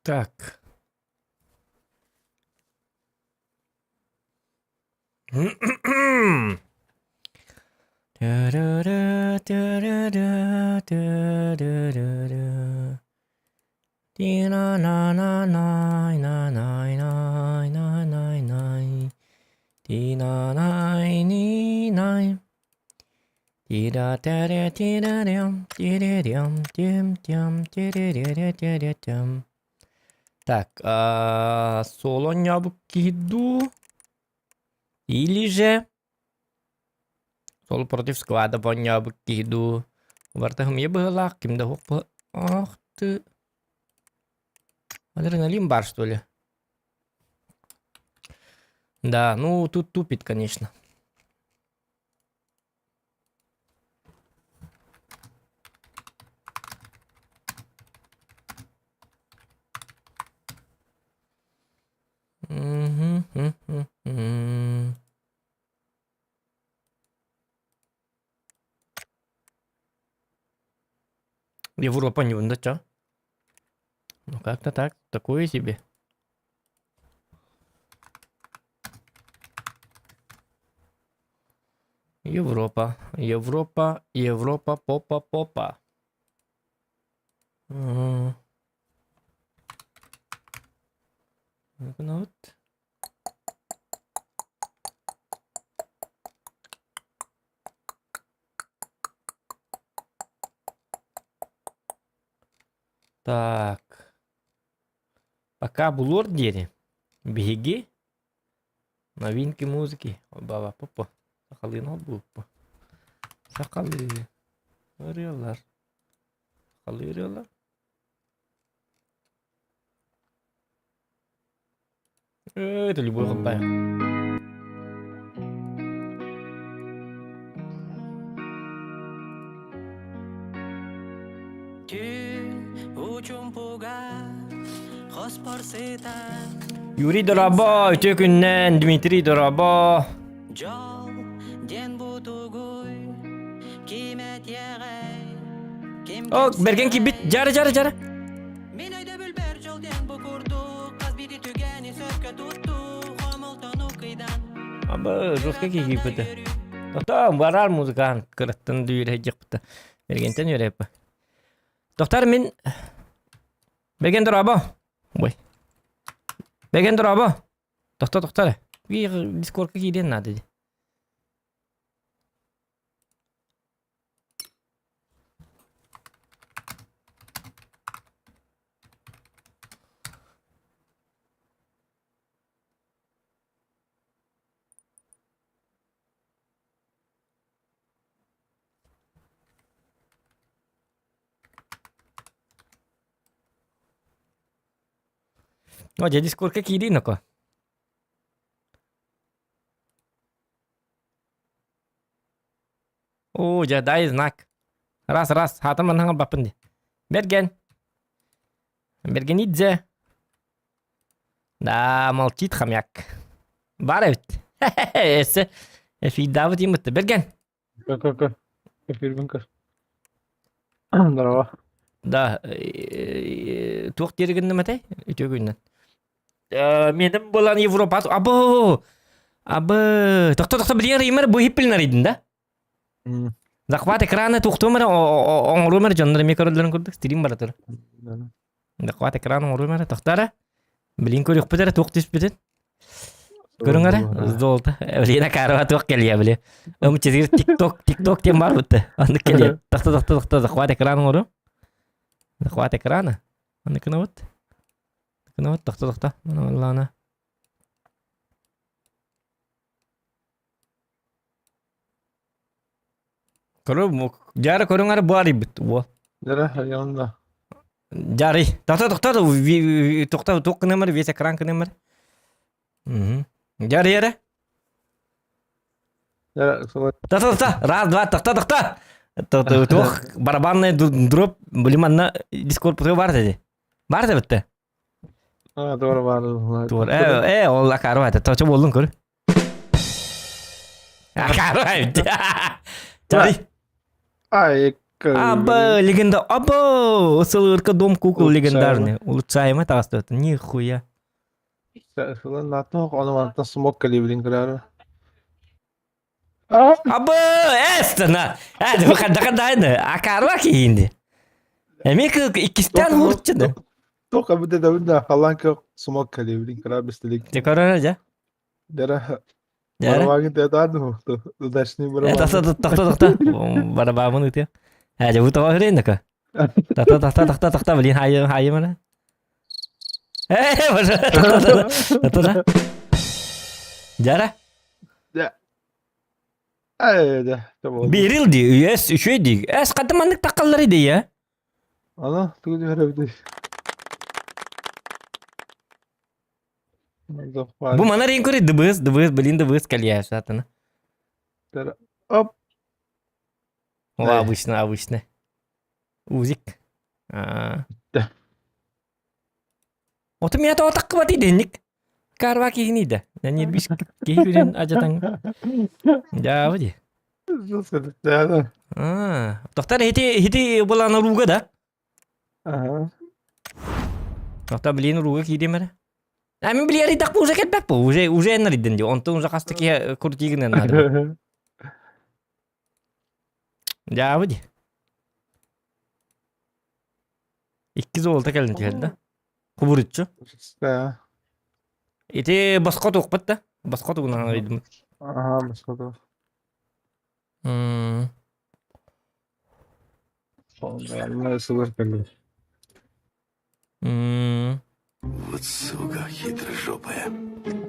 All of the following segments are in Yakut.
Так. Так, соло оонньообут киһи дуу или же сол против склада оонньообут киһи дуу барыта хымыйа быһыылаах ким да суох Ах ты адреналин бар что ли Да, ну тут тупит, конечно. Европа не да чё? Ну как-то так, такое себе. Европа, Европа, Европа, попа, попа. Ну вот. Так. Пока булуор диэри биһиги новинки музыки баба попо сахалыын холбууппу сахалыы ырыалар сахалыы ырыалар Это любой хаппай. Юрий Дорабо, үтүө күннэн, Дмитрий Дорабо. О, Берген кийбит, жары, жары, жары. Мин өйдөбүлбэр дьол диэн бу курдук хас биирдии түгэни сөпкө туттуу хомолтону кыйдан Аба жестко киһиппитэ. Тохтоо барар музыкант кыраттан дүүрэ дьыппыта. Бергентен үөрэппэ. Тохтар мин Берген дорообо. Ой. Берген дорообо. Тохто тохтар. Дискордка киириэн наада дии. О, дьэ дискордка киириин око. Оо, дьэ, дай знак. Раз, раз, хаатым манна баппын дии. Берген. Бергенидзе. Да, молчит хомяк. Бар эбит. Эссе, эфирдаабыт иимытты. Берген. Кө-кө-кө. Эфирбин көр. Здорово. Да, туох диэри гынным этэй? Үтүө күннэн. Меним булан Европа абы абы тохто тохто билиэн реймер бу хиппилин арыйдын да захват экрана тухтуум эрэ оҥоруум эрэ дьоннор эмиэ көрөллөрүн курдук стрим бара турар захват экран оҥоруум эрэ тохто эрэ билин көрүөхпүт эрэ туох түспүтүн көрүҥ эрэ золото Лена Карова туох кэлиэ били ымчытыгыр тикток тикток диэн бар бутта оннук кэлиэ тохто тохто тохто захват экран оҥоруум захват экрана оннук гынабыт Гынабыт тохто тохто. Мана Көрө жары көрүҥ ары буарыйбыт уол. Дара хайаанда. Жары. Тохто тохто тохто туох гынамар весь экран гынамар. Жары эрэ. Тохто тохто. Раз, два, тохто тохто. Туох барабанный дроп блин манна дискорд бар деді. Бар да бітті. А, туора баар. Туор. Э, э, ол акаару это. Точо болдун көр. Акаару айт. Чари. Ай. Аба, легенда, аба, СЛРК дом кукол легендарный. Улучшаемый таҕыстыбыт. Нихуя. Ону смог калибрин көрөр. Аба, эстана. Э, выхода Акарва киинди. Эми иккистен хурчыды. Тока бите да халанка смог калибрин көрөр бистелик. Те көрөр жа. Дера. Барабагын тетаду. Удачный барабан. Тохто, тохто, тохто. Барабамын ытыа. Э, жа бу тоҕо хүрейнеко. Тохто, тохто, тохто, тохто, блин, хайы, хайы мана. Э, боже, тохто, тохто, тохто. Жара. Бирил ди, үес, үчүгэй ди. Эс хата маннык таккаллар иди я. Ана, тугу түһэрэ Бу манар ең көрі дыбыс, дыбыс, блин, дыбыс кэлиэ сатана. Оп. О, обычно, обычно. Узик. А. Оту меня то таккыбат иденник. Карва кихини да. Нәнирбиш кихи ажатан. Жабы ди. А, Тоқтар хити хити булана руга да. Ага. Тоқтар блин руга киидемere. А мен билер идак бу уже кетпек бу. Уже уже эннер иден ди. Онтон уже касты ки куртигинен надо. Жабы ди. Икки золото кэлин түһэрдэ. Кубуруччу. Да. Ити босхо туохпут да. Босхо тугунан ыйдым. Ага, босхо. Вот сука хитрожопая.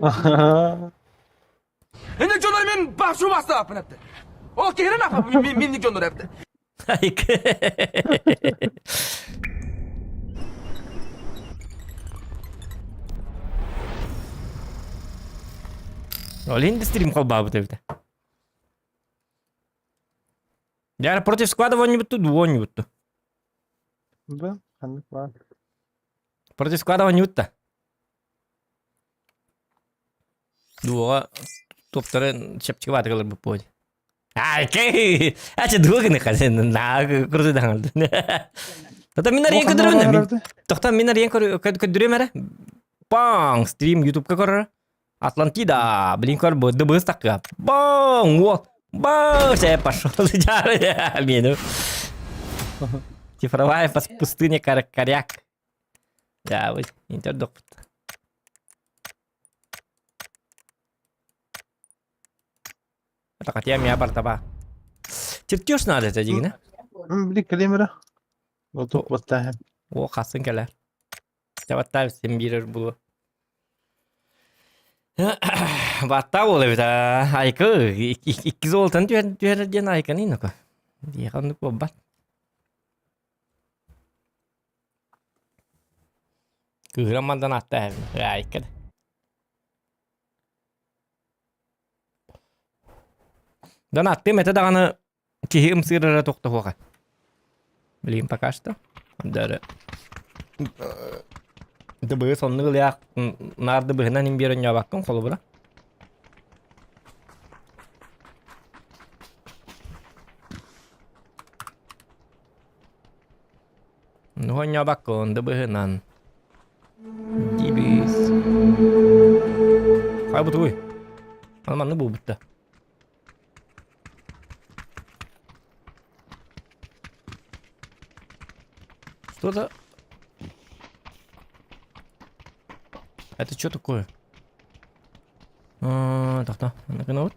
Ага. Инник дьоннор мен башу бастаппын эпти. Ол киһирин апа минник дьоннор эпти. Олин стрим холбаабыт эбитэ. Яра против склада воннибутту, дуоннибутту. Да, ханнык баар. Против склада воннибутта. Дуоҕа топтары чэпчэки баатыгалар буппуот. Ай, ача дуоганы хасен на курду даҥалды. Тота мин арыйан көдөрөмүн. Тохтон мин арыйан көдөрөм эрэ. Паң, стрим ютубка көрөр. Атлантида, блин, көр бу дыбыс такка. Баң, вот. Баң, все, пошел. Меню. Цифровая пустыня коряк. Да, вот, интердок. Это хотя меня бартаба. Чертеж надо это дигина. Били калимера. Вот баттаһын. О, хасын кэлэр. Чабаттаев сен бирер булу. Батта ол эбит айкы икки золотан түһэр түһэр диэн айканы иноко. Диэханнык буолбат. Кыыһыран мандан атта айка. Дан аттым этэ даҕаны киһи ымсыырара тохтоһуоха. Билигин пока что. Дары. Дыбы соннук ылыах наар дыбыһынан им биэрэн ньообаккын холобура. Ну ньообаккын дыбыһынан. Дибис. Хай бутуй. Аны манны буолбутта. Что-то... Это что такое? А, так, да, вот.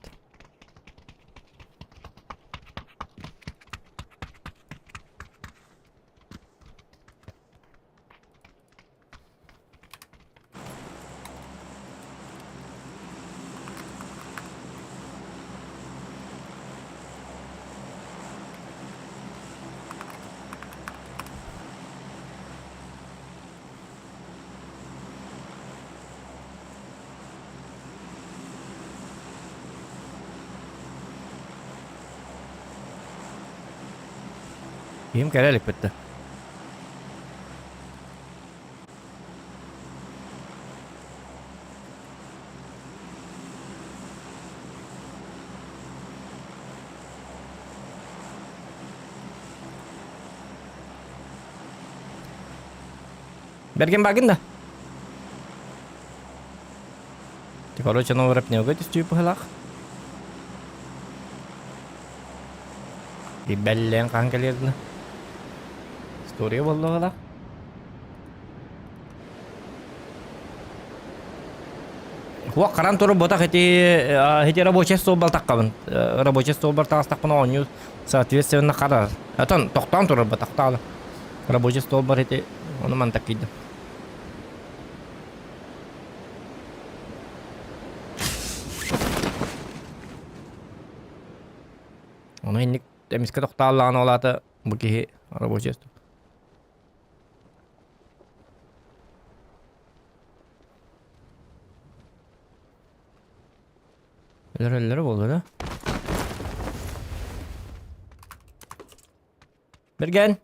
Ким кэлэ бүттэ. Берген багын да. Короче, новый рэп түстүү быһылаах. Бэллээн хаан кэлиэрдина. История буолла Хуох харан туру ботах ити ити рабочий стол балтаккабын. Рабочий стол бар таҕыстахпына оонньуу соответственно харар. Отон тохтоон турар ботахтаалы. Рабочий стол бар ити ону мантак кийдим. Ону инник эмискэ тохтооллаҕына ол аата бу киһи рабочий стол. Өлөрөллөрө буолуо да? Бэргэн!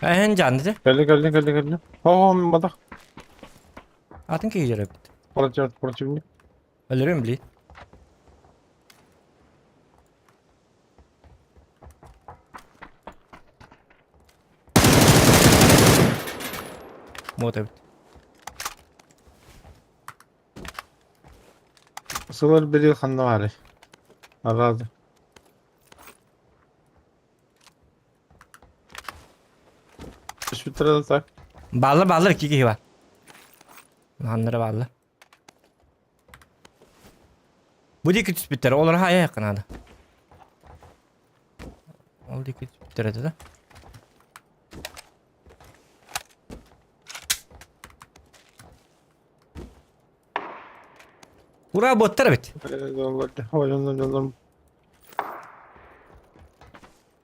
Эһэн дьаанды. Кэлли кэлли кэлли кэлли. О, мин батах. Атын киһи дьөрөбүт. Против противник. Өлөрүм били. Вот эбит. Сылар бери ханна баарый? Араады. Түспүттэрэ да так. Бааллар бааллар икки киһи бар. Ханнара бааллар. Бу диэки түспүттэр, олор хайа наада. Ол диэки түспүттэр этэ да. Ура боттар эбит.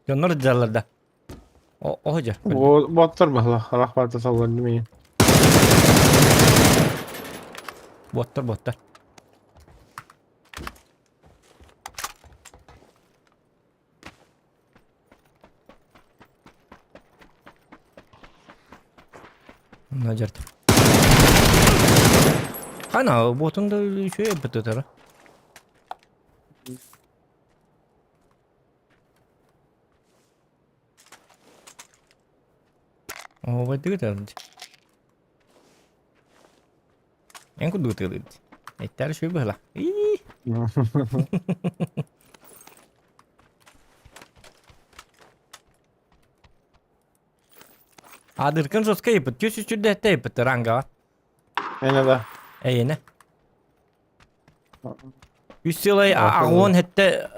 Дьоннор дьаллар да. О дьэ. Боттар баһла, харах барда салланды мин. Боттар, боттар. Мына жерде. Қана, ботун да үчүгэй бытытара. Оо, байтыгытар. Эн курдук ытыалыыбыт. Эттэр үчүгэй быһыла. Ии. Адыркын жестко ыйыппыт. Түс үчүрдэ этте ыйыппыт рангаҕа. Эне да. Эйиэнэ. Үс сылай аҕуон хэтте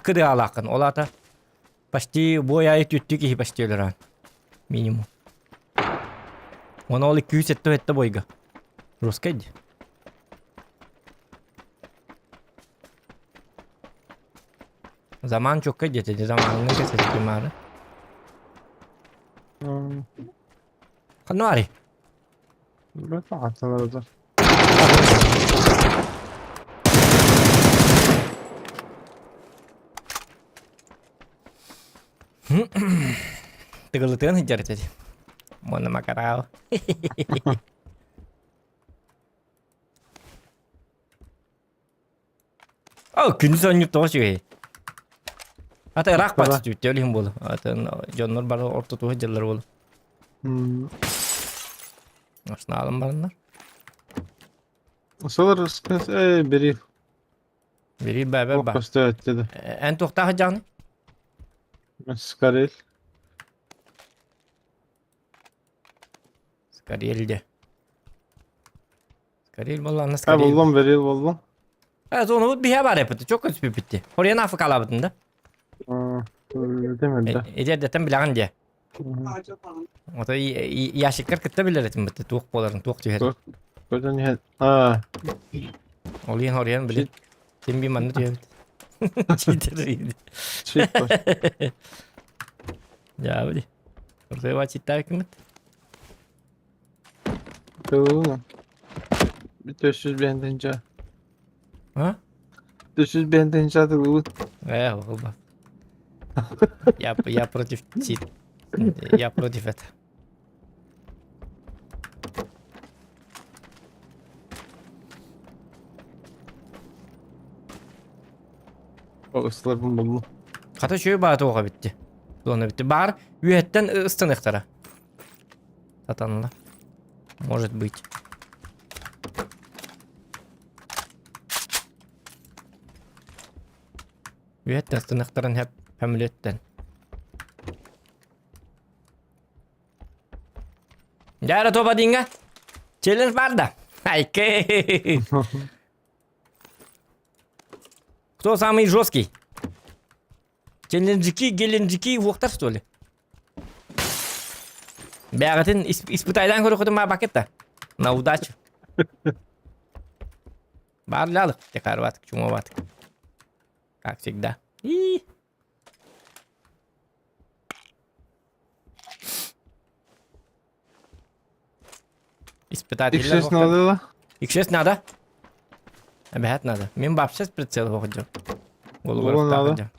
кырыалааххын. Ол аата Почти бой айы түттү киһи почти өлөрөн. Минимум. Оны ол 270 этте бойга. Русскай ди. Заман чокка дете, заманның кесesi мары. Ханна ари? Аталар Тыгылытыан сылдьар этэ. Уонна макарал. О, күндүс оонньуур тоҕо үчүгэй. Ата ыраах бат түттэ өлүһүн буолу. Атын дьоннор бары ортотуга дьыллар буолу. Ашнаалым бараннар. Сылар э бери. Бери бәбер ба. Көстө өттү. Эн туохтаах дьаҕаны? Скарель. Скарель де. Скарель буолла, Скарель. Буллум, берил буллум. Э, зону биһэ бар эппит, чок көспүппүтти. Хорьян афыкалаабытын да. Демелде. Эдердеттен билэҕин диэ. Ото ящиктар кытта билэр этим бытты туох буоларын, туох түһэр. Көтөн иһэн. Аа. Ол иһин хорьян билин. Син би манна түһэбит. Читер. Чит. Дьаабыди. Ордуйба читтаакымыт. Тылына. Bir 500 бендинce. А? Түсүс бэйэн чатылыбыт. Э, оҕолба. Я против Я против это. Ыстыларбын буллум. Хата үчүгэй баата оҕо битти. Туона битти. Баар үөһэттэн ыстаныахтара. Сатанла. Может быть. Үөһэттэн ыстаныахтарын хэп хөмүлүөттэн. Дьара тоба динга. Челлендж бар да. Айке. Кто самый жесткий? Челленджики, геленджики уохтар что ли? Бэҕэтин испытайдан көрөхөтүм маа бакетта. На удачу. Бар лялык, текарватык, чумоватык. Как всегда. И Испытателлэр X6 надо да? X6 надо. Эбэһэт надо. Мен вообще прицел хоҕдьом. Дуло надо.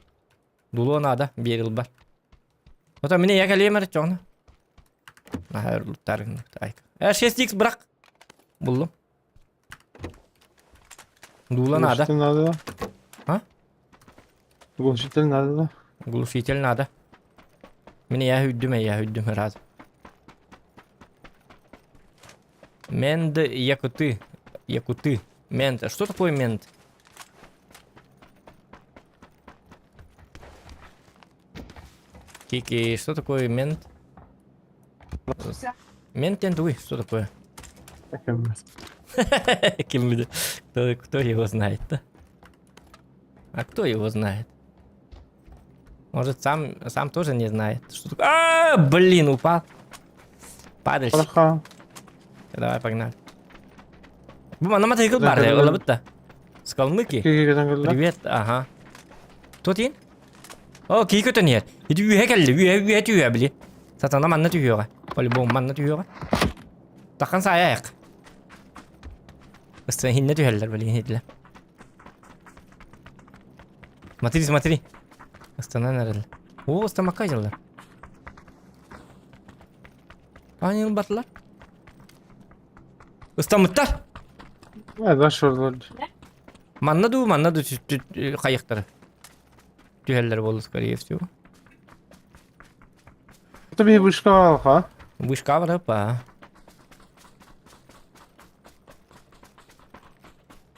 Дуло надо, биэрил бар. Ото мине я кэлиэмэр чоҕно. Наһаа луттаргын. Э 6x бырак. Буллум. Дула надо. Глушитель надо да? А? Глушитель надо да? Глушитель надо. Мин я үрдүм, я үрдүм раз. Мент якуты. Якуты. Мент. Что такое мент? Кики, что такое мент? Мент туй, что такое? Ким кто, кто его знает-то? А кто его знает? Может, сам, сам тоже не знает. Что такое? А, блин, упал. Падальщик. Плохо. Давай, погнали. Бу манна мотоцикл бар, ылабыт С Калмыкии. Привет, ага. Кто тиин? О, кии көтөн иһэр. Ити үөһэ кэллэ, үөһэ үөһэ түһүө били. Сатана манна түһүөҕэ. По-любому манна түһүөҕэ. Тахан саайаайах. Ыстан хиннэ түһэллэр били иһитлэ. Смотри, смотри. Ыстанан эрэллэр. О, ыстамакка дьыллар. Аанньыл батылар. Ыстаммыттар. Э, Манна дуу, манна дуу хайыктары. Түһэллэр буолла, скорее всего. Это би вышка ха? Вышка врапа.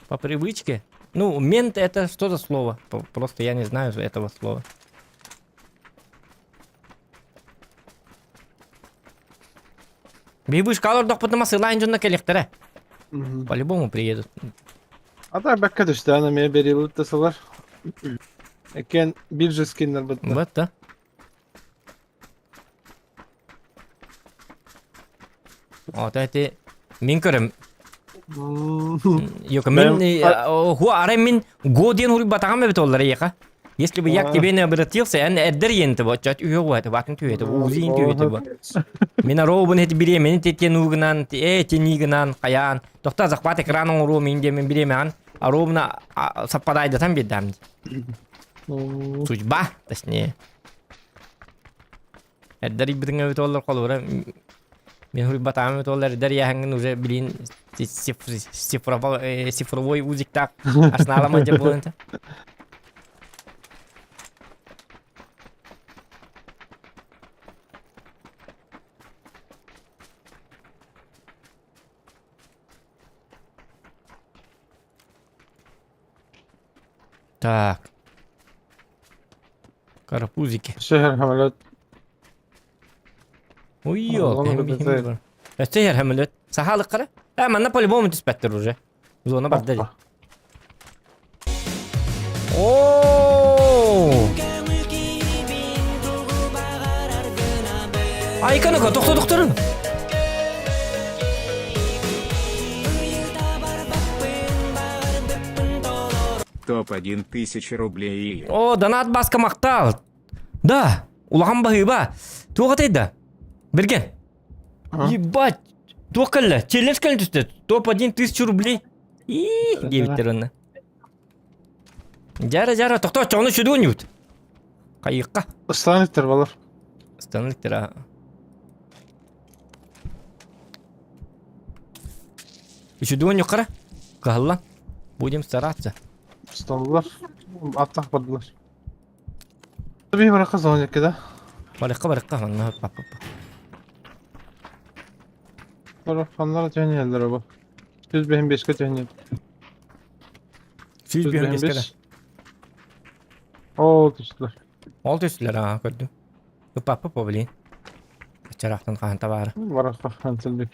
По привычке. Ну, мент это что за слово? Просто я не знаю этого слова. Би вышка олордохпутуна сылаан дьонно кэлиэхтэрэ. По-любому приедут. А так бэккэ түстэ, аны эмиэ берилбит да сылар. Экен биржа скиннер бытта. Вот, да. Вот это мин көрөм. Yok мин ху арай мин го диэн хуруйбатаҕым эбит оллар эйиэхэ. Если бы я к тебе не обратился, эн эрдэр иэнти бо, чат үһө уһаты, батын түһэти, узин түһэти бо. Мин арообун эти бириэмэни тетен уугунан, э тениигынан, хайаан, тохта захват экран оҥоруо мин диэмин бириэмэҕин арообуна саппадаайдатан биэрдэм. Судьба, точнее. Эрдэр ыйбытыҥ эбит оллар холобура мин хуруйбатаҕым эбит оллар эрдэр ыйааһыҥҥын уже билин цифровой узиктаах арсеналама дьэ буолан Так. Карапузики. Шэһэр самолет. Ой, Өссө иһэр самолет. Сахалык Э, манна по-любому түспэттэр уже. Зона барда дии. Оо! Айка ну-ка, тохто тохторун. Топ-1 тысяча рублей. О, донат баска махтал. Да, улахан баһыыба. Туох этэй да? Берген. Ебать! Туох кэллэ? Челлендж кэлэн түстэ. Топ-1 тысяча рублей. И, диэбиттэр онно. Дьара дьара тохтоо чоҕуну сүдүгүн ньуут. Хайыахха. Станиктер балар. Станиктер Үчүдүгүн ньуккара. Кыһаллан. Будем стараться. Станылар. Аттах бардылар. Bir bırakı zaman да. Барыкка барыкка манна папа. Fanlar tüheniyeller bu. 105 beşke tüheniyel. 105 beşke. Ол түстүлэр. Ол түстүлэр аа көрдүм. Ыппаппа по блин. Чарахтан хаһан табаары. Барахха хантылбик.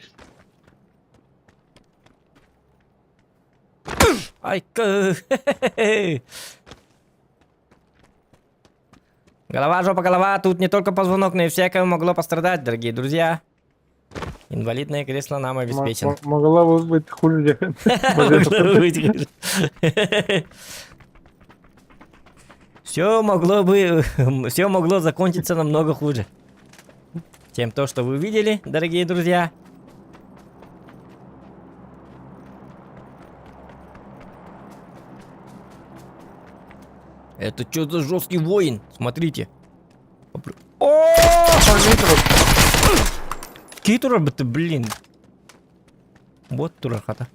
Айка. Голова, жопа, голова. Тут не только позвонок, но и всякое могло пострадать, дорогие друзья. Инвалидное кресло нам обеспечено. Могла бы быть хуже. Могло быть хуже. Все могло бы, все могло закончиться намного хуже, чем то, что вы видели, дорогие друзья. Это что за жесткий воин? Смотрите. О! Кей турар блин. Вот турар хата.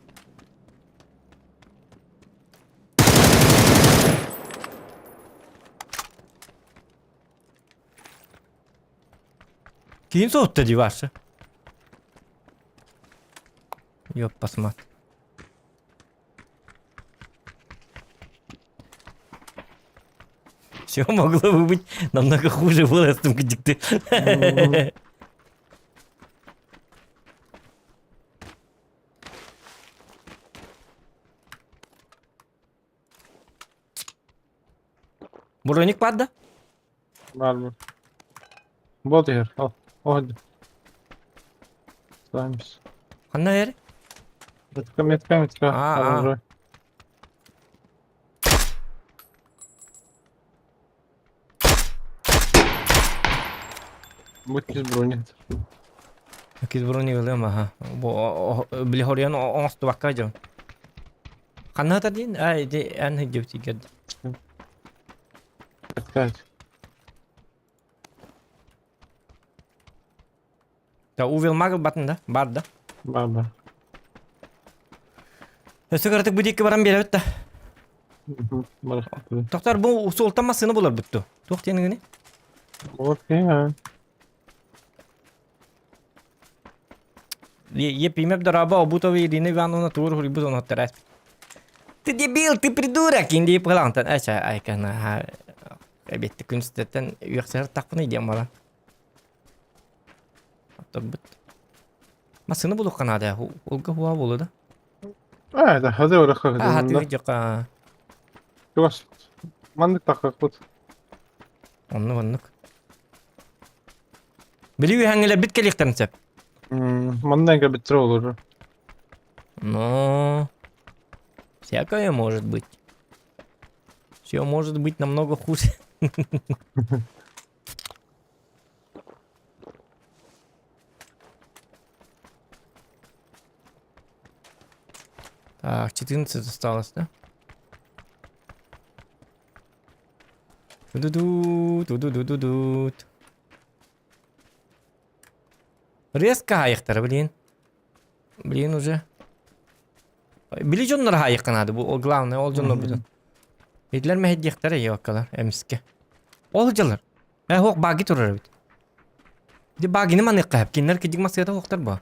Кийин соһутта дии Ваша. Ёппасмат. Все могло бы быть намного хуже было с дикты. Броник падда? Бар бар. Вот иһэр. Ал. Оһ. Саймс. Ханна эр? Метка, метка, метка. А, а. Будь из брони. Киз броник ылыам аха. Бу били хоруйан оҥостубакка дьон. Ханна диин? Ай, ди эн хиддибит Метка. Та увел магыл батын да? Бар да? Бар бар. Өссө кыратык бу диэки баран биэрэбит да. Бар. Тохтор бу суолтан массыына булар бутту. Туох диэн Вот я. Епимеп дораба Обутова Ирина Ивановна тур хурибут оноттерас. Ты дебил, ты придурок! Инди пылантан. Эча айкана. Эбетти күнстеттен үөхсэр тахпыны диэн баран. Оттор Массыына булук канада. Олга хуа болу да. А, это хазы ора А, ты жака. Чуваш. Маннык тахак бут. Оннук оннук. Били үһәңелер бит келихтерин сеп. Маннан битре olur. Но всякое может быть. Все может быть намного хуже. Так, 14 осталось, да? Ту-ду-ду, ту-ду-ду-ду-ду. Резко хайықтар, блин. Блин, уже. Били дьоннор хайыққанады, бу главное, ол дьоннор бутун. Идлер мәһеддиэхтэр еуаккалар, эмиске. Ол дьалар. Э, хоқ баги турар бит. Ди багини маныqqa хап, киннер кидик масыята хоқтар бу.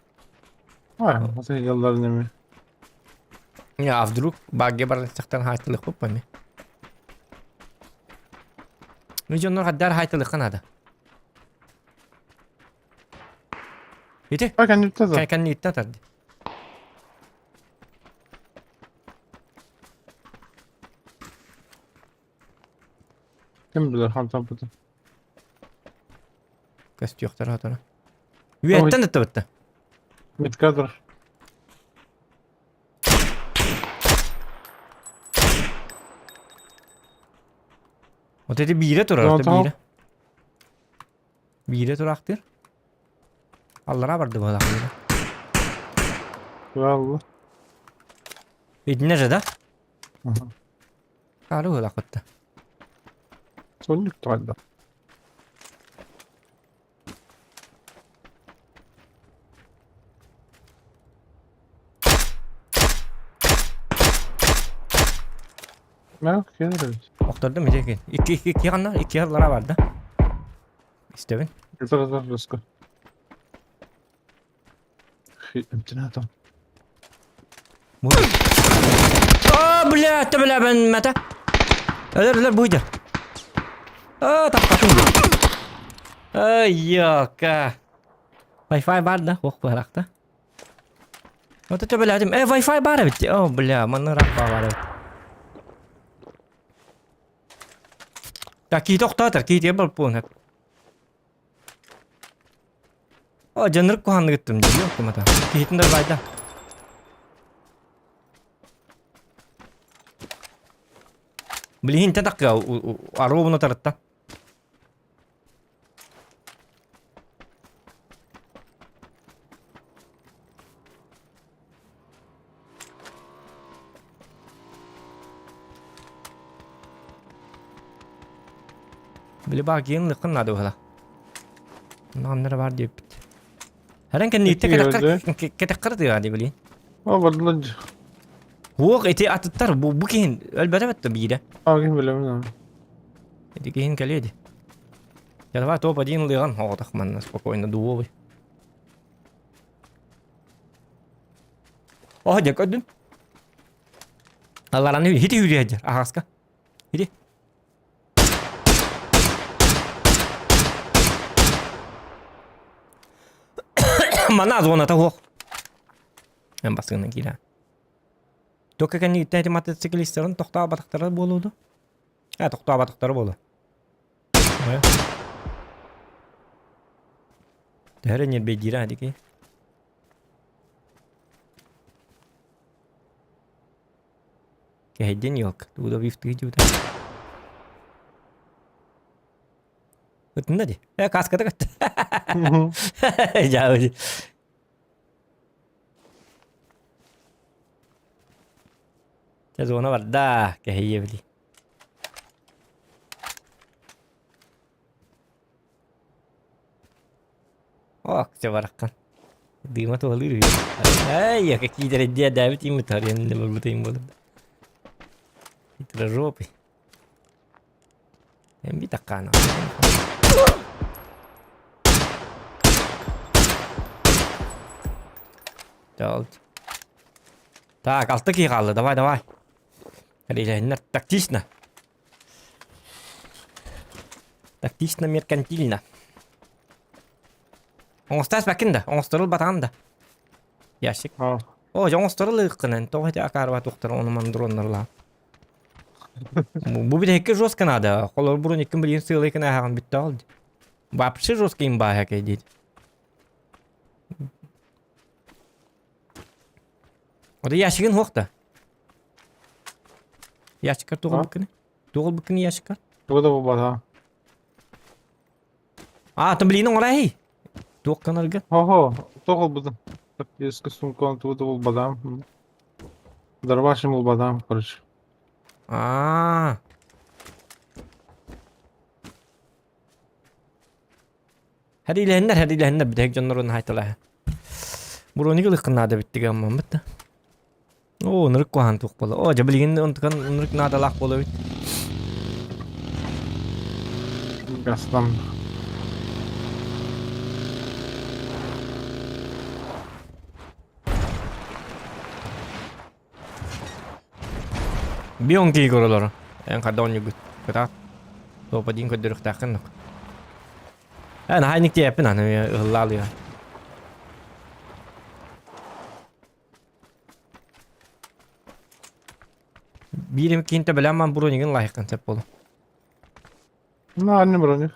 А, осы яллар неме. Не, а вдруг баги бар сақтан хайтылық боп пами. Ну дьоннор хаддар хайтылық надо. Ити? А, кәнүттә за. Кән итте тарды. Ким билер хан тапыты. Костюктар хатара. Үеттен итте битте. Меткадр. Вот эти бире турар, это бире. Бире турактыр. Аллара барды bu adamlar. Валла. Итинне же, да? Ага. Хаары ыһылахпытта. Соннук туһайда. Мэ, киэр Охтордум ити икки. Икки икки икки ханна? Икки аллара бар да. Истэбин. Ытар ытар рыска. Эмтэнэ А, бля, это бля, бен мета. Өлөр, өлөр, буйда. А, таптатым. Ай, ёка. Wi-Fi бар да, ох, баракта. Вот это блядь, Wi-Fi бар ведь. О, бля, манна рак бар эбит. Так, кии тохтоотор, кии тиэ болпуун. О, дьоннору куһаҕаннык ыттым дии, оттумата. Киһитин да байда. Билигин интэн такка аруобуна тарытта. Били баа киин лыккын наада быһыла. Наамнара бар диэппит. Хэрэн кэннииттэ кэтэххэр тыа дии билин. О, бардылар. Уох, ити атыттар бу бу киһин өлбөтө бэтте биирэ. А, ким билемин. Ити киһин кэлиэ ди. Я давай топ один лыган оҕотох манна спокойно дуобуй. О, дьэ көрдүн. Аллараны хити үрүһэдьэр аһаска. Хити. Мана зоната хуох. Эн басыгынан киирэ. Только кэнниттэн ити мотоциклистарын тохтообатахтара буолуо дуо? Э, тохтообатахтара буолуо. Төһө эрэ ньирбэйдиирэ адики. Кэһэйдин елка. Тугу бифтыы дьута. Ытында ди. Э, каската көттө. Жаа Чэ, зона барда. Кэһэйиэ били. Ох, чэ бараххан. Дыма туһалыыр үһү. Ай, какие дорогие давит им тарьян барбытайым буолар. Хитрожопый. Эм таккаана. Так, алта киһи хаалла, давай, давай. Режайнер тактично. Тактично меркантильно. Оҥостаас бакин да, оҥосторул батаан да. Ящик. О, оҥосторул ыккынан, тоҕо ити акаарба тухтар ону мандроннарлаа. Бу бүтэһиккэ жестко надо. Холор бурун иккин билигин сыалайкын ааһаҕын бүтте ол. Вообще жестко имба хакай дейт. Ода ящигин хуох да. Ящикар тугул буккыны? Тугул буккыны ящикар? Тугу да булбата. А, там блин, оҥорай. Туох канарга? Хо-хо, туох булбутум. Тактический сумканы тугу да булбатам. Дарбашым булбатам, короче. А. Һэриилэһиннэр, һэриилэһиннэр бүтэһик дьоннорун хайталаһа. Буруоник ылыххын наада бүттүгэ аммаммыт да. Оо, ынырык куһаҕан туох буола. Оо, дьэ билигин онтукан ынырык наадалаах буола эбит. Гастан. Бион кии көрөлөр. Эн хада оонньуугут. Кытаат. Топ один көрдөрүөхтээххин. Эн наһаа тиэппин аны ыһыллаалыйа. Биир киинтэ бэлэм бронигын лайыққан сеп болу. На, анны броник.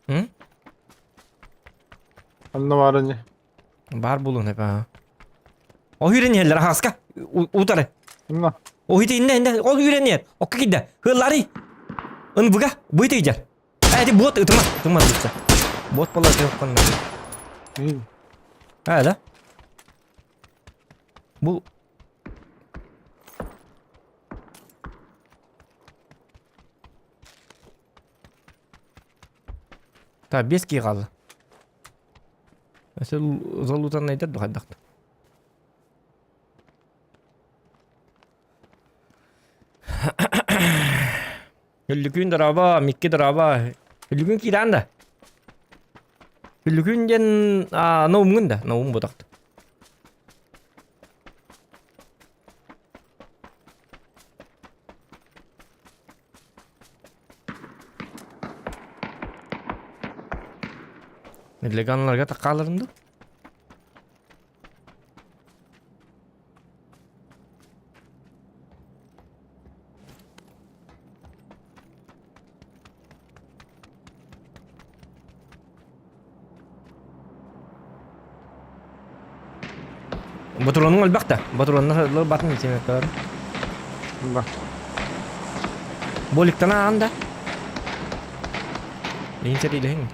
М? Анна бар ини. Бар булун эп аа. О үйренелер хаска. Утары. Инна. О хити инне инне ол үйренер. Окка кидде. Хыллары. Ынбыга быйты ижер. Эти бот ытыма ытыма дутса. Бот болар жоқ қанна. А, да? Бу. Так, 5 киһи хаалла. Өссө залутан найдар да хайдах. Үллүкүүн дорообо, Микки дорообо. Үллүкүүн киирэн да. Үллүкүүн диэн наумҥун да, наум ботахт. Леганларга таккааларым ду? Ботуруонуҥ элбэх да? Ботуруоннар батын симэккэлэр. Ба. Боликтан ааҕан да? Иһин сэриилэһиҥ.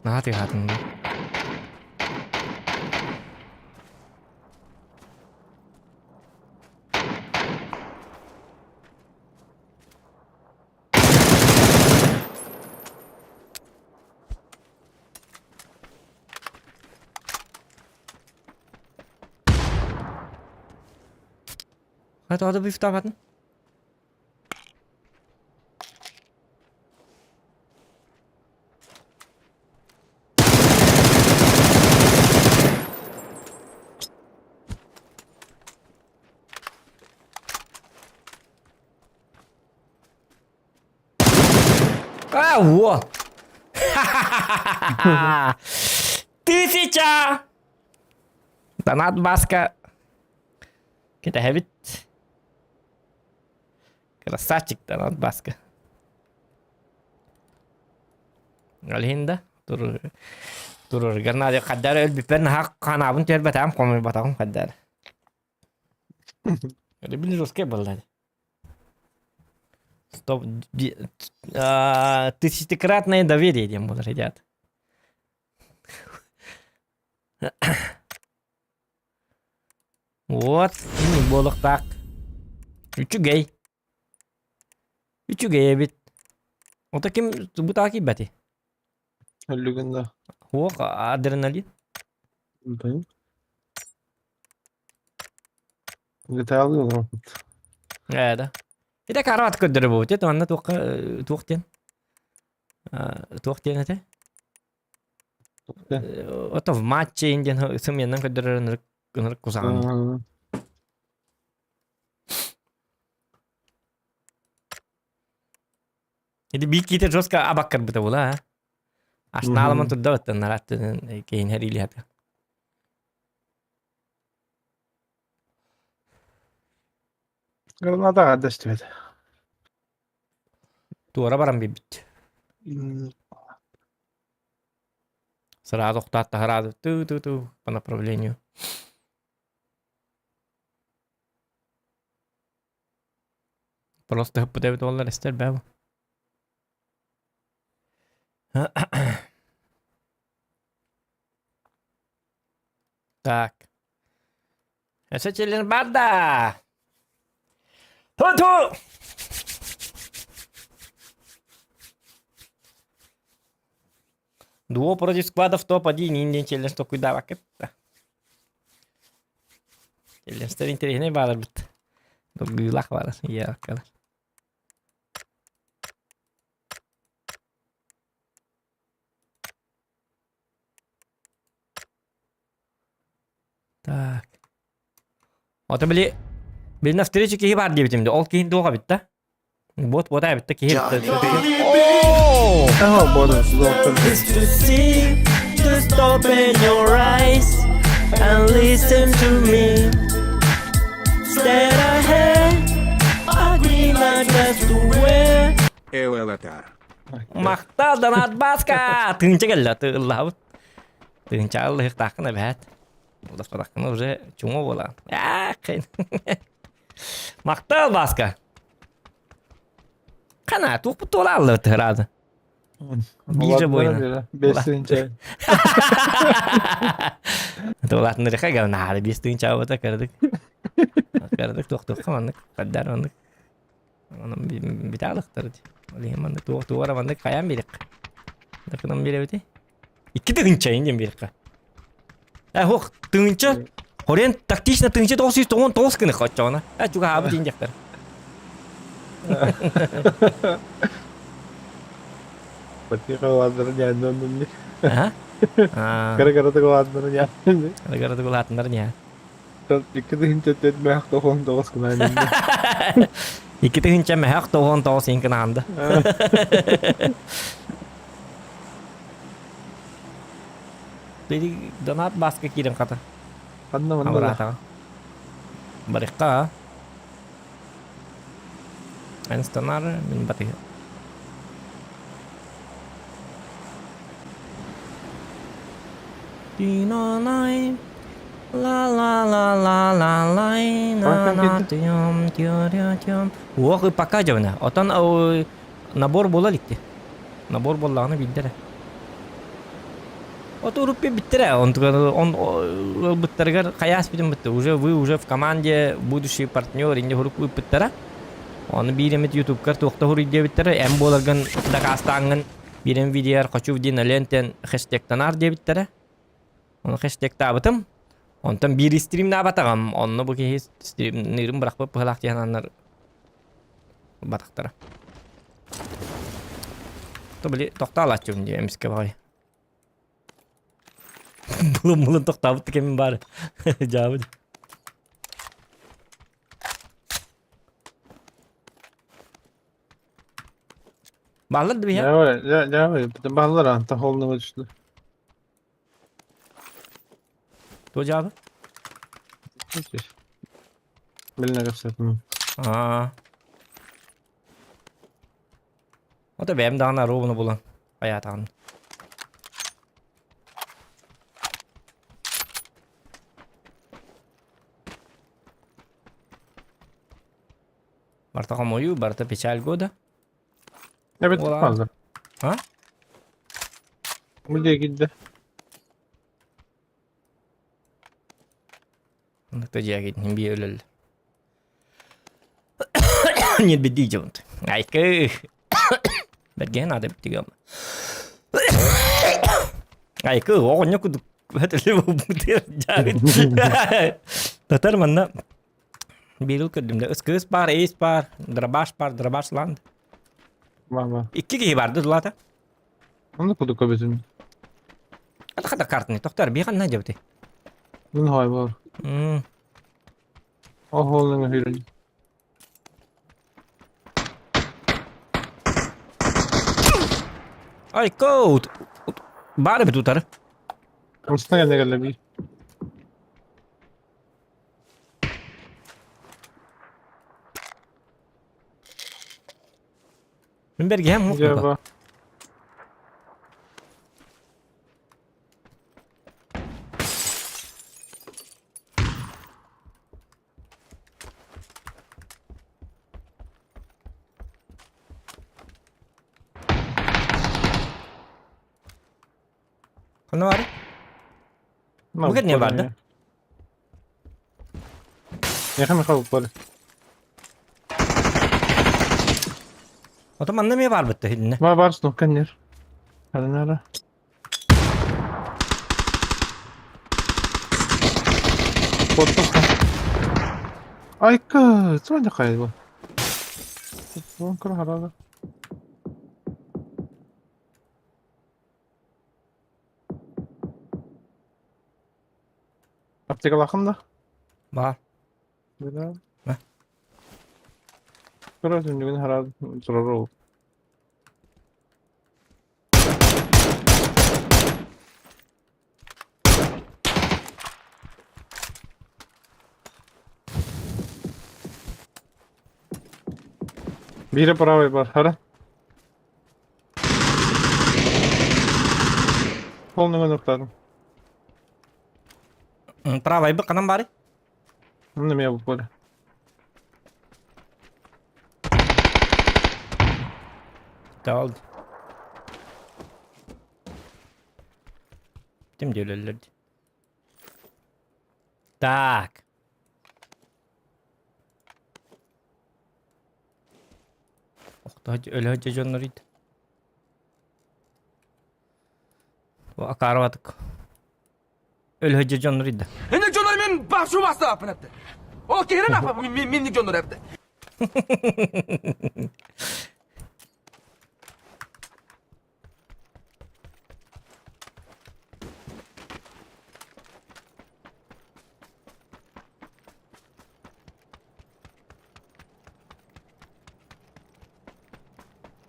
Наһаа тыаһаатыҥ дуу? Хайа тоҕо да бифтаабатын? А, вот! Тысяча! Донат Баска. Кэтэһэбит. Красавчик Донат Баска. Ол иһин да турур турургар наада хаддар өлбүппэр наһаа ханаабын түһэрбэтэҕим хомуйбатаҕым хаддар. Ребили русская была. Стоп, тысячекратное доверие диэн буолар ребят. Вот, буолуохтаах. Үчүгэй. Үчүгэй эбит. Ото ким бутаа киирбэти? Өллүгүн да. Уох, адреналин. Блин. GTA-лыы олороппут. Ээ да. Ити караат көрдөрө буолбут. Это манна туохха туох диэн? Туох диэн этэ? Ото в матче диэн сымыйанан көрдөрөр ынырык ынырык кусаҕан. Ити биир киитэ жестко абаккарбыта була а. Ашнаалыман турда баттан нараттын кейин хәрилиһата. Граната дэстибэт. Туора баран биэрбит. Сразу охтаат сразу ту-ту-ту по направлению. Просто ыппыт эбит уоллар эстэр бээ бу. Так. Өссө челлендж бар да. Ту-ту! Дуо против складов топ-1 индиан челлендж толкуйдаабаккыт да. Челленджтэр интэриэһинэй бааларбыт. Долгуйуулаах баалар, ийэ-аккалар. Так. Ото били били на встречу киһи баар диэбитим да ол киһин туох эбит да? Бот бота эбит да киһи эбит да. Ага, бода, доктор. To see, just open your eyes and listen to me. Stand ahead, a green light that's to wear. Элалатар. Махтал донат баска! Тыынча кэллэ, тыыллаабыт. Тыынча аллыһыктааххын эбээт. Уласпатаххына уже чуҥа буолаҕын. Аах, Махтал Баска! Хана, туохпут туолааллыбыт ыраады. Биир буойна. Бес тыынча. Туолаатынырыха галнаары 5 тыынча абата кырдык. Кырдык туох-туохха маннык, хаддар маннык. Онон бүтэ алыктар дии. Ол иһин маннык туох туох эрэ маннык хайаан биэриэххэ. Дакынан биэрэбитий? 2 тыһыынча диэн биэриэххэ. Э, хуох, тыһыынча Хорен тактично 1999 гынык оччоҕуна. Э, чугаһаабыт диэн диэхтэр. Батыха улаатара ньааннаннын. Аха. Кыра-кыратык улаатара ньааннаннын. Кыра-кыратык улаатыннар ньаа. 2 тыһыынча 4 мөһөх 99 кынааннын. 2 тыһыынча мөһөх 99 син кынаанды. Донат баска киирэн хата. Ханна манна да. Абыраатаҕа. Барыхха. Эн станар, мин батыһы. Тинанай, ла ла ла ла ла лай на на тьом тьо тьом. Уох пока дьабына. Отон набор буола иликти. Набор буоллаҕына билдэрэ. Вот уруппе биттэрэ. Он ылбыттарыгар хайаас бүтүн бытты. Уже вы уже в команде будущий партнер инде хурук ыппыттара. Оны биир эмит ютубкар туохта хуруй диэбиттэрэ. Эм буоларгын дакаастааҥҥын биирэн видеор хочу в лентен хэштегтанаар диэбиттэрэ. Оны хэштегтаабытым. Онтон биир стримнаабатаҕым. Онно бу киһи стримныырын бырахпыт быһалаах диэн аннар батахтара. То били тохтоолааччыбын дии эмискэ баҕайы. Булун-булун тохтообут кэмим баар. Дьаабы. Бааллар да биһиэхэ? Давай, давай, бааллар антон холнуга түстү. Туох дьаабы? Билинэ кэпсэтим. Аа. Ото бэйэм даҕаны оруобуна булан хайаатаҕым. Барыта хомойуу, барыта печаль года. Эбит Уолан. хаалла. А? Бу диэки Оннукта дьиэҕитин биир өлөл. Нет беди дьонт. Айкы. Бэргэһин аада бүттүгүм. Айкы оҕонньо кудук өтөлү бутыр дьаагыт. Татар манна биир көрдүм да ыскыыс бар, эйс бар, дробаш бар, дробаш ланд. Мама. Икки киһи барды дулата. Онно кудук көбүтүн. Ата хата картаны тохтор бихан на дебти. Мин хой бар. Охолнун хүрүн. Ай коут. Бары бит утары. Устна кэллэ кэллэ би. Мин бэргэһэм мух Дьэ ба. Ханна баар? Бу кэннэ бар да? Меха меха упали. Ото манна эмиэ баарбыт да иһилиннэ. Ба бар снукка нер. Ханара. Фото. Айка, цуан хайба. Вон кра харада. Аптекалахым да? Баар. Да. Ба. Кыра түннүгүн хараад турар Биирэ правый бар, хара. Полный ноктадым. Правый бы ханан баарый? Онно эмиэ буолла. Таал. Ким диэлэллэр дии. Так. Өлө дьоннор ит. Акаарбатык. Өлө дьоннор идда. Инник дьоннор мен башу бастаппын эпти. Ол киһирин апа минник дьоннор эпти.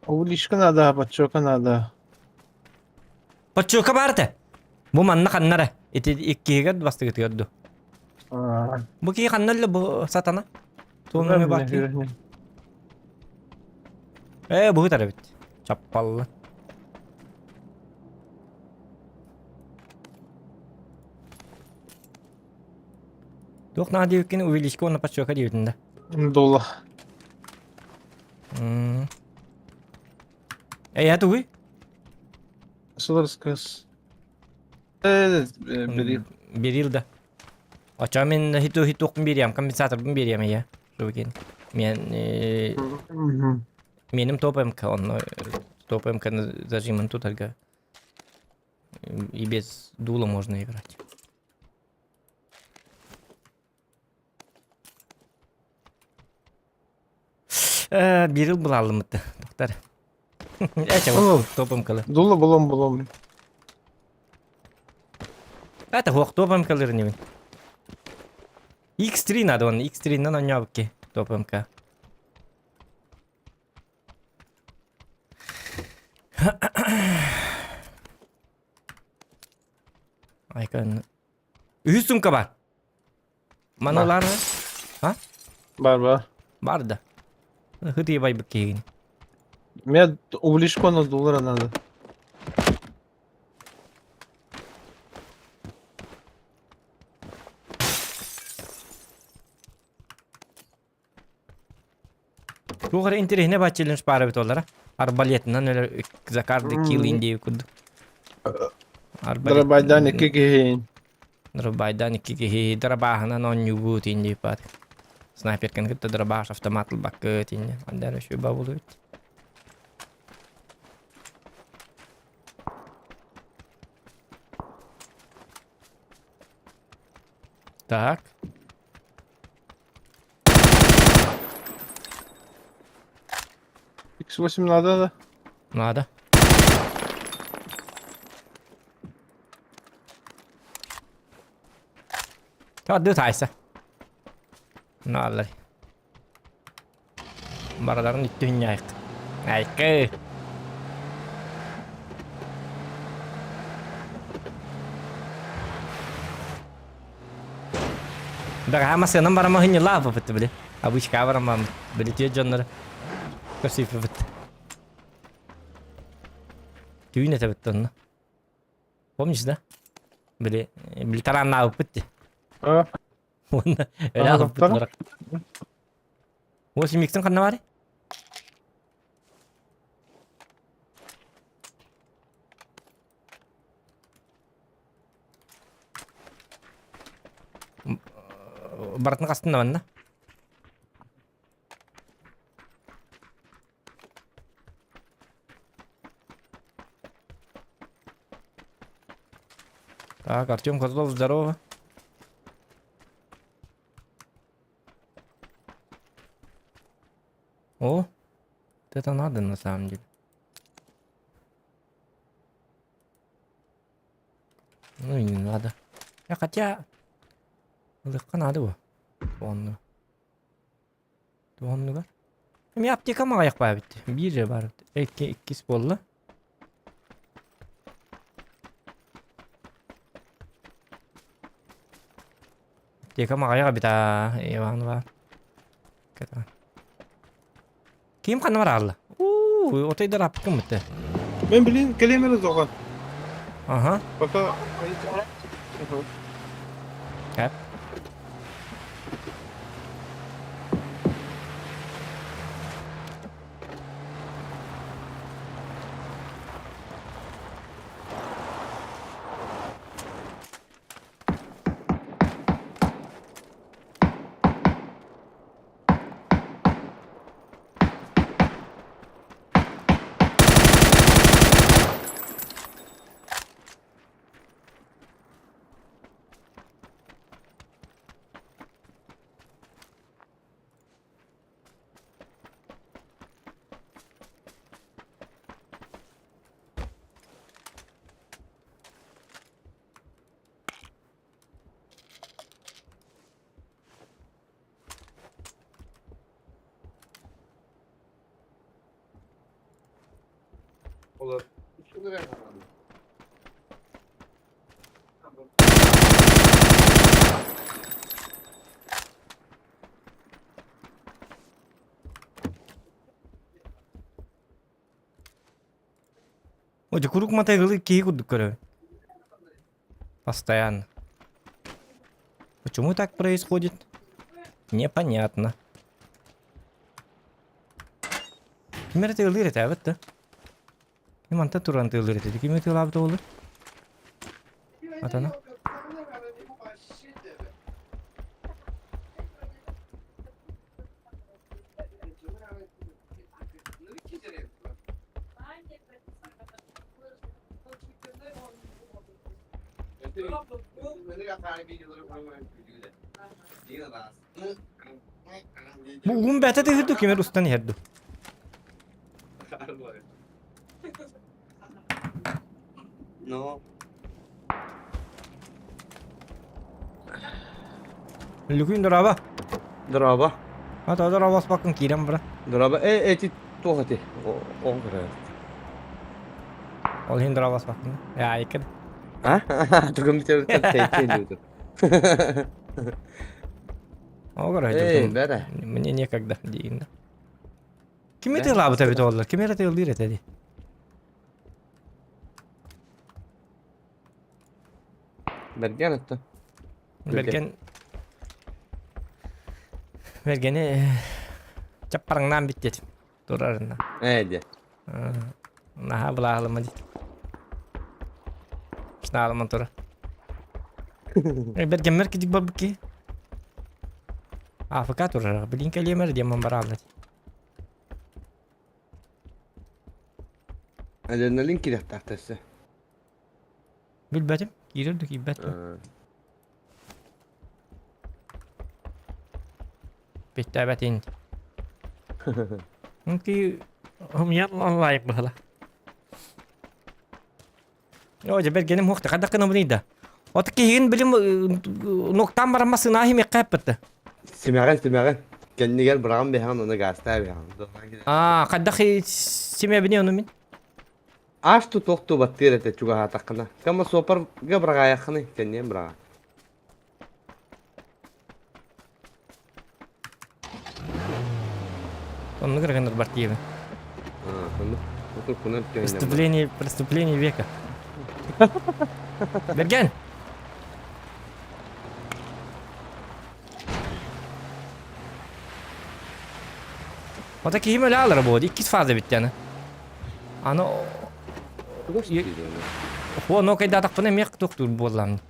Улишка надо, подчёка надо. Подчёка баар этэ. Бу манна ханна эрэ? Ити иккиһигэр бастыгытыгар ду. Бу киһи ханна өллө бу сатана? Туоҥҥа бар киһи. Ээ бу эбит. Чаппалла. Туох наада диэбиккин увеличка уонна подсчёка диэбитин да. Дула. Эй, тугуй? Сылырскас. Берил. Берил да. Очо мен хиту хитуқпын бериям, компенсаторбын бериям я. Шубакин. Мен меним топ МК, он топ МК зажимын тутарга. И без дула можно играть. Бирил булалымыты, доктор. Эче, топом кылы. Дула булом булом. Это хуак топом кылыр не X3 надо он, X3 на нёбки топом к. Айкан. Үһүс сумка бар. Маналары. А? Бар бар. Бар да. Хыты ебай киһигин. Мне увлечко доллара надо. Туох эрэ интэриэһинэй баар челлендж баар эбит олара. Арбалетынан өлөр за каждый килл индии курдук. Дарабайдан икки киһи. Дарабайдан икки киһи дарабааһынан оонньуубут индии баар. Снайперканы кытта дарабааш автомат ылбаккыт инде. Андара үчүгэй бабылыбыт. Так. X8 надо да? Надо. Тады тайса. Наллар. Бараларын үттүһүнньайык. Айкы. Бэҕэһээ массыынам барама хынньылаабыппыт били. Обычка барамам били тиэ дьоннор көрсүппүт. Түүн этэбит онно. Помнишь, да? Били били тарааннаабыппыт дии. А, Уонна өлө аҕалбыт барак. 8 миксин ханна баарый? Барытын хастын да манна. Так, Артем Козлов, здорово. О, вот это надо на самом деле. Ну и не надо. Я хотя... Ылыхха надо бу. Туонну. Туоннугар. Эми аптека маҕайах баабит. Биир же бар. Икки иккис буолла. Аптека маҕайах эбит аа. Иван бар. Ким ханна бараалла? Уу, отойдар аппыкын бытты. Мен билин кэлиэмэр тоҕо. Ага. Пока Кэп. О, куруук матайгылы киһи курдук көрөбүн. Постоянно. Почему так происходит? Непонятно. Ким эрэ тыалыыр этээбит да? Ким манта туран тыалыыр этэ? Кими тыалаабыта буолур? Атана. Бу угун бээтэ тыһырду кимер устан иһэрду. No. Лүкүн дороба. Дороба. Ата дороба спакын киирэн бара. Дороба. Э, эти туох эти? Оҕо көрөр. Ол иһин дороба спакын. Я айкын. А? Тугум битер тәйтен Оҕо Эй, бәрэ. Мне некогда дейін. Ким ытыалаабыта эбит оллар? Ким эрэ ытыалыыр этэ дии? Бэргэн отто. Бэргэн Бэргэни чаппараңнаан бүттет турарына. Ээ дии. Наһаа былааһылыма дии. Снаалыман тура. Бэргэммэр кидик барбыт киһи. АФК турар. Билин кэлиэмэр диэммин барааллар. Адреналин кириэхтээх өссө. Билбэтим. Киирэр да киирбэт да. Биттээбэтин. Ки умьян лайк быһыла. О, дьэ бэргэним хуохта хайдах гынабыный да. От киһигин билим нуктаан баран массыынаа химиэххэ эппитте. Симэҕин симэҕин. Кэннигэр быраҕан биһэҕин ону гаастаа биһэҕин. Аа, хайдах симэбини ону мин? Аш ту туох ту баттыыр этэ чугаһаатаххына. Кама суопарга быраҕаайаххыный кэнниэн быраҕа. Оннук эрэ гыннарбар тиийэбин. Преступление, преступление века. Берген! Ото киһим өлө алара буолуо, иккис фаза бүттэ аны. Аны Хуо нокайдаатахпына эмиэ туохтуур буоллаам.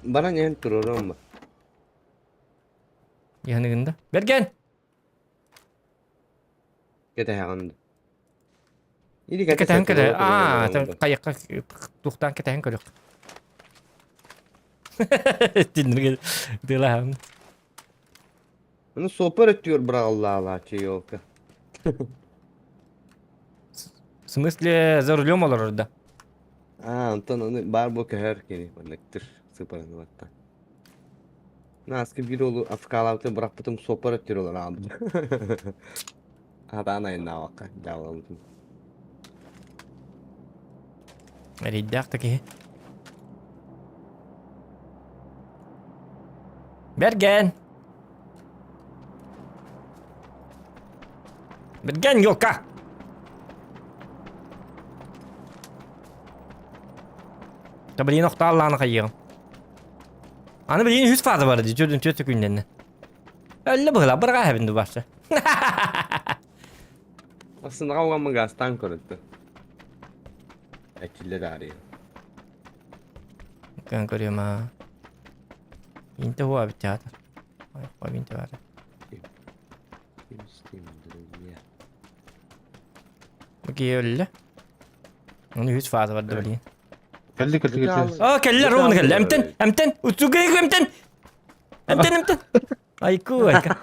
Баран иһэн туруорум ба. Иһаныгын да. Берген! Кэтэһэҕин. Или Кэтэһэн көрө. Аа, хайыкка тухтаан кэтэһэн көрүөх. Тиннерге дылаһам. Ну сопер өттүгэр быраҕыллаалааччы елка. В смысле за рулем олорор да? Аа, онтон ону баар бу көһөр кини манныктыр сыпараны батта. Наскы биир уолу афкалаабытын бырахпытым суоппар өттүр олор аабыт. Атаан айаннаабакка дьаалабытым. Эрэйдээх да киһи. Бэргэн! Бэргэн, елка! Да блин, охтааллааны хайыаҕым. Аны билигин үһүс фаза бар дии, төрдүн түөрт күннэннэ. Өллө быһыла, быраҕа эһэбин дубарса. Ассынаҕа угаммын газтаан көрүттү. Эчиллэ даарыйа. Көн көрүөм аа. Инте хуа бит театр. Ой, хуа бинте бар. Окей, өллө. Оны үс фаза бар да билигин. Кэлли кэлли кэлли. А, кэллэ, ровно кэллэ. Эмтэн, эмтэн, утсугай эмтэн. Эмтэн, эмтэн. Айку, айка.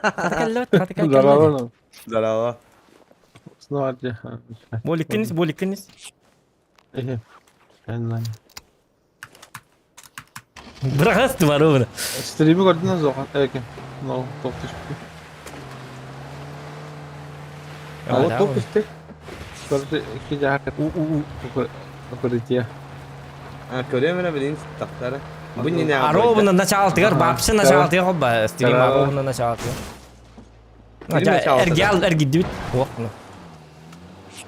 Хата кэллэ, хата кэллэ. Здорово. Здорово. Снова где? Боликкинис, боликкинис. Быраҕас ровно. Стрими көрдүн зохан. Эки. Ну, топ түспүт. А вот топ түстэ. Икки дьаһак укрытие. А, көрүөм эрэ билин тахтара. Бу не Аровна начаалтыгар, бабсы начаалтыгар холба, стрим Аровна начаалтыгар. Эргиал эргиддибит. Ох, ну.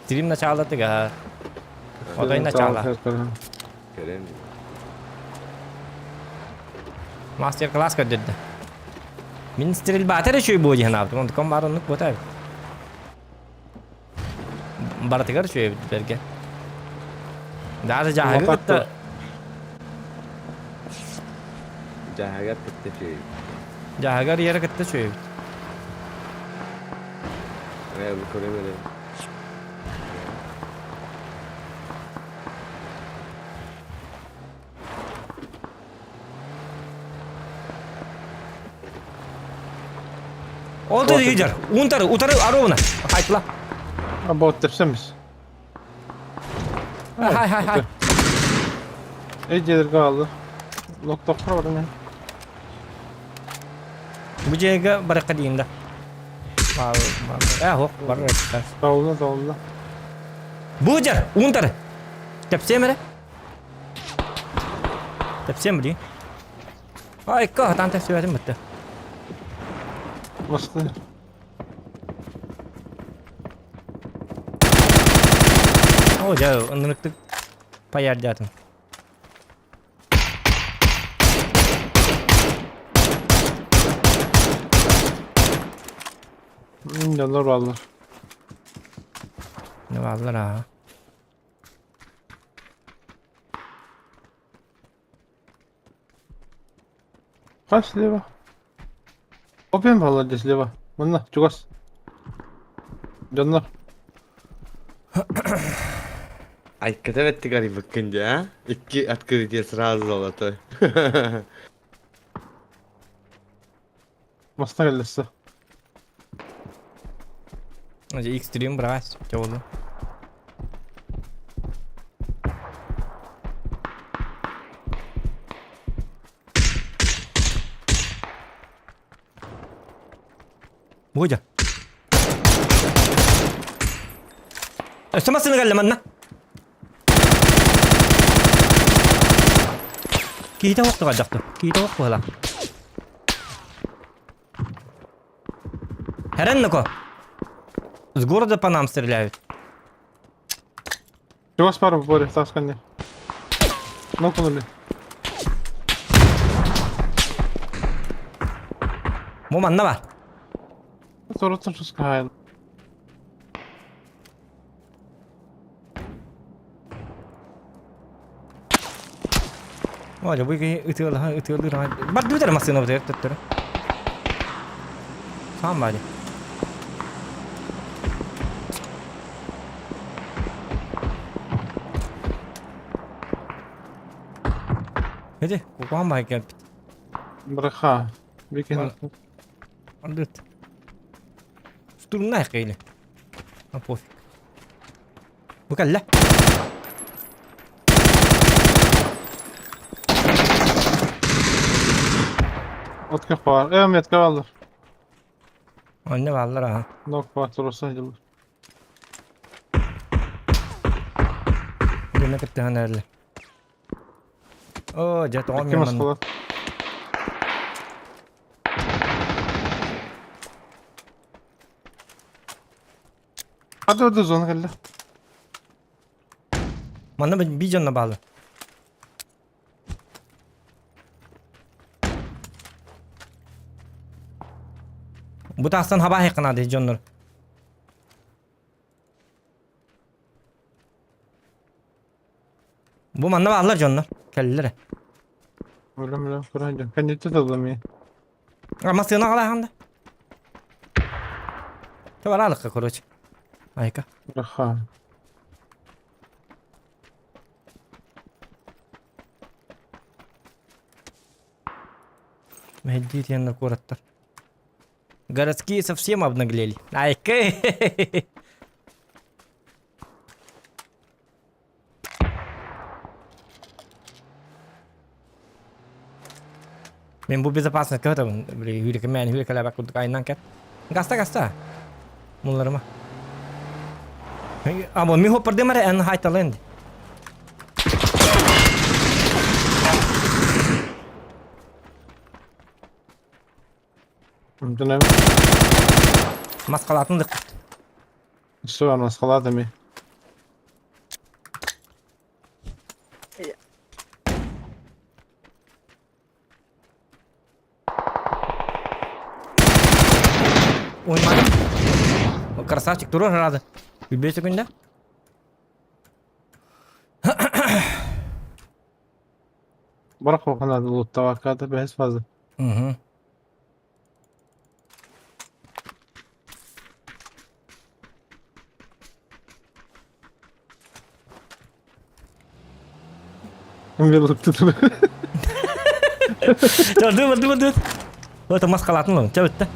Стрим начаалатыгар. Отой начала. Көрөм. Мастер-класс көрдөрдө. Мин стрельбата эрэ үчүгэй буо диэн аабытым. Онтукам баар оннук буота эбит. Барытыгар үчүгэй эбит бэргэ. Даже дьааһыгы кытта Дьааһыгар кытта үчүгэй. Дьааһыгар иэрэ кытта үчүгэй эбит. Ээ, бу көрөм эрэ. Ол да лидер. Унтары, утары аровна. Хайпла. Абот тепсемис. Хай хай хай. Эй дьиэлэргэ хаалла. Локтоххо баран иһэн. Бу дьиэгэ барыкка диин да. Э, хоқ, бар. Таулла, таулла. Бу дьэр, унтары. Тепсем эрэ. Тэпсиэм билигин. Айка, хатаан тэпсибэтим бытта. Басты. О, дьэ, ынырыктык паярдятым. Дьоннор бааллар. Не бааллар аа. Хас слева? Опен балла слева. Манна, чугас. Дьоннор. Айката беттик арыйбыккын дии, а? Икки открытие сразу золотой. Маста кэллэссе. X-Stream брась, тёлы. Бодя. Өссө массыына кэллэ манна. Киһитэ уохтуга дьахтар. Киһитэ уох быһыла. Хэрэн С города по нам стреляют. Чугас бар Боря, таас кэннэ. Нокнули. Бу манна бар. Сороттан шускаайын. Оля, бу ытыалаһа ытыалыыр Бар бүтэр массыына бутуйар төттөрү. Саам баadi. Эти, кукуан баай кэлбит. Браха. Викин. Андыт. Штурмнай кыйли. А пофиг. Бу кэллэ. От көх баар. Э, метка бааллар. Онно бааллар аха. Нок баар туруса дьыллар. Дьоно кыттыһан эрэллэр. Оо, дьэ тоҕо Икки манна. Москва. Hadi hadi зона кэллэ. Манна би дьонно баалы. Бу тахсан хаба хайканаады дьоннор. Бу манна бааллар дьоннор. Кэллилэр. Өлөм өлөм көрөн дьон. Кэнниттэ тылламыы. Массыына қалайхан да. Табаралыққа, короче. Айка. Раха. Мэһдии тиэннэр куораттар. Городские совсем обнаглели. Айка. Мин бу безопасность кыһытабын. Били hүүрекемээн hүүрекэлээбэт курдук айынан кэт. Гаста гаста. Мулларыма. Аба ми хоппардым эрэ эн хайталын. Онтон Маскалаатын дыкпыт. Все, маскалаатами. Оймадым. Красавчик турар рады. Үбе секунда. Барах ханады луттавакката бэһис фаза. Угу. Велоктутун. Dur dur dur. Это маскалатын лым, чабытта.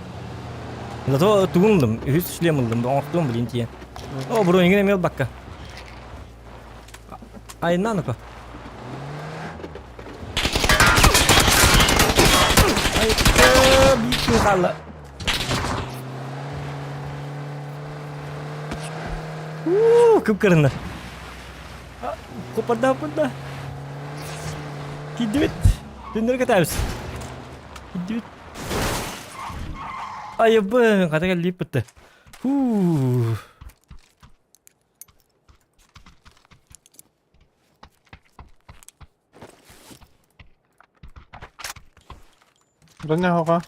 Зато тугун үһүс шлем ылдым, оҥортуом билин тиийэн. О, бронигин эмиэ ылбакка. Айна ну-ка. Ай, биир хаалла. Уу, кып-кырынна. Копарда, копарда. Кидибит. Түннөр кэтээбис. Кидибит. Айыбын, хата кэллип бытты. Фу. Броня хоға.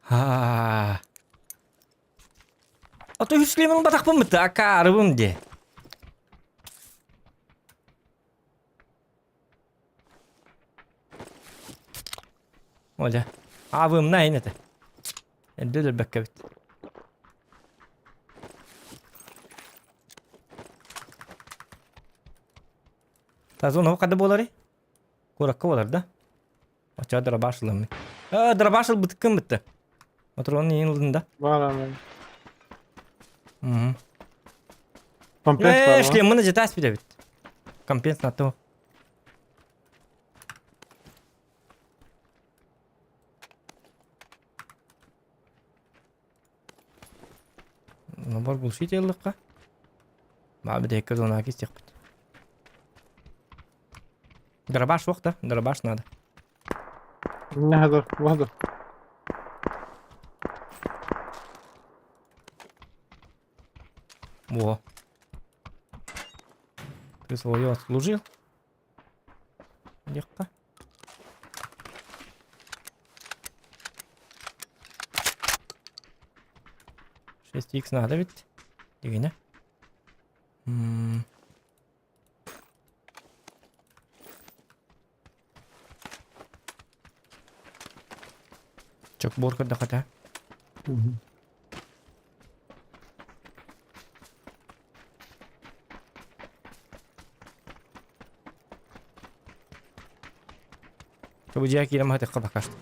Ha. Ото үслемин батақпын бітті, ака арыбым де. Оля. Абым на это. Эддөлөр бэккэбит. Тазон хада болары? Куракка болар да? Оча дробаш ылым. А, дробаш ылбыт кым бытты? Патронын иин ылдын да? Бар ана. Угу. Комплекс Э, бар ма? шлеммын жетас билебит. Компенс на то. Набор глушитель ыллыкка. Баа бидэкке зона кистиэхпит. Дробаш суох да? Дробаш надо. Нахадыр, бахадыр. Во. Ты свое отслужил. Легко. Шесть икс надо ведь. Дегене. Чокбор көрдөхөтө. Бу дьиэ киирэн маһытыахха пока что.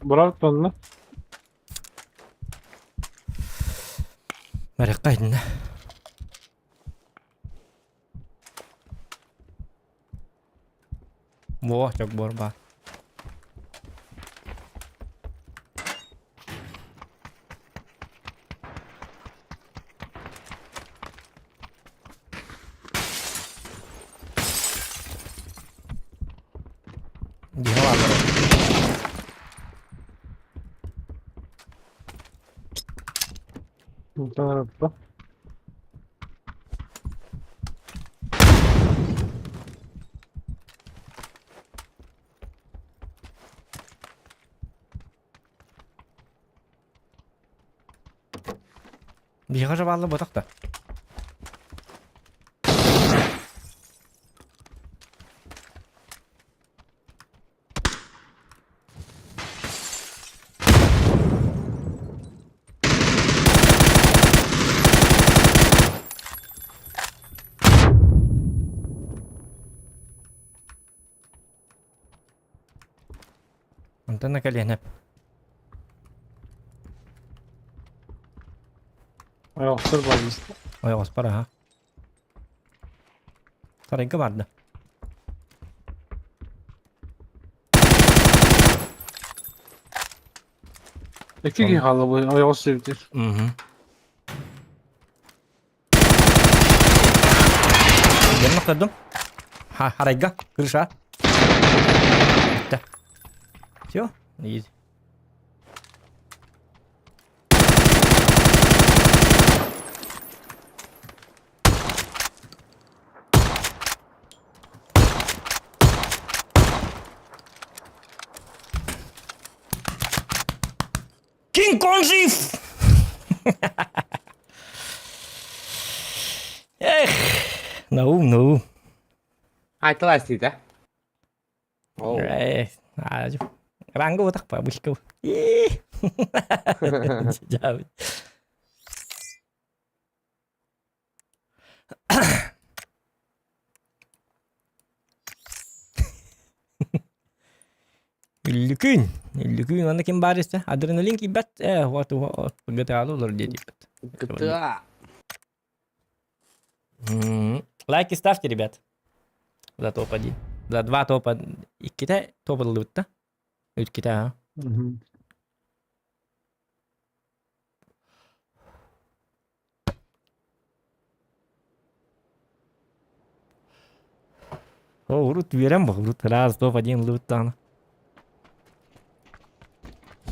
Быраат онно. Барыахха итиннэ. Во, чокбор баар. Дьиҥэ бааллар. Онтон Биһиэхэ жабаалла ботах да. Онтон кэлиэнэп. Ойоҕостор бааллар. Ойоҕоспор аха. Сарайга барда. Икки киһи хаалла бу ойоҕос сиэбитир. Угу. Дьонно көрдүм. Ха, харайга, крыша. Бүттэ. Все, изи. Кинг Конг жив! Эх, Наум, Наум. Айтылай истиитэ. Оо. Э, Ранга утах па, бышка. Дьаабыт. Үллүкүүн, үллүкүүн онно ким баар истэ? Адреналин киирбэт, э, вот, вот, GTA-ны олор диэбиппит. GTA. Лайки ставьте, ребят. За топ-1. За два топа. Иккитэ топ ыллыбыт да? Үткитэ, а? О, урут үөрэн бу, урут раз топ-1 ыллыбыт даҕаны.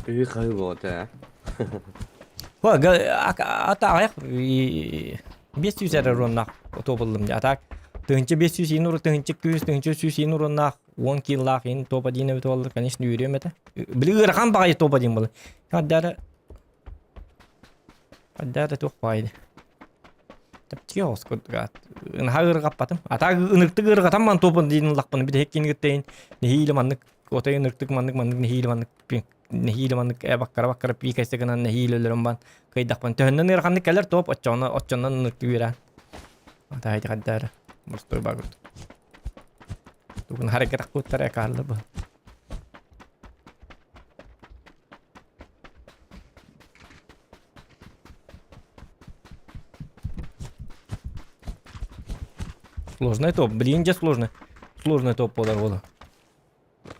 Үһү хаһыы буолта О, ата аҕыйах 500 эрэ уруоннаах топ ыллым дии. А так 1500 иин уру 1200 1100 иин уруоннаах 10 киллаах иин топ-1 эбит буоллар, конечно, үөрүөм этэ. Били ыарахан баҕайы топ-1 буолар. Хаддара Хаддара туох баҕайы. Чэпчэки оҕус курдук аат. Наһаа ыарырҕаппатым. А так ынырыктык ыарырҕатан ман топ диин ыллахпына бүтэһик киин кыттайын нэһиилэ маннык отой ынырыктык маннык маннык нэһиилэ маннык нэһиилэ маннык э баккара баккара пиикэсте гынан нэһиилэ өлөрөн бан кыйдахпын төһөннөн ыараханнык кэлэр топ оччоҕуна оччоннон ынырыктык үөрэн. Ата хайдах хаддара. Мостой багырт. Тугун харакет куттара каалла бу. Сложный топ. Блин, дьэ сложный. Сложный топ буолар буолар.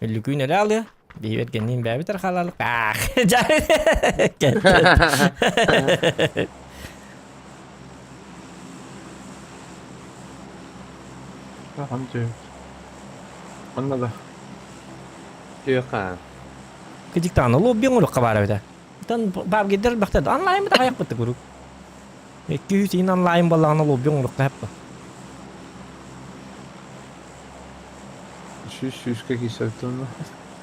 Үллүкүүн эрэ алыа. Биһибэт гэнниин бэйэбит эрэ хаалалык. Аах. Ахан түһүм. Манна да. Түөхэ. Кыдьыктаҕына лобби оҥоруохха баар эбитэ. Оттон баабгидер элбэхтэр онлайн бит аҕыйах бытты куруук. 200 иин онлайн буоллаҕына лобби оҥоруохха сөп Сүүс сүүскэ киирсэбит онно.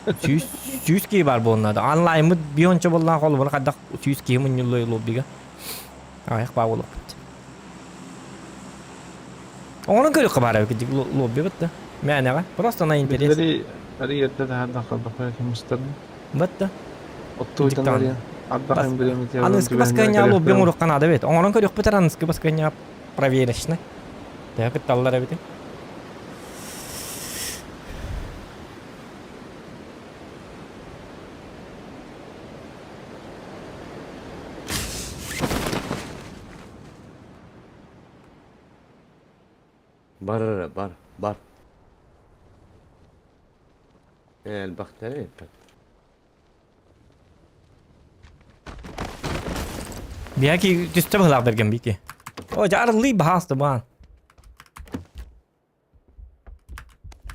Сүүс сүүс киһи баар буолуон наада. Онлайммыт биир буоллаҕына холобура хайдах сүүс киһи мунньуллуой лоббига. Аҕыйах баа буолуохпут. Оҥорон көрүөххэ баар эбит лобби бытта. Мээнэҕэ. Просто на интерес. Биллэри ари эрдэ таһаардан халбахая кемустарын. Бытта. Оттуйтан ариан. Ардахын биремити. Аныскы баскыанньа лобби оҥоруохха наада эбит. Оҥорон көрүөхпүт эрэ аныскы баскыанньа проверочно. Төһө кытталлар эбитий? Бар эрэ, бар, бар. Ээ, элбэхтэр эбиппит. Биһиги түстэ быһылаах бэргэн бики. О, дьэ арыллыы баһаасты баан.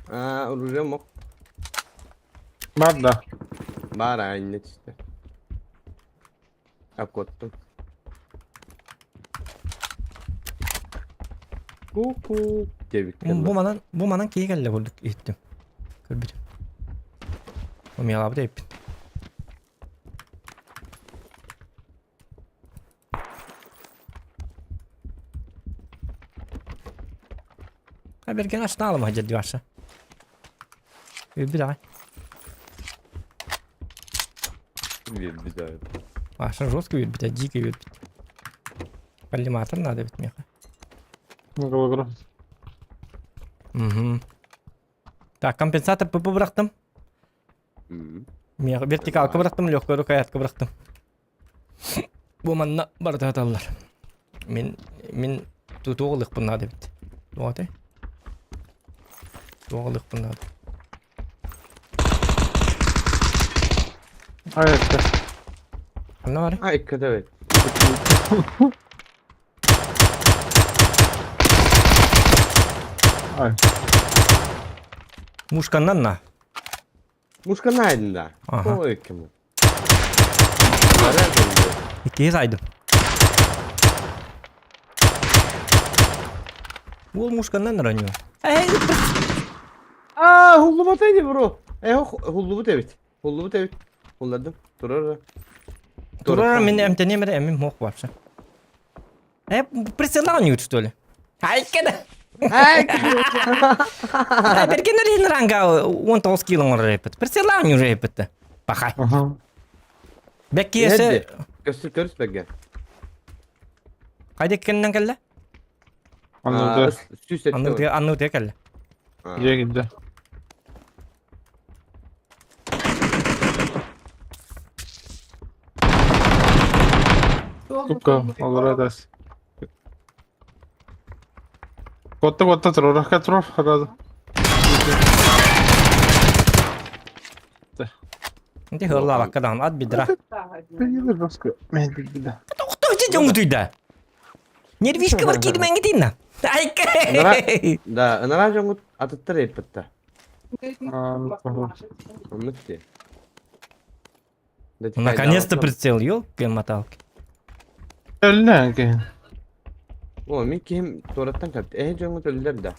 Аа, уружа мок. Бар да. Бар аанньа түстэ. Аккоттум. Ку-ку диэбиккэ Бу манан бу манан киһи кэллэ курдук иһиттим. Көрбүтүм. Умелабыт эппит. Бэргэн ашнаалым хадьар диваша. Үбүт аҕай. Үөрбүт аҕай. Аша жестко үөрбүтэ, дико үөрбүт. Коллиматор надо эбит миэхэ. Голограф. Угу. Так, компенсатор ПП бырахтым. Миэхэ вертикалка бырахтым, легкую рукоятка бырахтым. Бу манна барыта саталлар. Мин мин тутуох ылыахпын наада эбит. Туох этэй? Туох ылыахпын наада. Ayakta. Ханна бары? А, иккитэ эбит. Ай. Мушканнан на. Мушка найден да. Ага. Ой, кому. Иккиһи сайдым. Уол мушканнан раню. Аа, хуллубат эди бро. Э, хуллубут эбит. Хуллубут эбит. Хулладым. Турар. Турар мин эмтением эрэ эмим мох вообще. Э, прицелал что ли? Айкена. Ай, берген эрин ранга 19 кило оҥорор эппит. Прицелал уже эппит. Пахай. Ага. Бэккиэсэ Көстү көрүс бэрген. хайда кэннэн кэллэ? Anladı. Сүүс Анны анны утуя кэллэ. Gidiyor gitti. Тупка, олора дас. Котта котта турар, турар, харады. Инти хыллаабакка даҕаны ат бидра. Тохтоо дьоҥу түйдэ. Нервишка бар киирмэҥҥи тиинна. Айка. Да, ынараа дьоҥҥут атыттар эппиттэр. Оннук дии. Наконец-то прицел, ёлки-моталки. Өллөөн О, мин киһим туораттан кэлбит. Эһи дьоҥҥут өллөр да.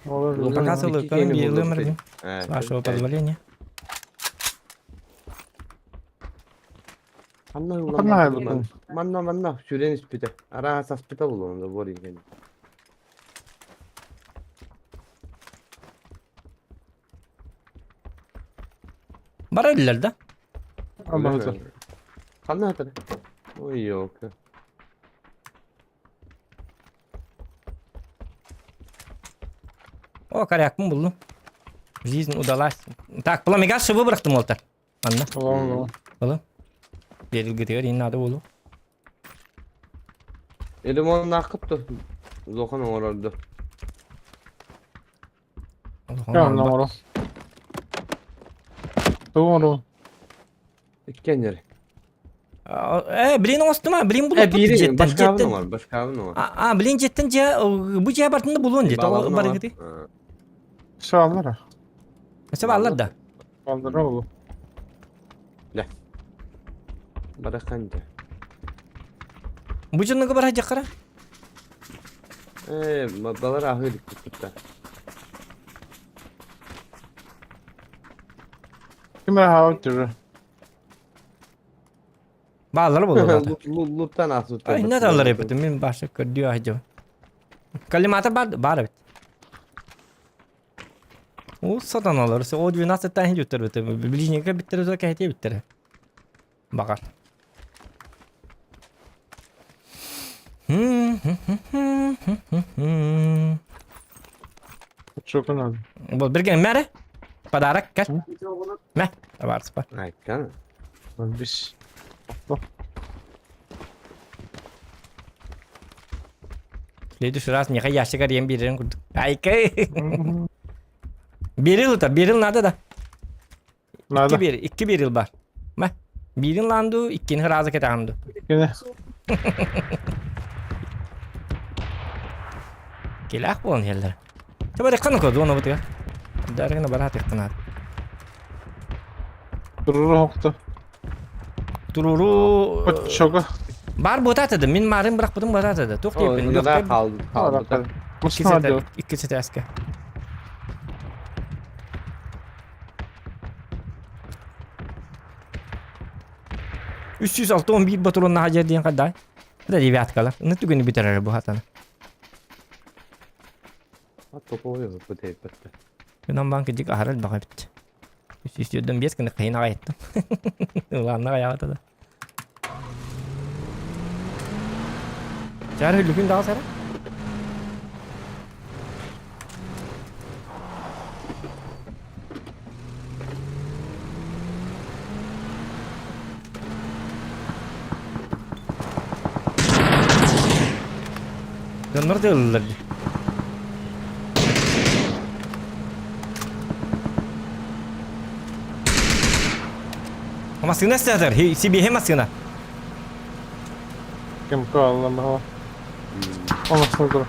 Пока сылыккан биэлым С вашего позволения. Ханна Манна манна сүрэн испитэ. Арааһа саспыта булуон да буор иһин. Бара өллөр да? Ханна атар? Ой, ёлка. О, корякпын буллум. Жизнь удалась. Так, пламегас шыбы бырахтым олтар. Анна. Олу. Берилгитигэр ин надо болу. Элимон наахыт Улахан оҥорорду. Оҥоро. Тугу оҥоро? Иккиэннэри. Э, блин оҥостума, блин Э, булуппут биири дьиэттэн, башкаабын дьиэттэн. оҥор, башкаабын оҥор. А, блин дьиэттэн дьиэ, бу дьиэ бартында булуон дии, Балабын оҥор. барыгыты. Сааллара. Өссө бааллар да. Баллара олу. Барахан дьэ. Бу дьоннуга бара дьахара. Э, балар аһыы илик туппуттар. Ким эрэ хаабыт түрү. Бааллар буолуо. Луттан асуттар. Ай, не далар эбит, мин башы көрдүү аһдьым. Коллиматор бар, бар эбит. Ол сатаналар, о 12 тан жүттер бит. Ближнийге биттер өтө кәһете биттер. Баҕар. Чокунад. Бол бирген мәрі. Подарок кел. Мә, табарсыз ба. Айкан. Биш. Следующий раз меха ящик арен берерин курдук. Айка. Берил это, берил надо да. Надо. Икки бер, икки берил бар. Мә. Бирин ланду, иккини разы кетаанду. Кene. Келах болон хеллер. Табар каны код оны бутыга. Дарыгына барат яктанат. Туруру хокто. Туруру Чога. бар ботатады. Мин марын быракпытым ботатады. Тух дейпин. Да қалды, қалды. Мусна Икки сетәске. Үс жүз алты он бир батурун хажар диэн хаддай. Это девяткалар. Ны түгүнү бүтэрэр бу хатаны. Топовой бу тейпетте. Күнөн банк дик ахарал баға бит. Үс жүз төрдөн бес күнү кыйын ағайттым. Уланна аяғата да. Жар хүлүкүн дагы сара. Дьоннор тыаллылар дии. Массыына сытар, сибиэһэ массыына. Ким каалла баһа. Оҥостон тур.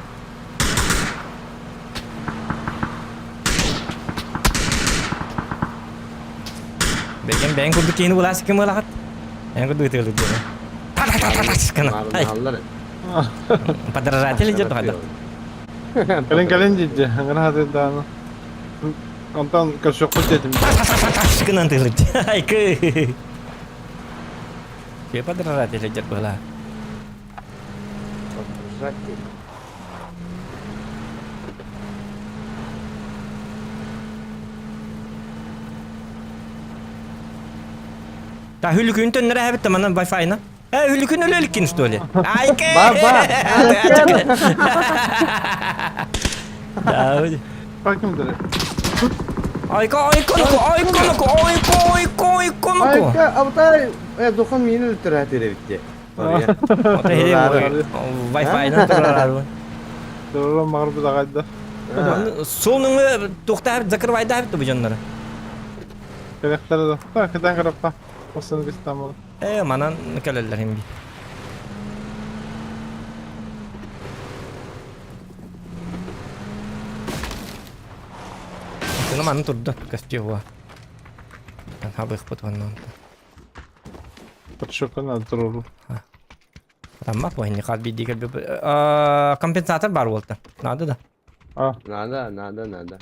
Бэйэм бэйэҥ курдук киһини булаас ким ылаҕыт? Эн курдук ытыалыт диэн. Та-та-та-та-та Подражатель идет хайда. Кэлин кэлин дии аңгара хатырдааны. Онтон көрсүөхпүт диэтим. Та-та-та-та гынан тыылыт. Айкы. Че подражатель идет была. Подражатель. Та хүлүкүн төннөрө хэбит манан Wi-Fi-на. Э, хүлүкүн өлө иликкин, что ли? Айкы! Ба ба! Да, Кимдер? Айка, айка, айка, айка, айка, айка, айка. Айка, абытай, э, духан мені өлтүрә теребитте. Wi-Fi-нан турар. Доролон мағыр бұдағайды. Сонуңы туқтап закрывайда бу дьоннору. Керектері да. Та, кытан карапта. Осыны бистан бол. Э, манан кэлэллэр химби. Сына манан турда костюма. Там хабых пут ваннан. Подшокына туруру. Таммак войны хат бидди компенсатор бар болта. Надо да. А, Надо, надо, надо.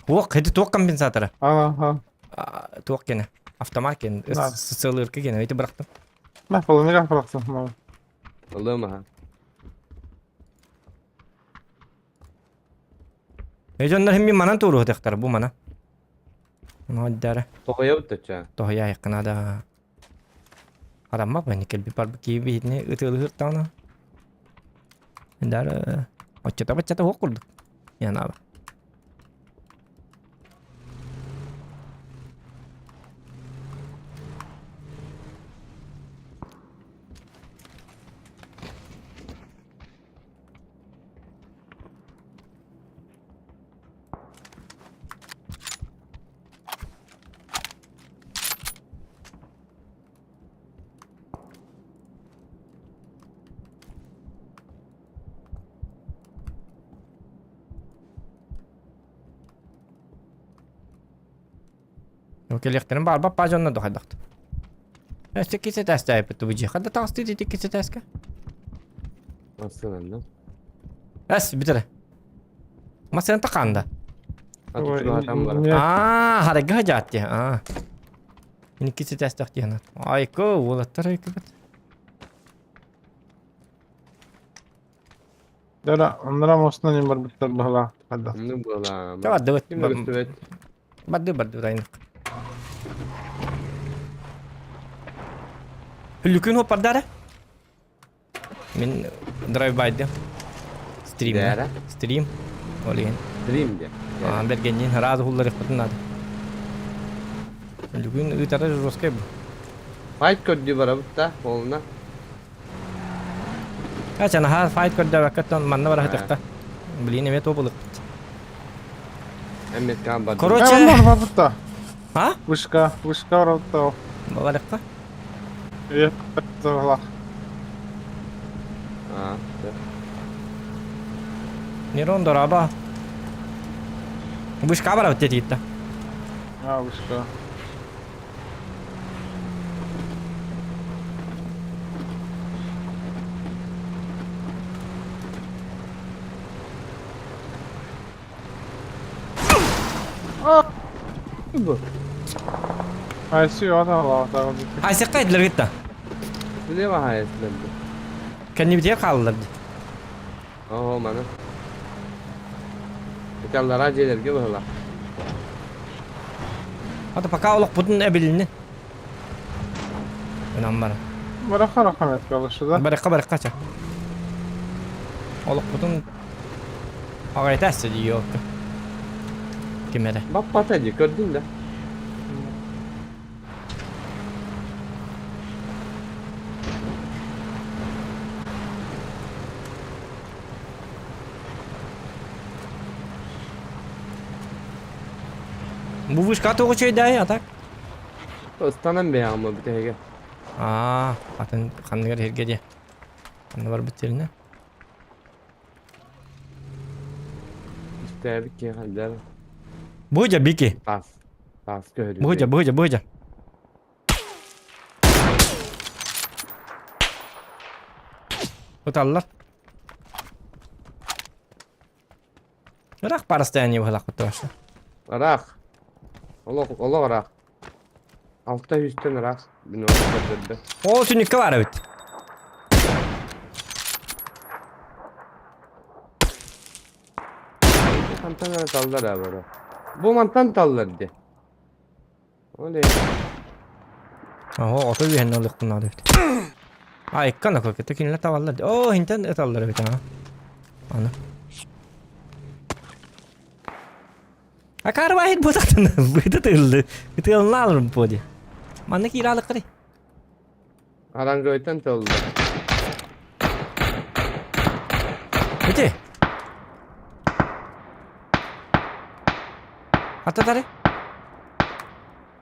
Уох, это туох компенсатора. ага. Туох кене. Автомат кене. Да. Сылыркы кене. Эти бырахтым. Мә, полымыга бырахтым. Ылым, аха. Эжоннар химми манан тууру тахтар бу мана. Ну дара. Тоғая өттөчө. Тоһуйа якынада. Адамма бу никел би бар ки битне ытылы тана. Дара. Оччата баччата хук курдук. Яна. Келехтерин бар баппа жонно дохайдахт. Өстө кисе tästä эппит бу жихада тагысты дити кисе tästä. Асынан, да? Эс битере. Масен таканда. Атучу бар. Аа, харага жаатти. Аа. Мини кисе tästä тиана. Айко, уолаттар айко бит. Дара, оннара мостна не бар биттер бахала. Хадда. Ну была. Та барды. Ким өстүбөт? Барды барды райнак. Хүлүкүн хоппардара. Мин драйв байды. Стрим. Дәрә? Стрим. Олеген. Стрим де. Аа, бергеннин разы хуллар иппытын надо. Хүлүкүн ытара жорсткай бу. Файт көрдү барабыт да, олуна. Ачан ха файт көрдө баккаттан манна бара хатыкта. Блин, эме тобулык. Эммет кан бар. Короче, Бар бар битта. а? Вышка, вышка бар битта. Баларыкка. Е, зарла. А, да. Нерон дораба. Вышка бара бит тетитта. А, вышка. Бу. Айсы ата ла, тагы. Айсы кайдылар гитта. Биле баха эсленди. Кенни битер калдылар. Ого, мана. Италлара желерге бахала. Ата пока олох бутун эбилини. Инан бар. Бараха рахмет калышы да. Барыкка барыкка ча. Олох бутун агайтасы диyor. Кимере. Баппата ди, көрдүң да. Бу вышка тоҕу чөйдөөй, а так? Ыстанан бэйэҕим бүтэһигэ. Аа, атын ханныгар иһиргэ диэ. Ханна барбыт сиринэ? Истээбит киһи хайдар. Быдьа, Бики. Таас. Таас көһөрү. Быдьа, быдьа, быдьа. Ыталлар. Ыраах по расстоянию быһалаах вообще. Ыраах. Олох, олох ыраах. Алта үстэн ыраах. Мин оны көрдөрдө. О, түннүккэ баар эбит. Хантан эрэ таллар аа бары. Бу мантан таллар дии. Ол Оһо, ото үөһэннэ ылыахпын наада эбит. Айыкка на кокетта кинилэр табаллар. Оо, хинтэн ыталлар эбит аа. Аны. Акарбайт бутатын быты тыллы. Тылын алырым поди. Манна киирэ алыккары. Оранжевойтан тыллы. Ити. Ататары.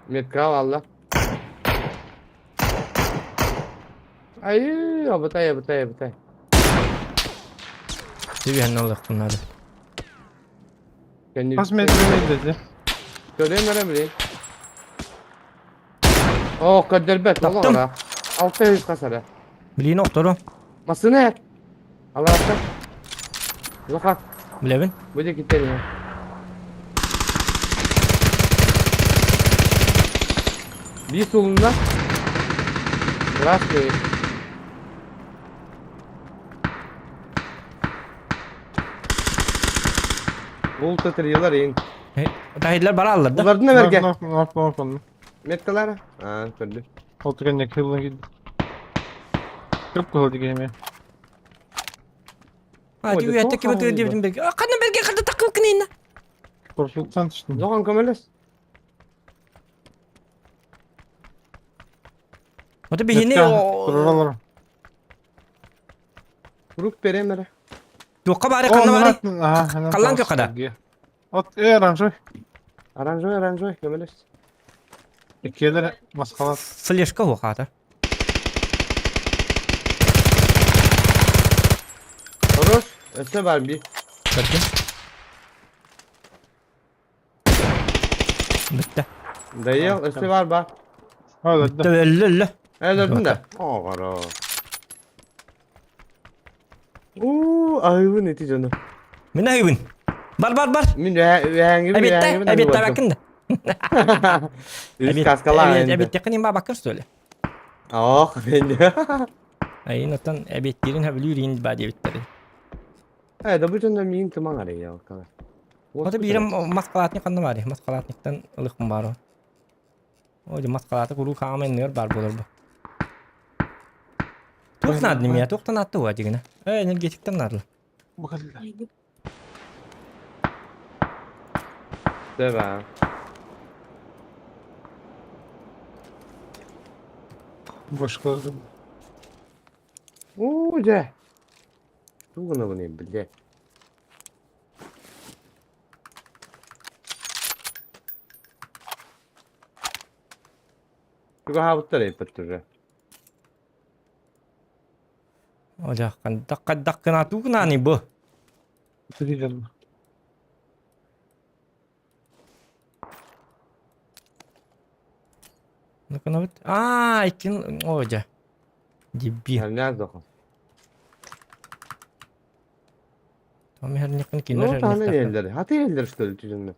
Метка алла. Айыы, абытай, абытай, абытай. Түгэн ылыахпын наада. Хас метрин dedi. Көрүөм эрэ билин. Оо, көрдөрбөт, Таптым. олоҕо. 600 хасара. Билиини охтору. Массыына эт. Алаатта. Лоха, Билэбин. бу диэки иһэ. Биир сулунна. Красный. Булта трилар ин. Таһидлар бараллар да. Булардын эберге. Норк, норк, норк, норк. Меткалара. Аа, көрдүм. Отурgan yakılına gitti. Çok kolay game. А, Ой, үйәтте тоқ ким өтө диэбитин берге. Ханна берге ханна такып кынына. Korkultan düştüm. Жоған көмөлөс. Ото биһини Dururlar. Курук берем эрэ. Туохха баары ханна баары? Қаллан көккада. От э оранжой. Оранжой, оранжой, көмөлөс. Иккиэлэр маскалар. Флешка хуохаата. Хорош. Өссө бар би. Көрдүм. Бүтте. Дайыл, өссө бар бар. Öyle Бүтте өллө өллө. Өлөрдүн да. Оҕоро. Уу, айыбын ити дьону. Мин айыбын. Бар бар бар. Мин үһээҥҥибин Эбиэтте, үһээҥҥибин эбиэтте бакын да. Үс каскалаах Эбиэт энди. эбиэттеххин бабаккын что ли? Ох, мен. Айын оттон эбиэттиирин хөбүлүүр ба диэбиттэрин. Э, да бу дьоно миин туман арыйа окала. Ото биирим маскалаатник ханна баарый? Маскалаатниктан ылыхпын баар. О, дьэ маскалааты куруу хаама иннигэр баар буолар бу. Туох наадын миэ? Туохтан аатты уа дигинэ? Э, энергетиктен наадыла. Дэбэ. Башка. Уу, дьэ. Тугуна бу биле. Туга хаабыттар эппит уже. О, дьэ, хандак хандак гына тугунааны бу. Триллер. Ну-ка, Аа, иккин, о, дьэ. Дебил. Херня дохон. Там хернякын Ну, кинер таны херняктар. эллер. Хаты эллер что ли түжүннө.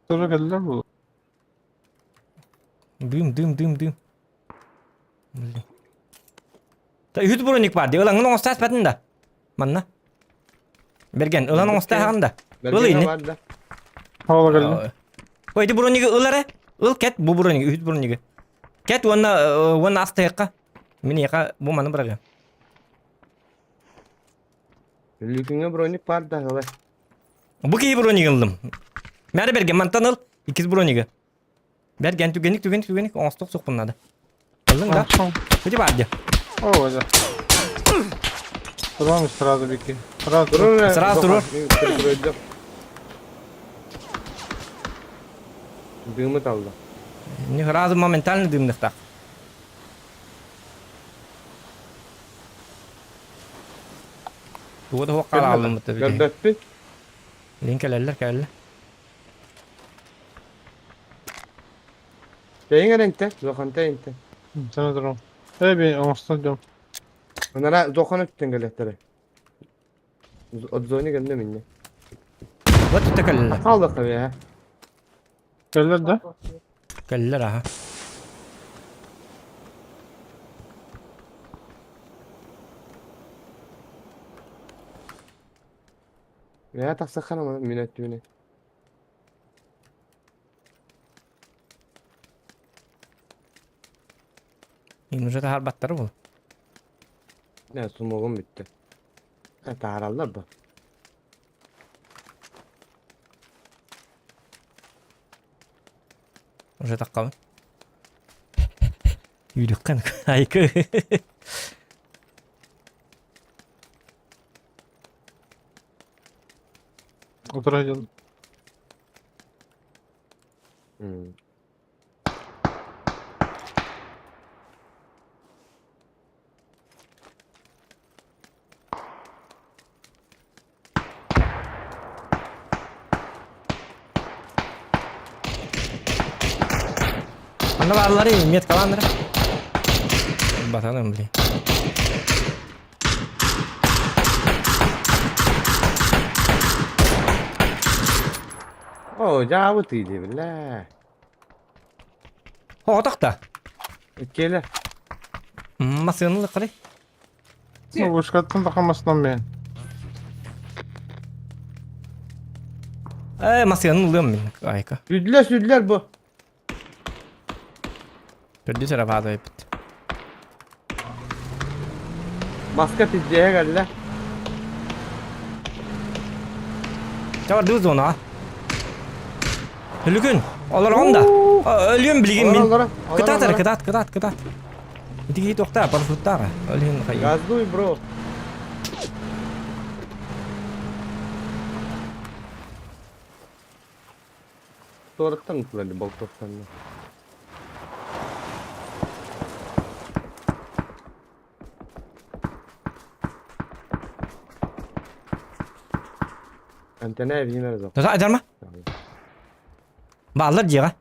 Тоже geldiler bu. Дым, дым, дым, дым. Блин. Та үт броник бар ди. Ылаҥын оҥостаас батын да. Манна. Берген, ылан оҥостааҕын да. Ыл Бергене ини. бар да. Hava geldi. Ой, ити брониги ыл эрэ. Ыл кэт бу брониги, үт брониги. Кэт уонна уонна астыахха. Мин эйиэхэ бу маны быраҕыам. Лүкүҥҥэ броник бар да ылай. Бу киһи брониги ыллым. Мәрі берген, мантан ыл. Иккис брониги. Берген, түгенник, түгенник, түгенник. Оҥостуох суохпун наада. Ыллыҥ да? Ити баар дии. О, да. Tamam сразу бики. Сразу. Турur Сразу турur. Дымы талла. Не сразу моментально дымныхтах. Туга да хуох хаалаллыммыт да бүтэ. Көрбөппүн. Лин кэлэллэр кэлэллэр. Тэйиҥ эрэ интэ, Зоханта интэ. Сана турам. Эй би оҥостон дьом. Анара Зохан өттүн кэлэттэрэ. Отзони кэннэ минне. Вот это кэлэллэр. Хааллахха бэйэ. Кэллэр да? Кэллэр аха. Бэйэ тахсаххана мин өттүнэ. Им уже таһаарбаттар бу. Не, сумугум бүттэ. Таһаараллар бу. Уже таххабын. Үйрүккэн айкы. Отыра дьон. Анна бааллары меткалааннара. Батаным, блин. Оо, дьаабы тыылыы биллээ. Оҕотох да. Иккиэлэр. Масыынылы қырай. Ну, вышкаттан тахамасынан мен. Э, масыынын ылыам мин, айка. Сүдүлэр, сүдүлэр бу. Төрдүс эрэ баада эппит. Маска пиздеһэ кэллэ. Чабардыы зона. Өлүгүн, олорон да. Өлүөм билигин мин. Кытаат эрэ, кытаат, кытаат, кытаат. Ити киһи туохтаа, парашюттаах. Өлүһүн хайыы. Газдуй, бро. Туораттан ытылар болтуохтанна. Антена эбиимэр зо. Назар айдарма. Бааллар дьиэҕэ.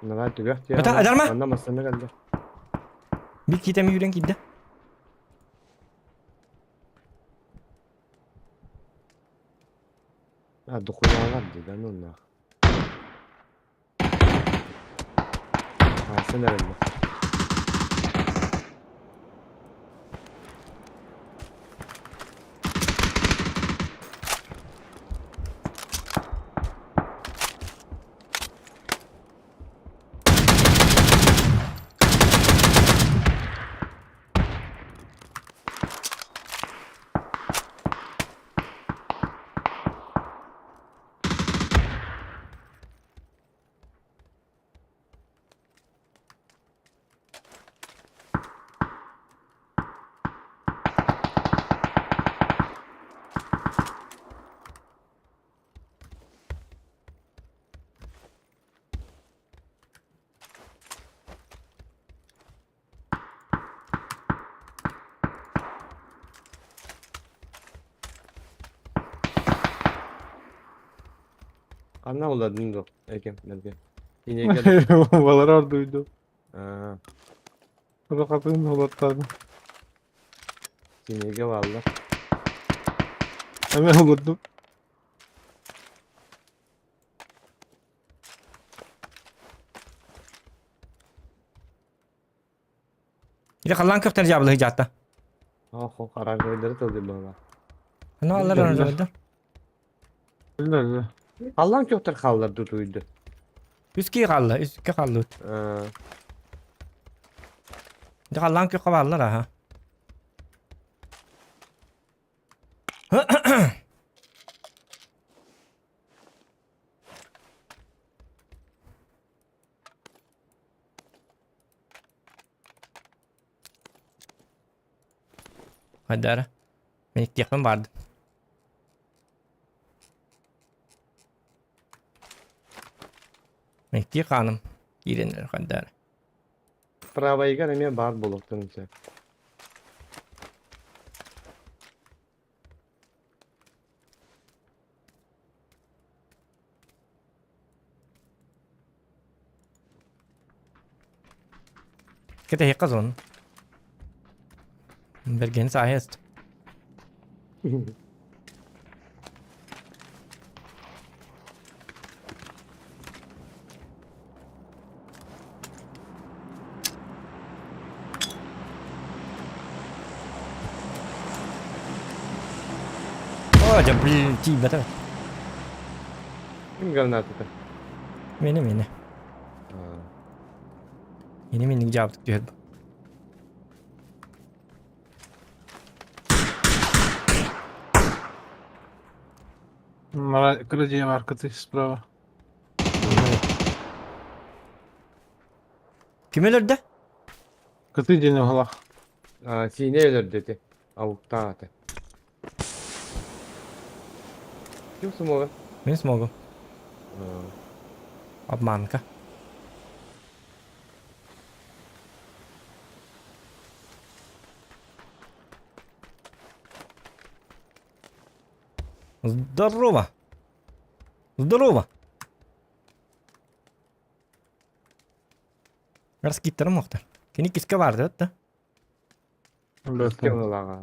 Давай түгэх Бата айдарма. Манна массыына кэллэ. Бир киитэми үүрэн киирдэ. А, дохуялар дии, да ну нах. Хаасан эрэллэр. Ханна булладың дуо? Экем, мэлгэ. Инеге Балар дуйду. Аа, Рахатын олаттады. синеге бааллар. Эме олордум. Или халлаан көхтөр дьаабылыһы дьаатта. Охо, оранжевыйдары тылдыр буолла. Аны аллар оранжевыйдар. Өллө. Халлаан көхтөр хааллар тутуйду. Үс кии хаалла, үс икки хааллыбыт. Аа, Дьэ халлаан күөххэ бааллар аха. Хайдара. Мен иттиэхпин баардым. Мектии хааным киирэн эрэр хайдара. Правайыгар эмиэ баар буолуохтарын сөп. Кэтэһиэххэ зон. Бэргэн сааһыст. О, дьэ, блин, тиийбэтэ. Ким гранатата? Мені, мені. Мені мені дьаабытык түһэр. Кыра маркаты справа. Ким өлөрдө? Кыты диэн уһалах. Сиинэ өлөрдө ити. Ауктаах аты. Ким смога? Мин смогу. Обманка. Здорово! Здорово! Раскиттарым охтар. Кини киска барды да? Киска ылаҕа.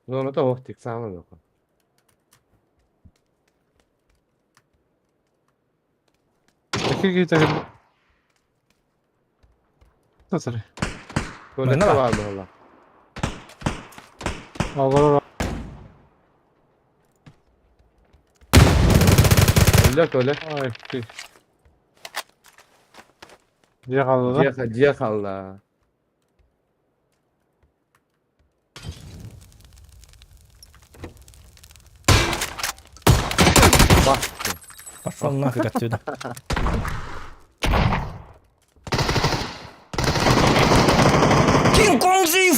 Зоната ох тик сааман око. Какие Татары. Туалетка баар буолла. Олорор. Өлө төлө. Ой, ты. Дьиэ хаалла да? Дьиэ дьиэ хаалла. Пошел нафиг отсюда. Кинг Конг жив!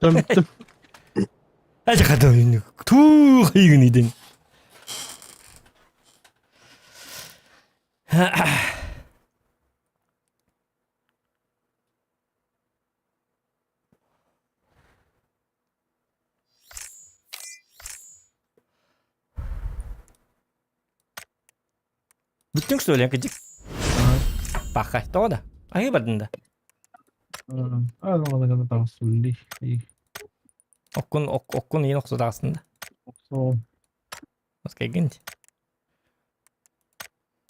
Бүттүм. Тух ийгин идин. Бүттүҥ что ли, кыдьык? Пахай, тоҕо да? Аһыы бардын да? Оккун, оккун иин охсутаҕасын да. Оскайгын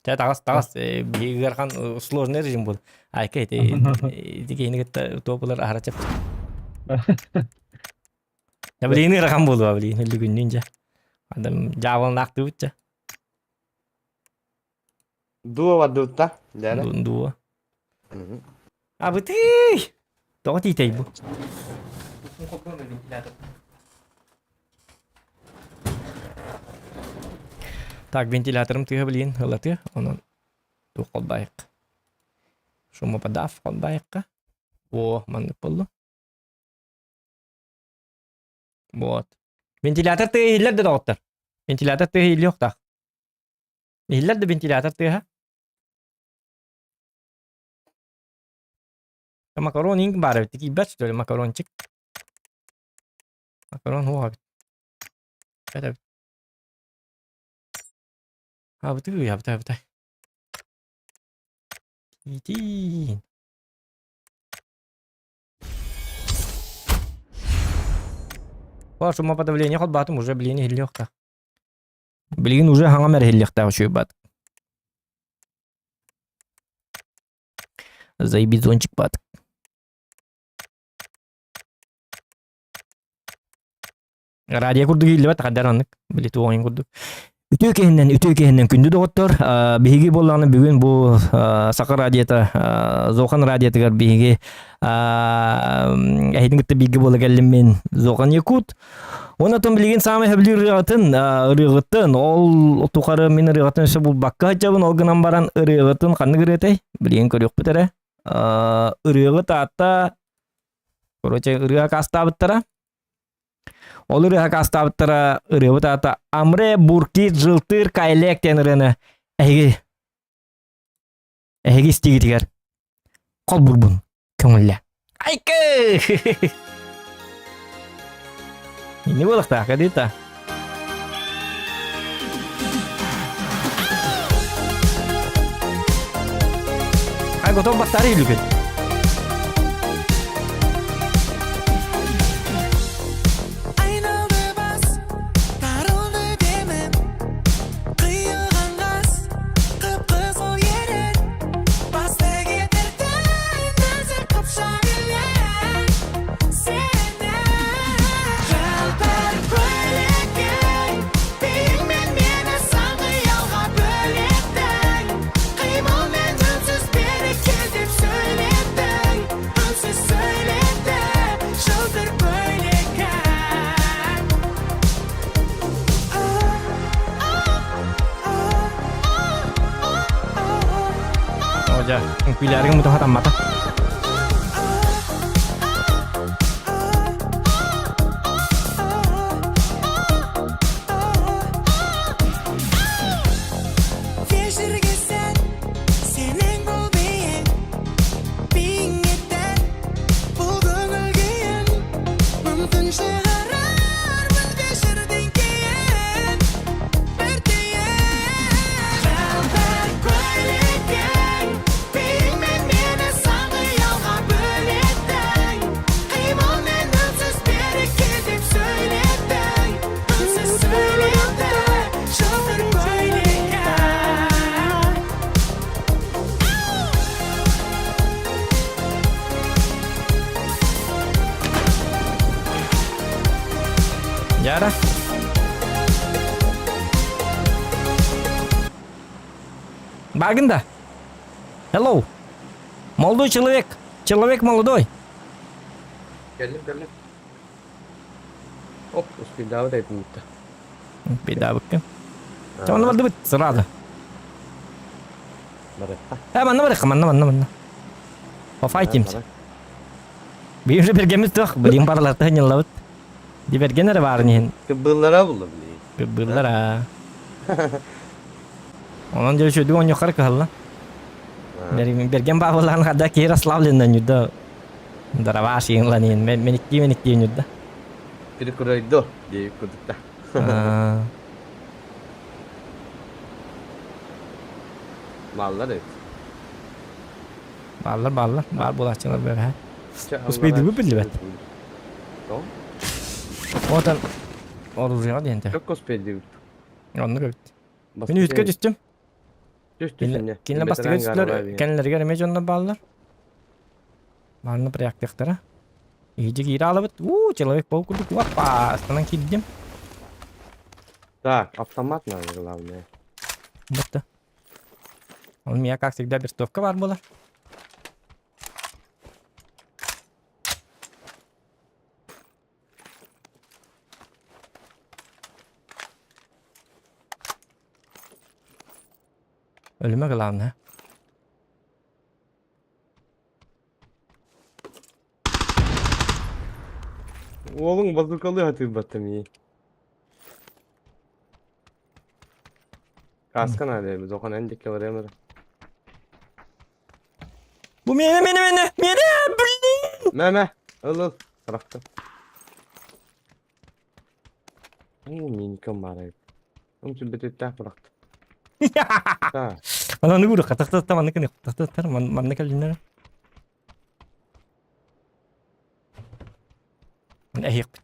Чэ таҕыс таҕыс биһиги ыарахан сложный режим буолла. Айка ити ити киһини кытта туопулар аһара чэпчэки. Я билигин ыарахан буолуо билигин өлүгүннүүн дьэ. Адам дьаабыланаахтыыбыт дьэ. Дуо бардыбытта. Дьэ Дуо. Абытый! Тоҕо тиитэй бу? Так, вентиляторым тыаһа билигин ылатыа, онон туох холбаайык. Шумоподав холбаайыкка. О, маннык буолла. Вот. Вентилятор тыаһа иһиллэр да доҕоттор. Вентилятор тыаһа иһиллиэхтаах. Иһиллэр да вентилятор тыаһа. Макарон инк баар эбит. Киирбэт что ли макарончик? Макарон хуох эбит. Эбит. Абытыы, абытай, абытай. Тиитин. О, шумоподавление холбаатым уже блин иһиллиэхтээх. Билигин уже хаҥам эрэ иһиллиэхтээх үчүгэй баат. Заебизончик баат. Радио курдук иһиллибэт хаддар оннук били туоҕун курдук. Үтүө киһиннэн, үтүө киһиннэн күндү доҕоттор, биһиги буоллаҕына бүгүн бу Саха радиота, Зохан радиотыгар биһиги эһитин кытта бииргэ буола кэллим мин Зохан Якут. Онон билигин саамай сөбүлүүр ырыаҕытын, ырыаҕытын, ол тухары мин ырыаҕытын өссө булбакка сылдьабын, ол гынан баран ырыаҕытын ханнык ырыатай? Билигин көрүөхпүт эрэ. Ырыаҕыт аата, короче, ырыа акаастаабыттара. Ол ырыа акаастаабыттара ырыабыт аата Амре Бурки Жылтыр Кайлек диэн ырыаны эһиги эһиги истигитигэр холбурбун көҥүллэ. Айкы! Инни буолахтаах кадита. Ай готов баттары үлүгүн. Айналды бас, тарылды демім Қиылған қас, қып-қызыл ерін Басты кетірді нәзік қыпшақ елің Сені Жалпыр көйлекің Биіңмен мені сан қиялға бөлеттің Қимылмен үнсіз берекел деп сөйлеттің Үнсіз сөйлетті жылтыр көйлекің О, дьэ, үҥкүүлээргэ мутаха таммата. Кешірген сәт сенің бұл биің биің бұл көңіл күйің мүмкін шығарармын кешірден кейін бір түйін Жалбыр көйлекің биіңмен мені сан қиялға бөлеттің қимылмен үнсіз берекел деп сөйлеттің үнсіз сөйлетті жылтыр көйлекің Яра. Багында. Hello. Молодой человек. Человек молодой. Кэллим, кэллим. Оп, успейдаабыт айтыммытта. Бедабыкка. Чону бардыбыт сразу. Барыхха. Э, манна барыхха, манна, манна, манна. Пофайтимся. Биир уже бергемиз туох, билин бараларта хыньыллабыт. Ди берген эрэ баарын иһин. Кыбыллара булла билигин. Кыбыллара. Онон дьэ үчүгэй оонньуоххара кыһалла. Берген баабылаан хада киһи расслабленна ньурда. Дарабаш иҥланиин мениктии мениктии ньурда. Перекройду диэбит курдукта. Бааллар эбит. Бааллар, бааллар. Баар буолааччылар бэҕэһээ. Успейдыбы биллибэт. Отан оружиеҕа диэн Çok успейдыбыт. Оннук эбит. Мин үскэ түстүм. Кинилэр бастакы түстүлэр, кэннилэригэр эмиэ дьоннор бааллар. Манна проектыахтара. Иһдьи киирэ аалабыт. Уу, человек паук курдук. Опа, астанан киирдим. Так, автомат надо главное. Бытта. У меня, как всегда, вертовка бар была. Өлүмэ главное. Уолуҥ базукалыы сатыырбаттым ии. Кааска наада эбит, охон эн диэки барыам эрэ. Бу миэнэ, миэнэ, миэнэ, миэнэ, блин! Мэ, мэ, ыл, ыл, тарахтым. Оо, миникам баар эбит. Умсүлбэтиттээх бырахтым. Так. Ананы көрө, хатахтаттар манна кини, хатахтаттар манна кэллиннэр. Эһиэхпит.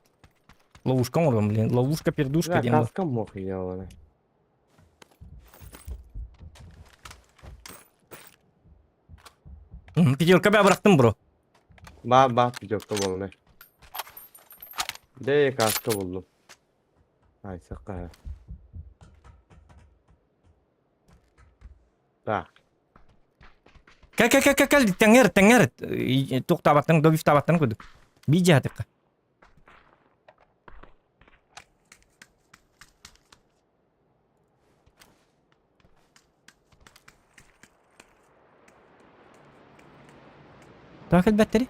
Ловушка оҥором, блин. Ловушка пердушка диэн. Каска мох еалары. Пятерка бә бырахтым, бро. Ба, ба, пятерка болны. Де каска булдум. Айсакка. Так. Кэл кэл кэл кэл кэл тэҥэр тэҥэр туохтаабаттан добивтаабаттан курдук. Биир дьаһатыкка. Тоҕо кэлбэттэри?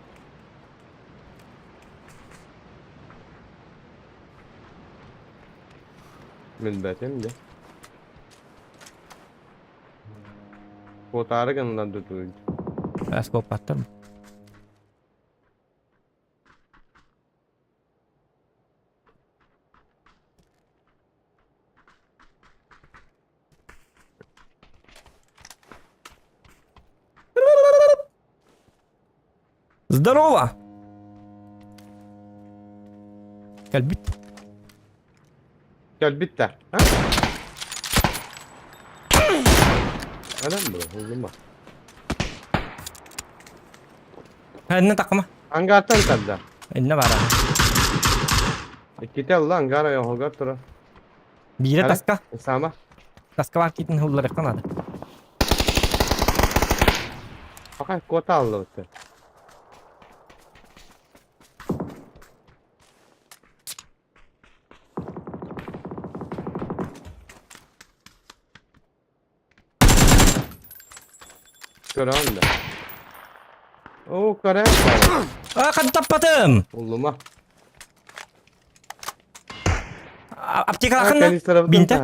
Билбэтим дьэ. Куотаары гыннар дутууй. Аскоппаттар. Здорово! Кэлбит. Кэлбиттэр. Адам бу, уллума. Инна такма. Ангартан тарда. Инна бара. Иккитэ алла ангар ойоҕоһугар турар. Биирэ таска. Сама. Таска бар киитин hulларыахха наада. Пока куота аллыбыт. Көрөҕүн да. Оо, көрөөн А, хантаппатым! Уллума. Аптекалахын да? Бинте?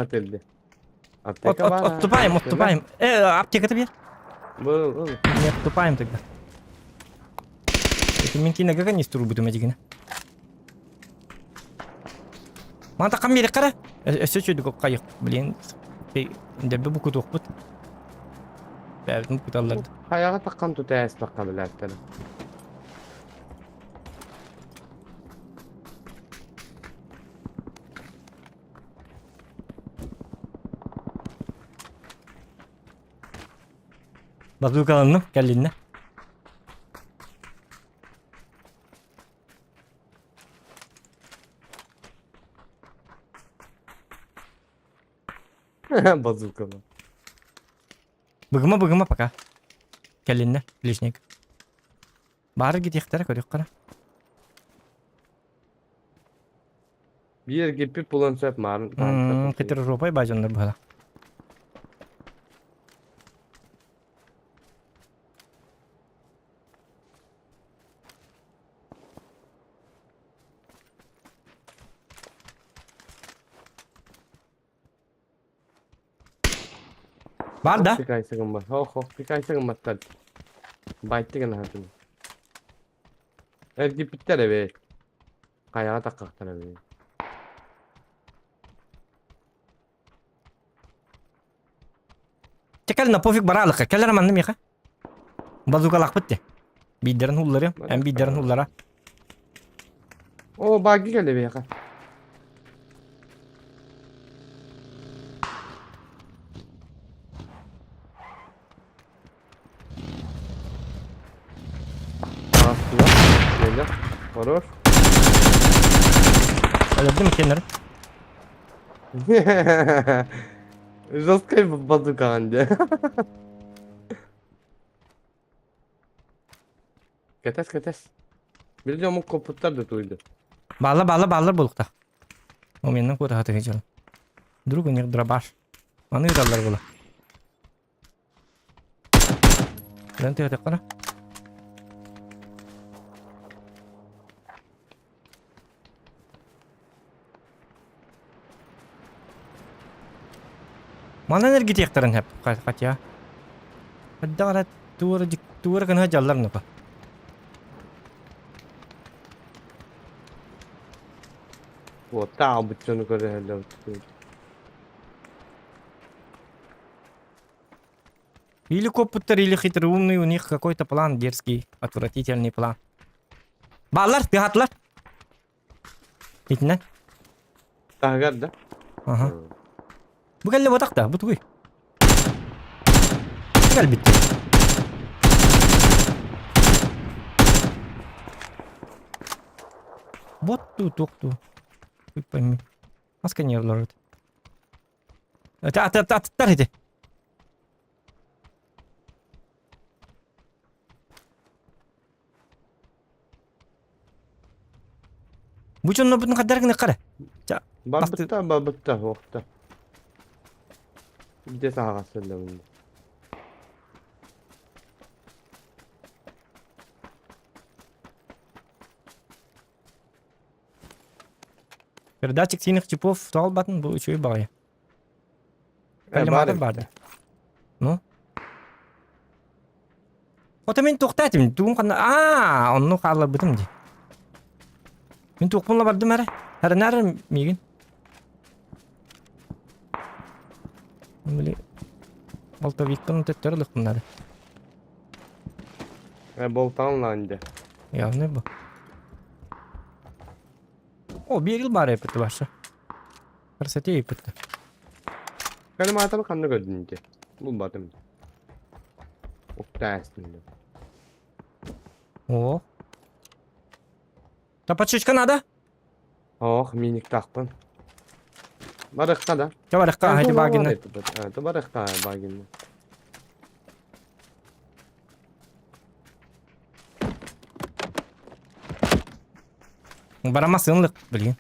Аптека бар. Отступаем, отступаем. Аптеката бер. Был, был. Не отступаем тогда. Это мен кинеге канистру бутум эдигине. Мана такам бери кара. Өссө чөйдүк кайык. Блин, дәбе бу кутуохпут. Бәбитин куталларды. Хайаҕа таххан тута ээспэххэ билээттэр. Базукаланным, кэллиннэ. Базукала. Быгыма быгыма пока. Кэллиннэ, лишник. Бары гитиэхтэрэ көрүөххэ. Биир гиппит булан сөп маарын. Хитрожопай бажаннар быһала. Бар да? Пикайсыгым бар. Хо-хо, пикайсыгым баттар. Байтты гына хатын. Эргиппиттэр эбит. Хайаҕа таххахтар эбит. Чэ кэл на пофиг бараалыкка. Кэлэр манна миэхэ. Базукалаахпыт де. Биирдэрин хулларыам. Эн биирдэрин хуллара. О, баги кэллэ биһиэхэ. Астыла. Келе. Хорош. Өлөрдүм кеннер. Жесткая базука де. Кэтэс, кэтэс. Билде омук коппуттар да туйду. Баалла, баалла, бааллар буолуктах. Оменнан куота хатыга дьон. Друг у них дробаш. Аны ыталлар була. Лэн тыатаххына. Манан эргитиэхтэрин сөп, хотя. Хайдах эрэ туора туора гына дьаллар нука. Уоттаах албыт дьону көрөһөллөр. Или коппуттар, или хитроумный, у них какой-то план дерзкий, отвратительный план. Бааллар, тыһаатылар. Итинэн. Таһыгар да? Аха. Бу кэллэ ботах да, бу тугуй? Кэлбит. Вот ту, туох ту. Хуй пойми. Маска не олорор. Аттар ити. Бу дьоннорбутун хаддар гына қара. Барбытта, барбытта, уохта. Где саҕа сыллабын. Передатчик синих типов туалбатын бу үчүгэй баҕайы. Коллиматор баар да. Ну? Ото мин туохтаатым, тугум ханна аа, онну хаалларбытым дии. Мин туохпун бардым эрэ. Харынаар миигин. Били болтовикпын төттөрү ылыхпыннары. Болтаан лаанде. Явный бу. О, биэрил баар эппит баша. Красоте эппит. Калиматабы ханна көрдүн ити? Булбатым. Уктаастын. О. Тапачечка надо? Ох, миниктахпын. Барыққа да. Ча барыққа, хайди багина. Барыққа багина. Барама сынлык, блин.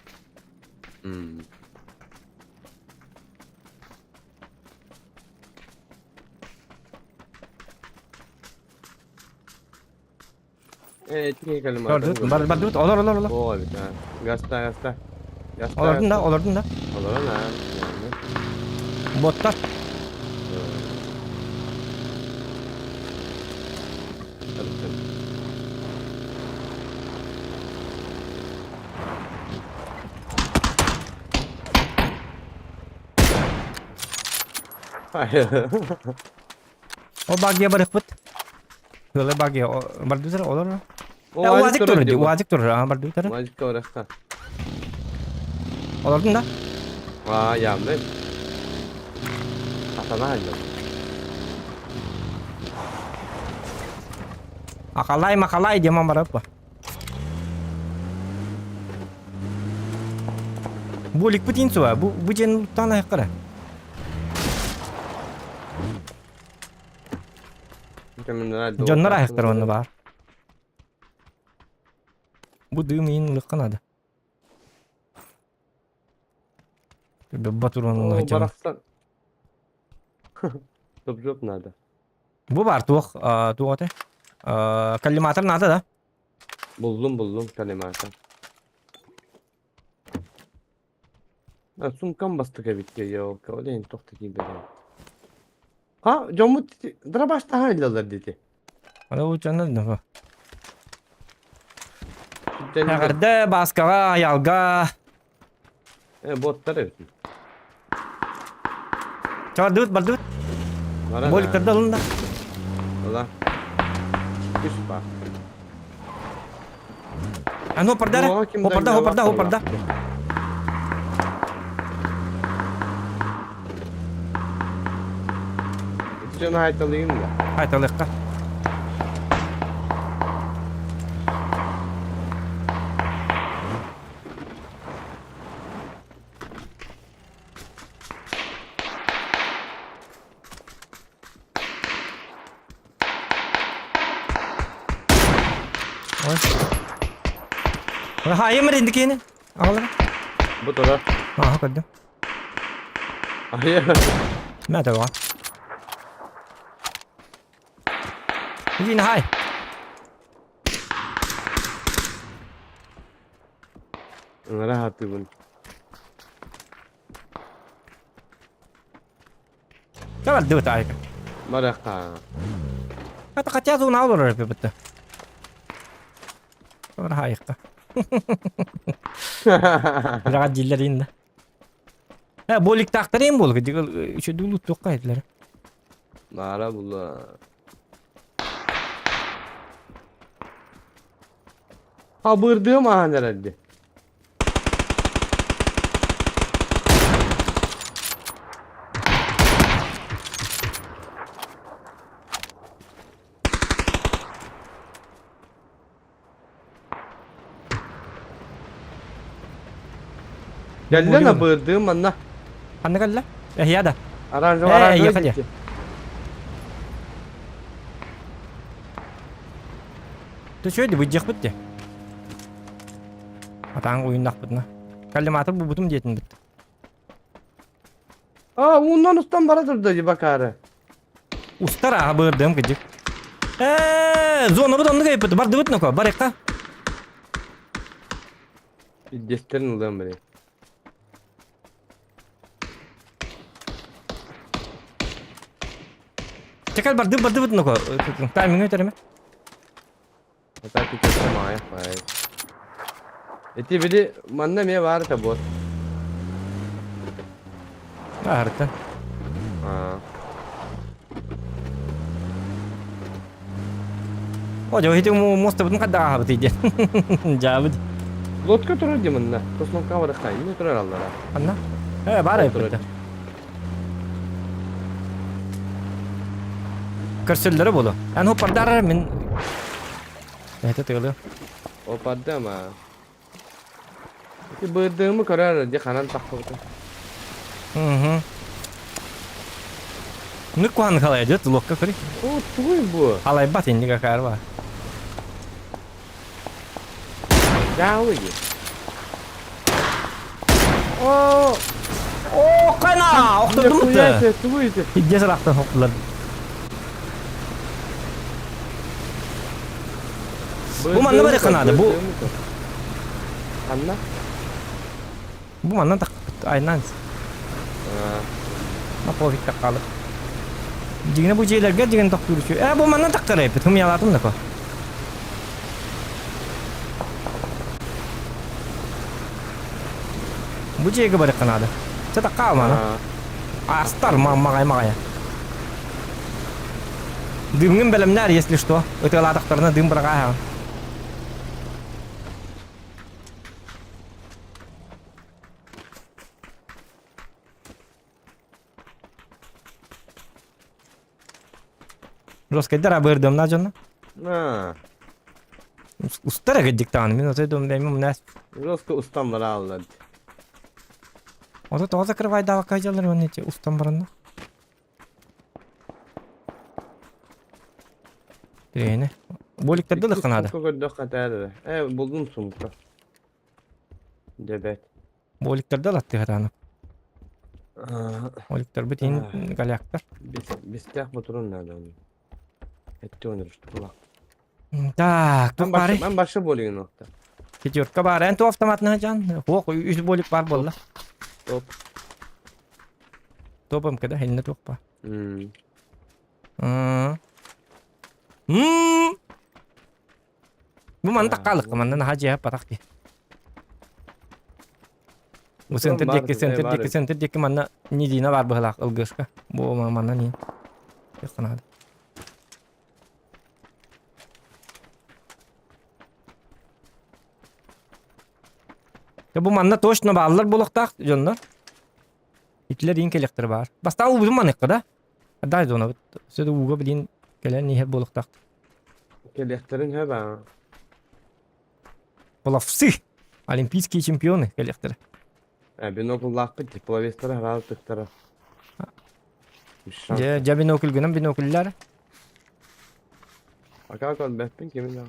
Бардыбыт, бардыбыт, олор, олор, олор. О, эбит, Гаста, гаста. Гаста. Олордун да, олордун да. Олорон, а. Боттар. О багия барыхпыт. Ыалы багия бардыбытар, олор. Уазик турар ди, уазик турар, а бардыбытар. Уазик турар. Олордун да? А, явно. Атана Акалай макалай деман барап ба. Бу ликпутин суа, бу бу жен тана яккара. Дьоннор айыктар онно баар. Бу дым иин ылыкка надо. Батурон Барахсан. Топ надо. Бу бар туох туох ате. Коллиматор надо да? Булдум булдум коллиматор. Сумкам бастык эбит елка, ол эйин тохто киирбэтэ. Ха, дьоммут дробаштаһан ыллалар диэти. Аны учанна Эҕэрдэ Бааскаҕа, Айаалга. Боттар эбит. Бардыбыт, бардыбыт. Боликтарда ылын да. Ыла. Үс ба. Аны опарда Опарда, опарда, опарда. Дьону айталыйым да. Айталыахха. Ой. Хайым рендикени. Аҕалара. Бу тура. Аха көрдүм. Айа. Мә табаҕа. Илина хай. Ыҥыра сатыыбын. Табардыбыт айка. Барахха. Хата хотя зона олорор эпиппит. Барахайыкка. Бираҕа дииллэр инна. Э, боликтаахтар эм буолук дигэл үчүдүүлүк туохха этилэр. Наара була. Хабырдыым ахан эрэрди. Кэллэ на бырдыым манна. Ханна кэллэ? Эһиэ да. Оранжевый, Э, оранжевый ехали. дикки. Ты что, выдьехпыт де? Атаң уйуннахпытына. Коллиматор бубутум диэтин бит. А, ууннан устан бара турда ди бакары. Устар аха бырдым кыдьык. Э, зона бут оннук эппит. Бардыбыт ноко, барыкка. Иддестерин ылыам били. Чекал барды бардыбыт ноко. Тайминг өтөрөмө. Ата кикетте маайах бай. Эти били манна эмиэ баар этэ буот. Аарыттан. Аа. О, дьэ, ити муостабытын хайдах ааһабытый диэн. Дьаабыт. Лодка турар дии манна. Тоснолка барыхтай. Эмне турар аллара. Ханна? Э, баар Турар. эбит. Көрсөллөрө буолуо. Эн хоппардар мин Это тыылы. Опарды ама. Ити быырдыымы көрөр дии ханан тахсыбыта. Угу. Ну куан халай идет, лодка көрүй. О, тугуй бу? Алайбат инни какая бар. Дауы дии. О, О, кана! Охтордум Хуя тугуй ити. Идде сарахтан хоптулар. Бу манна бары канады, бу. Ханна? Бу манна так айнан. На пофиг таккалы. Дигине бу жейлерге деген токтур Э, бу манна таккар эпит. Хым ялатым да ко. Бу жеге бары канады. Ча такка мана. Астар мағай мағай. Дымгын бэлэмнэр, если что. Ытыалаатахтарына дым быраҕааһаҕын. Жесткайдар абырдымна дьонно. Устар эгиддик даҕаны мин отой дом бэйм умнаас. Жестко устан бара аллар. Ото тоҕо закрывайдаабакка дьаллар уонна ити устан баранна. Тирэйини. Боликтарды ылыхха наада. Сумка көрдөх хатаар. Э, булдум сумка. Дебет. Боликтарды ылаттыы хатааны. Боликтарбыт иһин голяктар. Бистэх ботурун надо оны. Этти онырыштыла. Так, туох баарый? Мен башы болигин охта. Пятерка баар. Эн туох автоматына жан? Хуох, үс болик бар болла. Топ. Топом када хинне туох ба. М. М. Бу манна таккалык, манна наха жиһа патах ди. Бу центр диэки, центр диэки, центр диэки манна нидина бар быһылаах ылгышка. Бу манна нин. Яхтанады. Бу манна точно бааллар буолуохтаах дьоннор. Итилер иин кэлиэхтэрэ баар. Бастаан уубутун маныахха да. Дай зонабыт. Сөдө ууга билин кэлэн иһэр буолуохтаах. Кэлиэхтэрин сөп аа. Пловцы! Олимпийские чемпионы кэлиэхтэрэ. Э, бинокллаахпыт тепловестара хараалтыктара. Дьэ, дьэ бинокльгынан бинокльлар. Пока көрбөппүн кими да.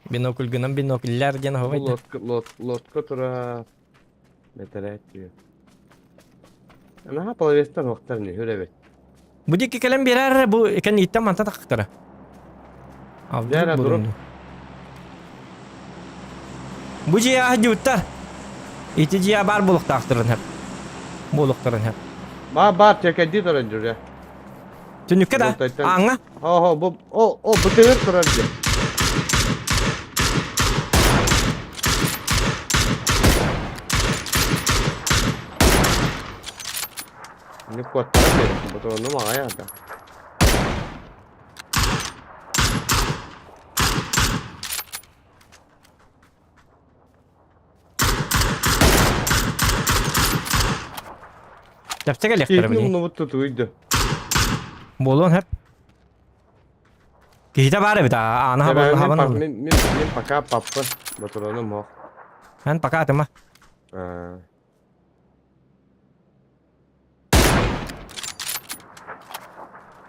Бинокльгынан бинокльлар диэн оһобай. Лодка, лодка тура бэтэрээт диye. Наһаа половестар охтар не хүрэбит. Бу диэки кэлэн биэрэр бу кэннииттэн манта тахтара. Дьэ, дуруп. Бу дьиэ аһдьыбыттар. Ити дьиэ баар буолуохтаахтарын хэп. Буолуохтарын хэп. Баар баар чэкэдии турар дьүрэ. Түннүккэ да? Ааҥҥа? Хо-хо, бу о о бытыгыр турар дьэ. Не куоттара биэрэ, бутуонну маҕайа да. Тэпсэ кэлиэхтэрэ Киһитин билигин. умнубут тутуйду. Буолуон сөп. Киһитэ баар эбит аана Мин хабан мин мин пока паппын. Ботуруонум оһох. Эн пока атыма. Аа.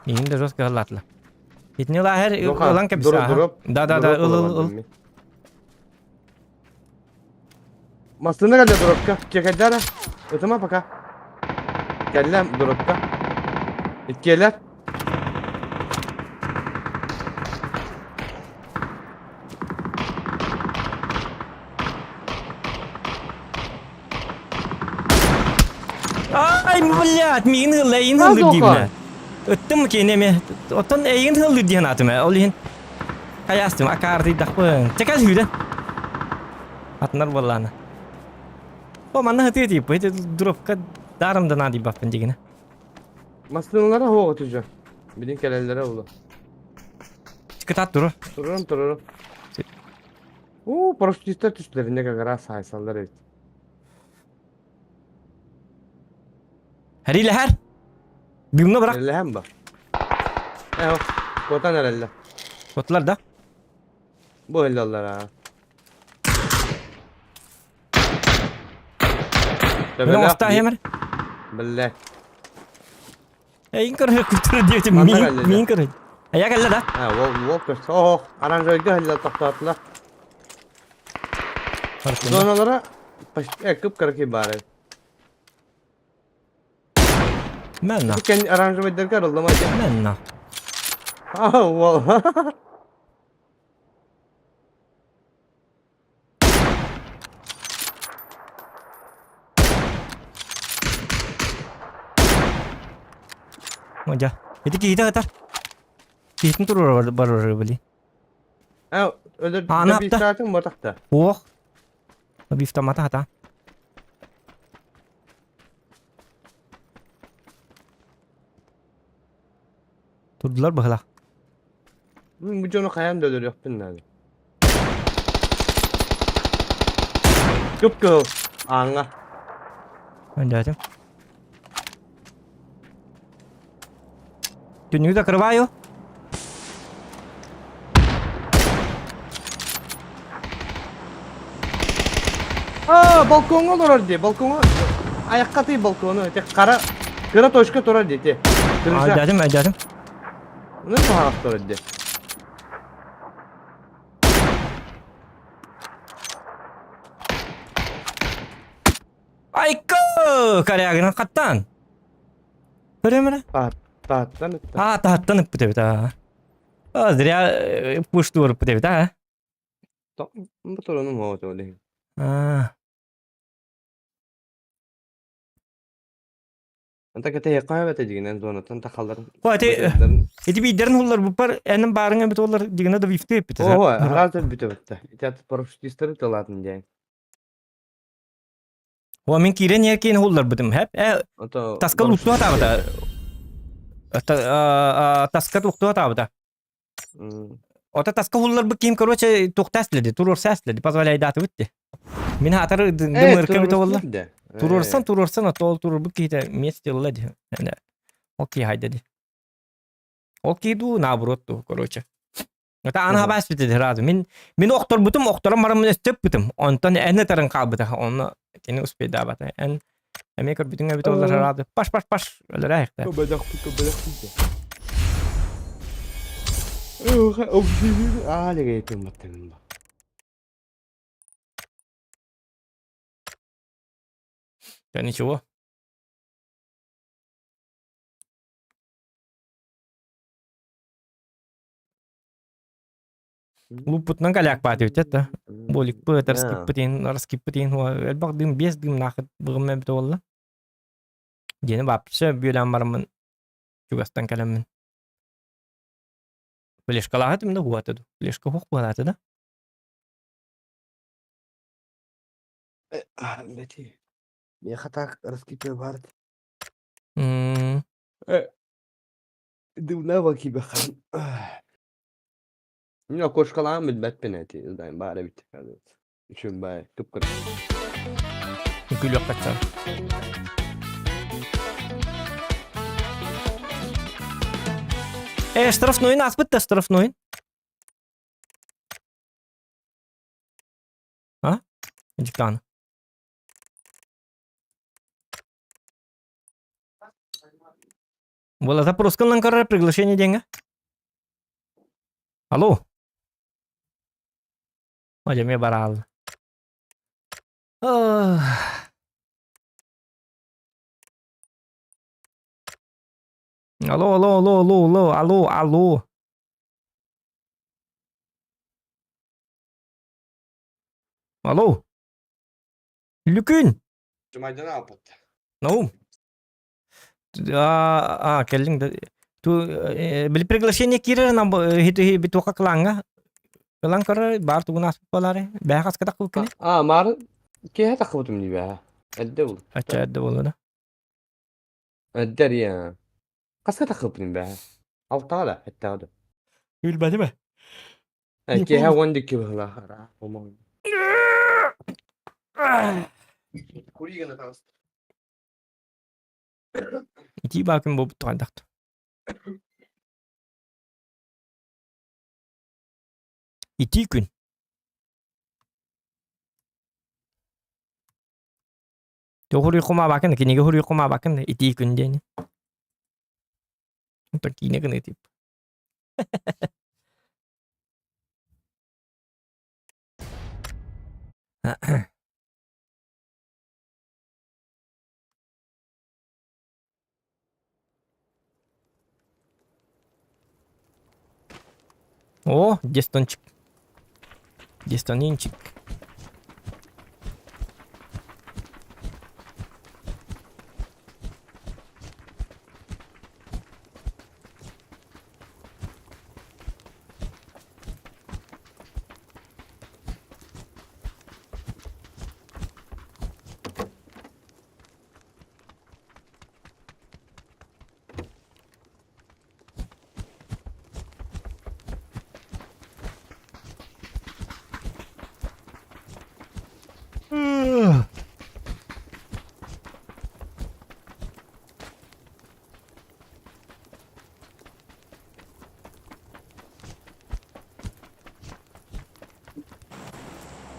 Миигин да жестко ыллаатылар. Итини ылааһар ылан кэбис. Да да да ыл ыл ыл. Массыына кэллэ дропка. Чекайда эрэ. Ытыма пока. Кэллэ дропка. Иккиэлэр. Ай, блядь, миигин ылла, эйигин ыллыр диибинэ. Ыттым киэнэ эмэ. Оттон эйигин ыллыр диэн аатым ээ. Ол иһин хайаастым, акаардыйдахпын. Чэ кэл сүүрэн. Атынар буоллаана. О, манна хытыы тииппэ. Ити дропка даром да наадыйбаппын дигинэ. Массыыналара суох отужа. Билин кэлэллэрэ буолуо. Кытаат турар. Турарым турарым. Уу, парашютистар түстүлэринэ как раз саайсаллар эбит. Хэриилэһэр. Дымна бырах. Эрэллэһэн ба. Э, куотан эрэллэ. Куотулар да? Бу өллөллөр аа. Мин оҥостоо иһэмэр. Биллэ. Эйин көрөр кутура диэтим мин мин көрөр. Ая кэллэ да? А, ол ол көстө. Ох, оранжевыйга һэллэ тохтоотулар. Зоналара почти кып-кыракый баар. Мэнна. Кен оранжевыйдарга арыллама. Мэнна. А, уол. Модьа. Ити киһитэ ытар. Киһитин туруора барар били. А, өлөр Аана апта. бифтаатын батахта. Ох. Бифтамата хата. Турдулар быһылах. Бу дьону хайаан да өлөрүөхпүн наада. Кып-кыһыл ааҥҥа. Өндөөтүм. Түннүгү закрываю. А, балкоҥҥа олорор дии, балкоҥҥа айахха тый балкону, ити хара кыра точка турар дии, ити. Крыша. Өйдөөтүм, өйдөөтүм. Ну, туһаҕас турар дии. Айка! Корягынан хаттан. Көрөмөрө? Тааттан ытта. А, тааттан ыппыт эбит, а. А, зря пушту ырыппыт эбит, а. Бу туруну моот оле. А. Анта кете якка эбете дигинен зонаттан тахалар. Ити ити биидерин хуллар буппар энин баарың эбит олар дигине да вифты эппит. Ого, разы бүтө битте. Ити парашютисттер тылатын диян. О, мин киирэн иһэр хулларбытым. Хэп, э, таска луктуа таабыта. Таска туктуа таабыта. Ота таска хулларбыт ким, короче, туохтаас леди, туруорсаас леди, позволяйдаатыбыт ди. Мин хаатар дымырка бит олла. Туруорсан, туруорсан, а то ол туруорбут киһитэ месте ылла ди. Ол киһи хайда ди. Ол киһи дуу, наоборот дуу, короче. Это аны хабаас битэ сразу. Мин мин охторбутум, охторон бараммын өстөппүтүм. Онтон эн ытарын хаалбыта. Онно кини успейдаабата. Эн эмиэ көрбүтүҥ эбит олар сразу. Паш паш паш өлөрө айыкта. Аа легейтин баттагын ба. Да ничего. Луппутунан каляк баат эбит да. Боликпыт, раскиппытын, раскиппытын, элбэх дым, биэс дымнаахыт быгым эбит буолла. Диэни вообще бүөлээн бараммын чугастан кэлэммин. Флешкалаахытым да уата ду. Флешка хуох буолаата да. Бэти. Миэхэ так раскиппе баар. М. Дымна кибэхан. Мин окошкалаан билбэппин эти, ылдайын баар эбит. Үчүн бай, кып-кыр. Күлүөх каччан. Э, штрафнойын аспыт да штрафнойын. А? Диктан. Буола запросканан көрөр приглашение диэҥҥэ. Алло. О, дьэ, бараал. Алло, алло, алло, алло, алло, алло, алло. Алло. Лүкүн. Жумайдан алпыт. Наум. А, кэллиҥ да. Ту били приглашение киирэр нам битуха кылаҥҥа. Кылаҥ көрөр баар тугун ааспыт буолаары. Бэйэ хаска таххыбыт кини? А, маар киэһэ таххыбытым дии бэйэ. Эрдэ буолу. Ачча эрдэ буолла да. Эрдэ эрийэ. Хаска таххыбытым бэйэ. Алтаҕа да, эттэҕэ да. Билбэтим ээ. Киэһэ уон дикки быһылаах. Куриганы таҕыста. Итии баа күн буолбут хайдахт. Итии күн. Хоруйхумаабакын, кинигэ хоруйхумаабакын итии күн диэн. Онтон киинэ гыныы тип. О, дестончик. Дестонинчик.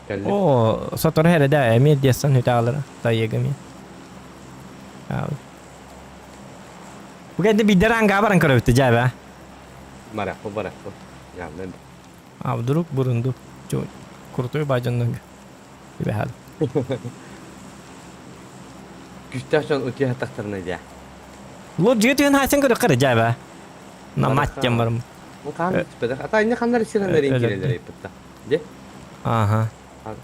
Кэллим. Оо, сотору эрэ эмиэ диэссэн үтаалара тайыга эмиэ. Бу кэннэ биирдэ рангаа баран көрөбүт дьээбэ. Барахпы барахпы. Явно. А вдруг бурунду. Крутой баадьанныга. Түбэһэл. Күстээх дьон утуйа тахтарына дьэ. Лор дьиэ түһэн хаайсан көрөххө дьээбэ. Намат диэн барым. Бу хаан түспэтэх. Ата инне ханнар сирэннэрин киирэллэр эппитта. Дьэ. Ага.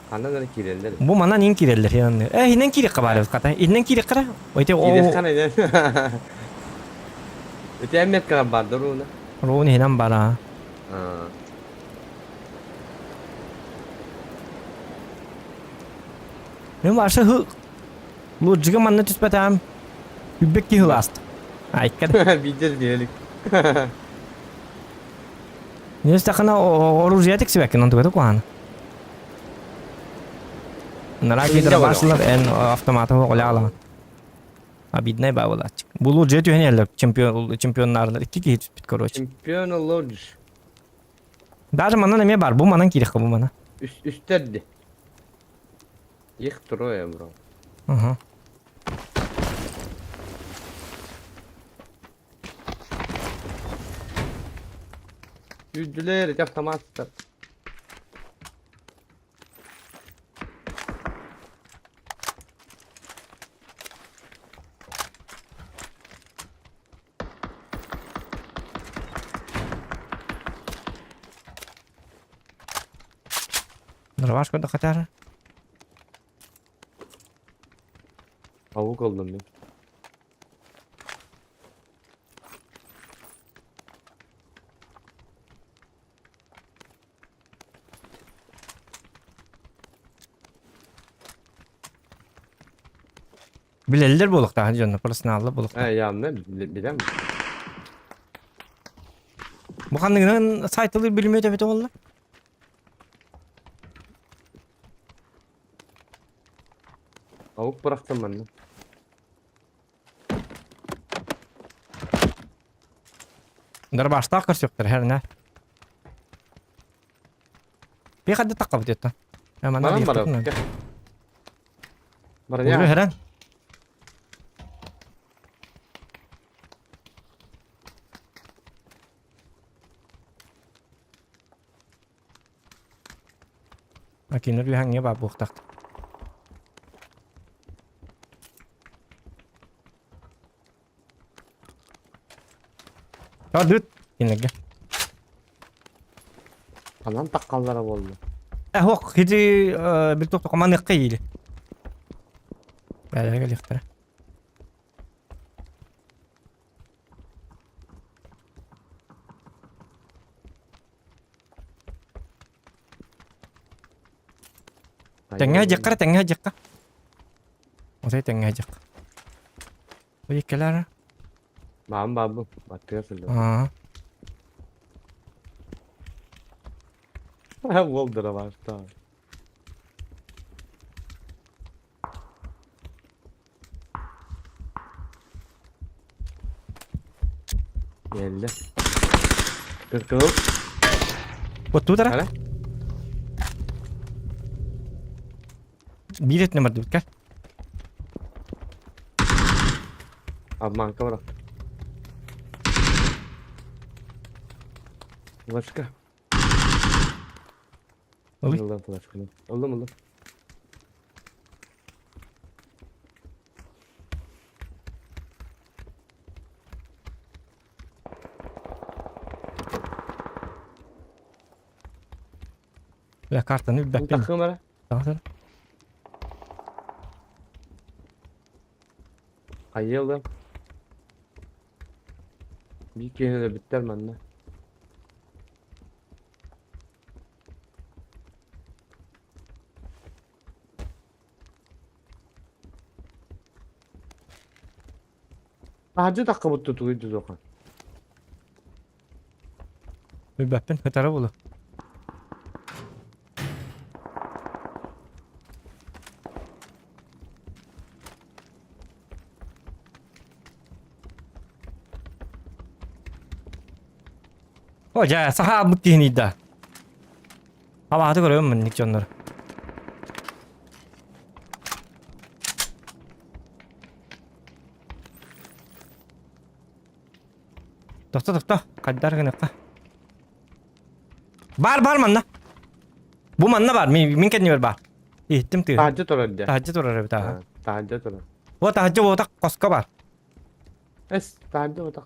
Ханнан эрэ киирэллэр. Бу манан ин киирэллэр хинан. Э хинен киирекка баар эбит хата. Иннен кииреккара. Ойте о. Киириэххэ инен. Ити эммеккэ бар руна. Руна хинан бара. Мен башы хы Луджига манна түспэтэм. Үббек киһи ылааст. Айккар. Видел велик. Нестахана оружие тиксибэккин онтугата куһаана. Нараки дробашлар эн автоматы оҕолаалаҕын. Обиднай баа буолааччы. Булуу дьиэ түһэн иһэллэр чемпион чемпионнарынан икки киһи түспүт короче. Чемпион лодж. Даже манан эмиэ бар бу манан киириэххэ бу мана. Үс үстэрди. Их трое, бро. Ага. Үрдүлэр ити автоматтар. Нырваш көрдө хатара. Tavuk oldum ben. Билэллэр буолуохтаах дьонно профессионаллар буолуохтаах. Э, явно билем. Бу ханныгынан сайтылыр билимет эбитэ буолла? Tavuk bıraktım ben de. Дарбаштаах көрсүөхтэр хэрнэ. Би хадды таққабыт еттен. Манан барар. Баран. Акинер үһәҥҥэ баар буохтаах. Тардыт кинилэргэ. Ханан таххаллара буолла. Эһок хити бил тохто командыакка иили. Бээлэрэ кэлиэхтэрэ. Тэҥҥэ дьаххара тэҥҥэ дьахха. Отой тэҥҥэ дьахха. Ой кэлэр. Баам баабы баттыга сылдьар. Аа. Уолдара баастаа. Geldi. Kırkıl. Оттуудара. Ара. Биир өттүнэн бардыбыт кэл. Обманка бырах. Флешка. Ылый. Ыллым флешканы. Ыллым ыллым. Бля, картаны билбэппин. Таххым эрэ. Тахсар. Хайы ылым. Биир киһини өлөрбүттэр манна. Таһырдьа таххыбыт тутугуй дудуха. Билбэппин, ытара булу. О, дьэ, саха албыт киһини да. Абааты көрөбүн маннык дьоннор. Тохто, тохто. Хайдар гыныахха. Бар, бар манна. Бу манна бар. Мин, мин кэннибэр бар. Иһиттим тыаһы. Таһырдьа турар дьэ. Таһырдьа турар эбит ааһа. Таһырдьа турар. О, таһырдьа уотах хоско бар. Эс, таһырдьа уотах.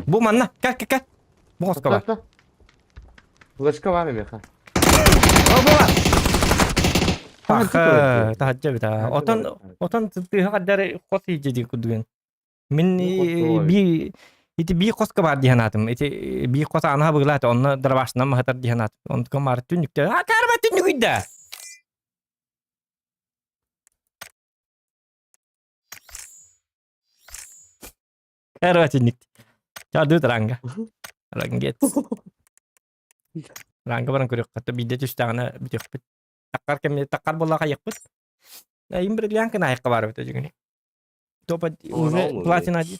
Бу манна. Кэл, кэл, кэл. Бу хоско бар. Флешка бар миэхэ. О, бу бар. Таһырдьа таһырдьа эбит аа. Отон, отон тыаһа хардары хос иһдьэ дии курдугун. Мин би ити би хоско бар дии санаатым. Ити би хос анаһа быгылаата, онно дробашынан маһатар дии санаатым. Онтукам баар түннүктэ. А, карма түннүгүйдэ! Карма түннүк. Чардыы ранга. Рангет. Ранга баран көрүөххэ, биирдэ түстэҕинэ бүтүөхпүт. Таккар кэмне таккар буолла хайыахпыт. Им бриллиант кынаайыкка баар эбит дьүгүнү. Топ уже платина один.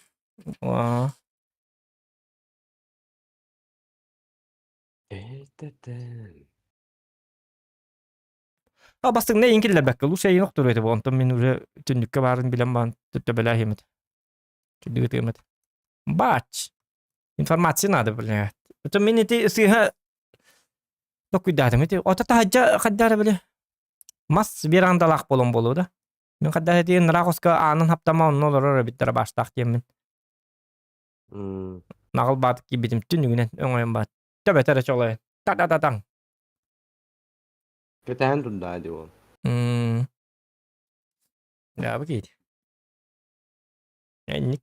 А бастыҥна иин киллэрбэккэ лучше иин охтору этэ онтон мин уже түннүккэ баарын билэн баан төбөлөөһүмэт. Түннүгү Бач. Информация надо, блядь. Это мин ити сыыһа токуйдаатым ити. Ото таһырдьа хайдара били. Мас верандалаах буолан буолуо да. Мин хайдах этиэн ыраах оска аанын хаптама онно олорор эбиттэрэ баастаах диэммин. Наҕыл баатык киирбитим түннүгүнэн өҥөйөн баат. Төбөтө эрэ чолойон. Та-та-та-таҥ. Кэтэһэн турдаа дии ол. Дьаабы киһи. Энник.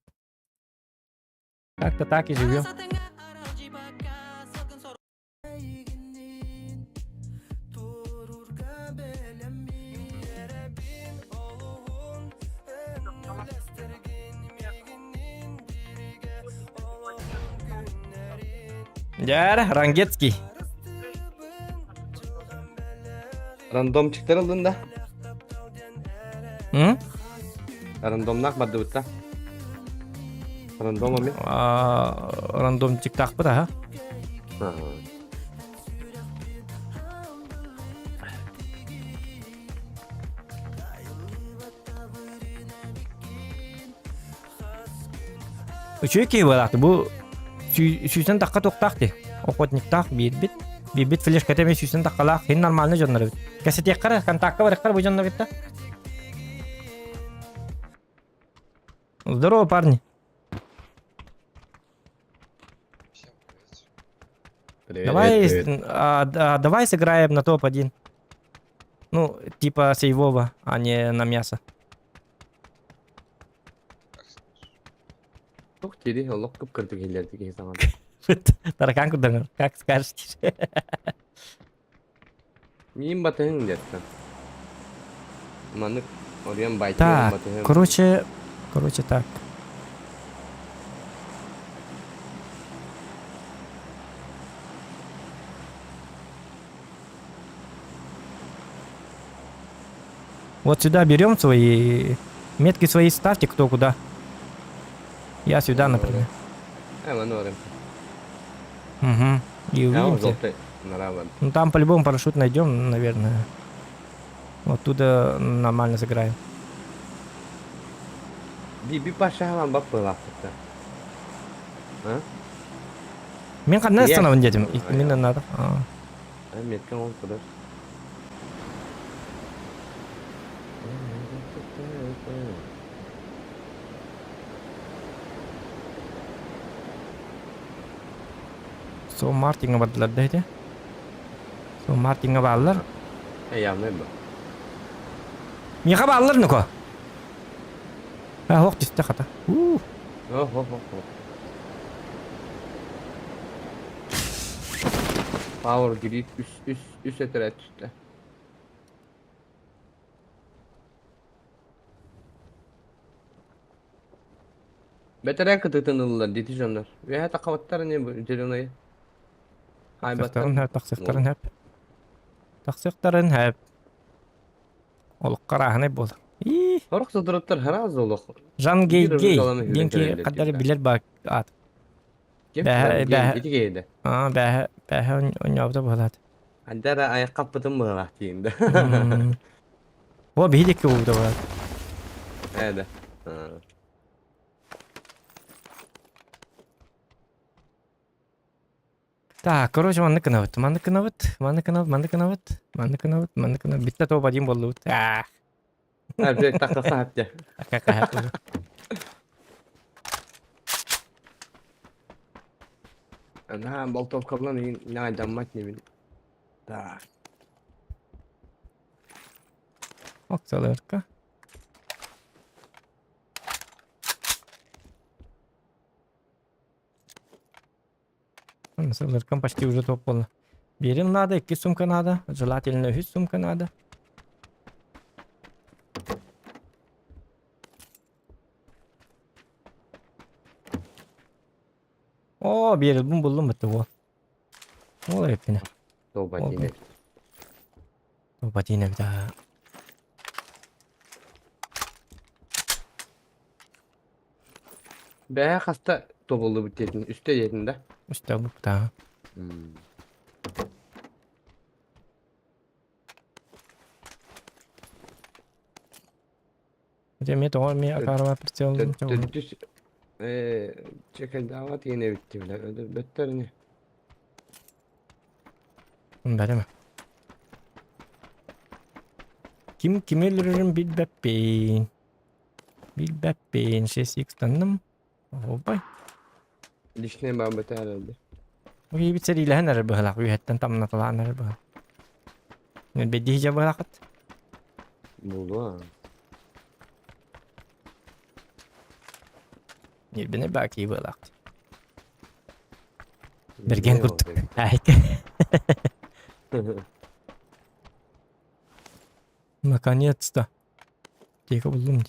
Так-то так и живем. Дьэ, Рангецкий. Рандомчиктар ыллын да? М? Рандомнаах бардыбыт да? Рандом ами? Рандомчиктаахпыт аха. Үчүгэй киһи буолаахты. Бу сүүстэн тахха туохтаах дии. Охотниктаах биирбит. Бибит флешката эмиэ сүүстэн таххалаах. Хин нормальный дьоннор эбит. Кэсэтиэххэ контакка барыххар бу дьоннор кытта. Здорово, парни. Привет. Давай, Привет. давай сыграем на топ-1. Ну, типа сейвово, а не на мясо. Туох дири олох кып-кырдык иһиллэрдик киһи саҥата. Таракан курдук, как скажете. Миин батыһыҥ диэттэн. Маннык оруйан байтыгын Так, батыһым. короче, так. Вот сюда берем свои метки свои ставьте кто куда. Я сюда, например. Э, маны барым. Угу. И Я увидимся. желтый нравится. Ну там по-любому парашют найдем, наверное. Вот оттуда нормально сыграем. Би би пашаһалан баппылаахпыта. А? Мен ханна Иә. остановим детям? А, Именно надо. А. А, меткен ол турар. Со Мартинга бардылар да ити. Со Мартинга бааллар. Э, явно бу. Миха бааллар нуко. А, ох, түстэ хата. У. О, хо, хо, хо. Power grid үс үс үс этэрэ түстэ. Бэтэрээ кытытын ыллар дити дьоннор. Үөһэ тахабаттар не бу зеленый. Хайбаттар. Тахсыктарын хөп, тахсыктарын хөп. Тахсыктарын хөп. Ол караһынай буолар. И Сорох содуруттар хараас олох. Жан Гей Биир Гей. ырыгаланы Диэн хүрэн ки кадары кэлэллэр билэр ба ат. Ким? Бэһэ бэһэ Ити кейде. А бэһэ бэһэ онньообута буолаат. Андара аяққаппытын быһалаах тиийинде. О биһидикки буолбута буолаат. Эде. Так, короче, маннык гынабыт, маннык гынабыт, маннык гынабыт, маннык гынабыт, маннык гынабыт, маннык гынабыт. Битте топ один боллубут. Аах. Әбдек таққаса хапты. Кака хапты. Ана болтовкалан найдаммат не бил. Так. Оксалырка. Сылыркам почти уже топ болла. Берем надо, икки сумка надо, желательно үс сумка надо. О, берилбин буллум битте ол. Ол эппине. Тоба тине. Тоба тине бит. Бэһэ хаста тобуллубут диэтин, үстэ диэтин да? Үстэ бупта. Дьэ эмиэ тоҕо эмиэ акаарыбар прицел Төрдүс чекайдаабат иэнэ эбит билэр өлөрбөттөр ини. Бәрәме. Ким кими өлөрөрүн билбэппин. Билбэппин. 6x танным. Опай. Личный баабыта эрэлди. Бит сэриилэһэн эрэр быһылаах. Үөһэттэн тамнаталаан эрэр быһылаах. Бэддиһи дьэ быһылаахыт. Буолуо. Нирбине баки быһылаах. Берген курдук. Айка. Наконец-то. Тихо буллум.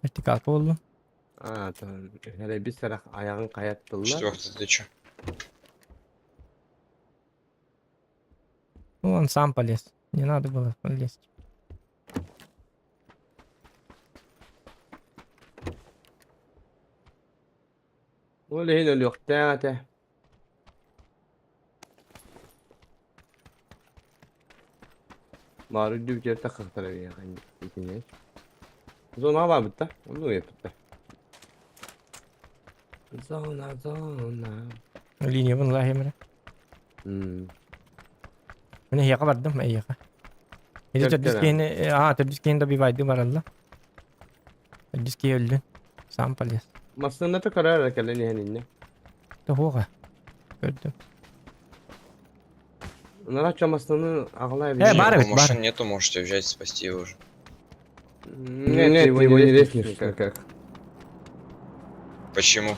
Вертикалка буллум. А, там, эрэ бис сарах аяҕын хайаттыллар. Четвертый, ты чё? Ну, он сам полез. Не надо было лезть. Ол иһин өлүөхтээх этэ. Баар үрдүк дьиэ таххахтара итини. Зона баабытта, онну уйаппытта. Зона, зона. Линия вон лагеря. Мин Мин эһиэхэ бардым, эйиэхэ. Или төрдүс киһини, аа, төрдүс киһини добивайды баралла. Төрдүс киһи өллүн. Сам полез. Массыыната көрөр эрэ кэлэн иһэн иннэ. Тоһуоҕа. Көрдүм. Нара чо массыынаны аҕалай Э, бар эбит, бар. Машин нету, можете взять, спасти его уже. Нет, ты его не резнешь как. Почему?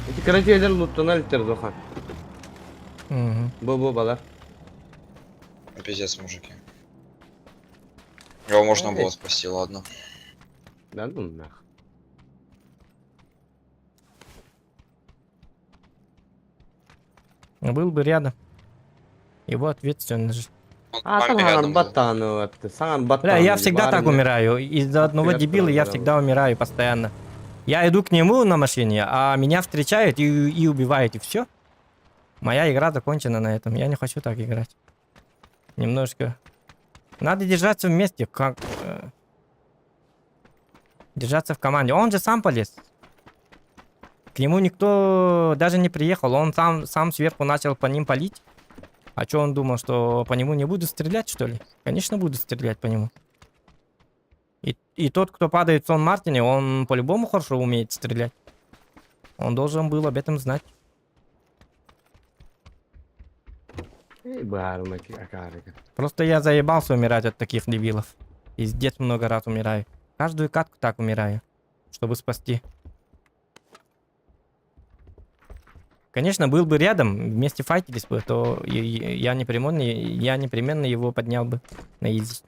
Эти каратиялар луттана илтер Зохан. Бу бу балар. Пиздец, мужики. Его можно было спасти, ладно. Да ну нах. Был бы рядом. Его ответственность. А, саҥан баттааны саҥан Бля, я всегда так умираю. Из-за одного дебила я всегда умираю постоянно. Я иду к нему на машине, а меня встречают и убивают, и все. Моя игра закончена на этом. Я не хочу так играть. Немножко. Надо держаться вместе, как... Держаться в команде. Он же сам полез. К нему никто даже не приехал. Он сам сверху начал по ним палить. А что он думал, что по нему не будут стрелять, что ли? Конечно, будут стрелять по нему. И тот, кто падает в Сон Мартине, он по-любому хорошо умеет стрелять. Он должен был об этом знать. Просто я заебался умирать от таких дебилов. Пиздец много раз умираю. Каждую катку так умираю, чтобы спасти. Конечно, был бы рядом, вместе файтились бы, то я непременно его поднял бы на изи.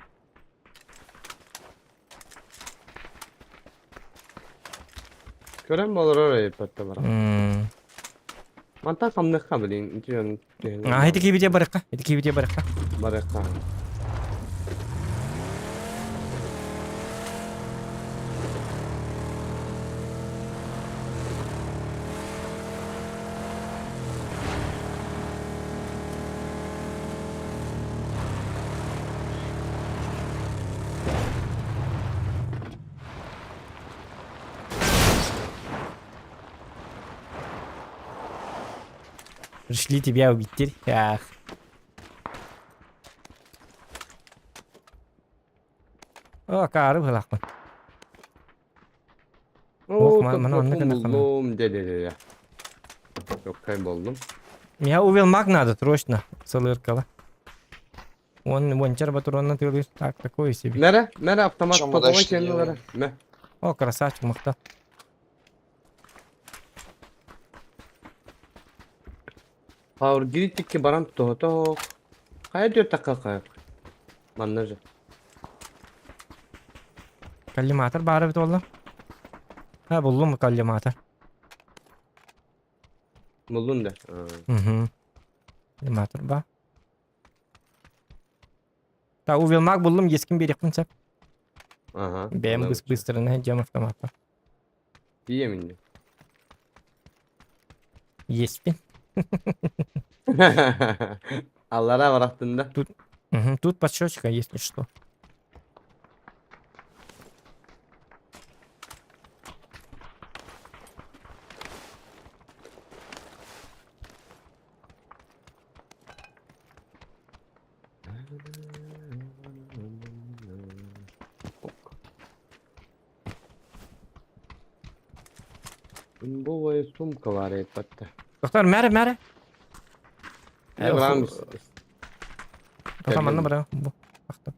Көрөн болорор эппетте бар. Манта хамныхха билин үтүөн. А, эти кибите барыкка, эти кибите барыкка. Барыкка. Пришли тебя убить. Ах. О, кары былақпын. О, булдум, де-де-де. Yok kayboldum. Меня увел маг надо, срочно, сылыркала. Он вончар батурона тылыр. Так, такое себе. Nere? Nere автомат топовой кенделere? Ne? О, красавчик, махта. Power grid икки баран тоһото. Хайа диyor такка кайып. Манна же. Коллиматор бары бит олла. Ha буллум коллиматор. Буллун да. Угу. Коллиматор ба. Та увел маг буллум ескин берекпин сеп. Ага. Бэм быстро на жем автомата. Тием инде. Еспин. Аллара барахтында. Тут, угу, тут подсчетчика, если что. Имбовая сумка бар эппетте. Доктор, мәре, мәре. Э, Доктор, манна бара. Бу. Бахта.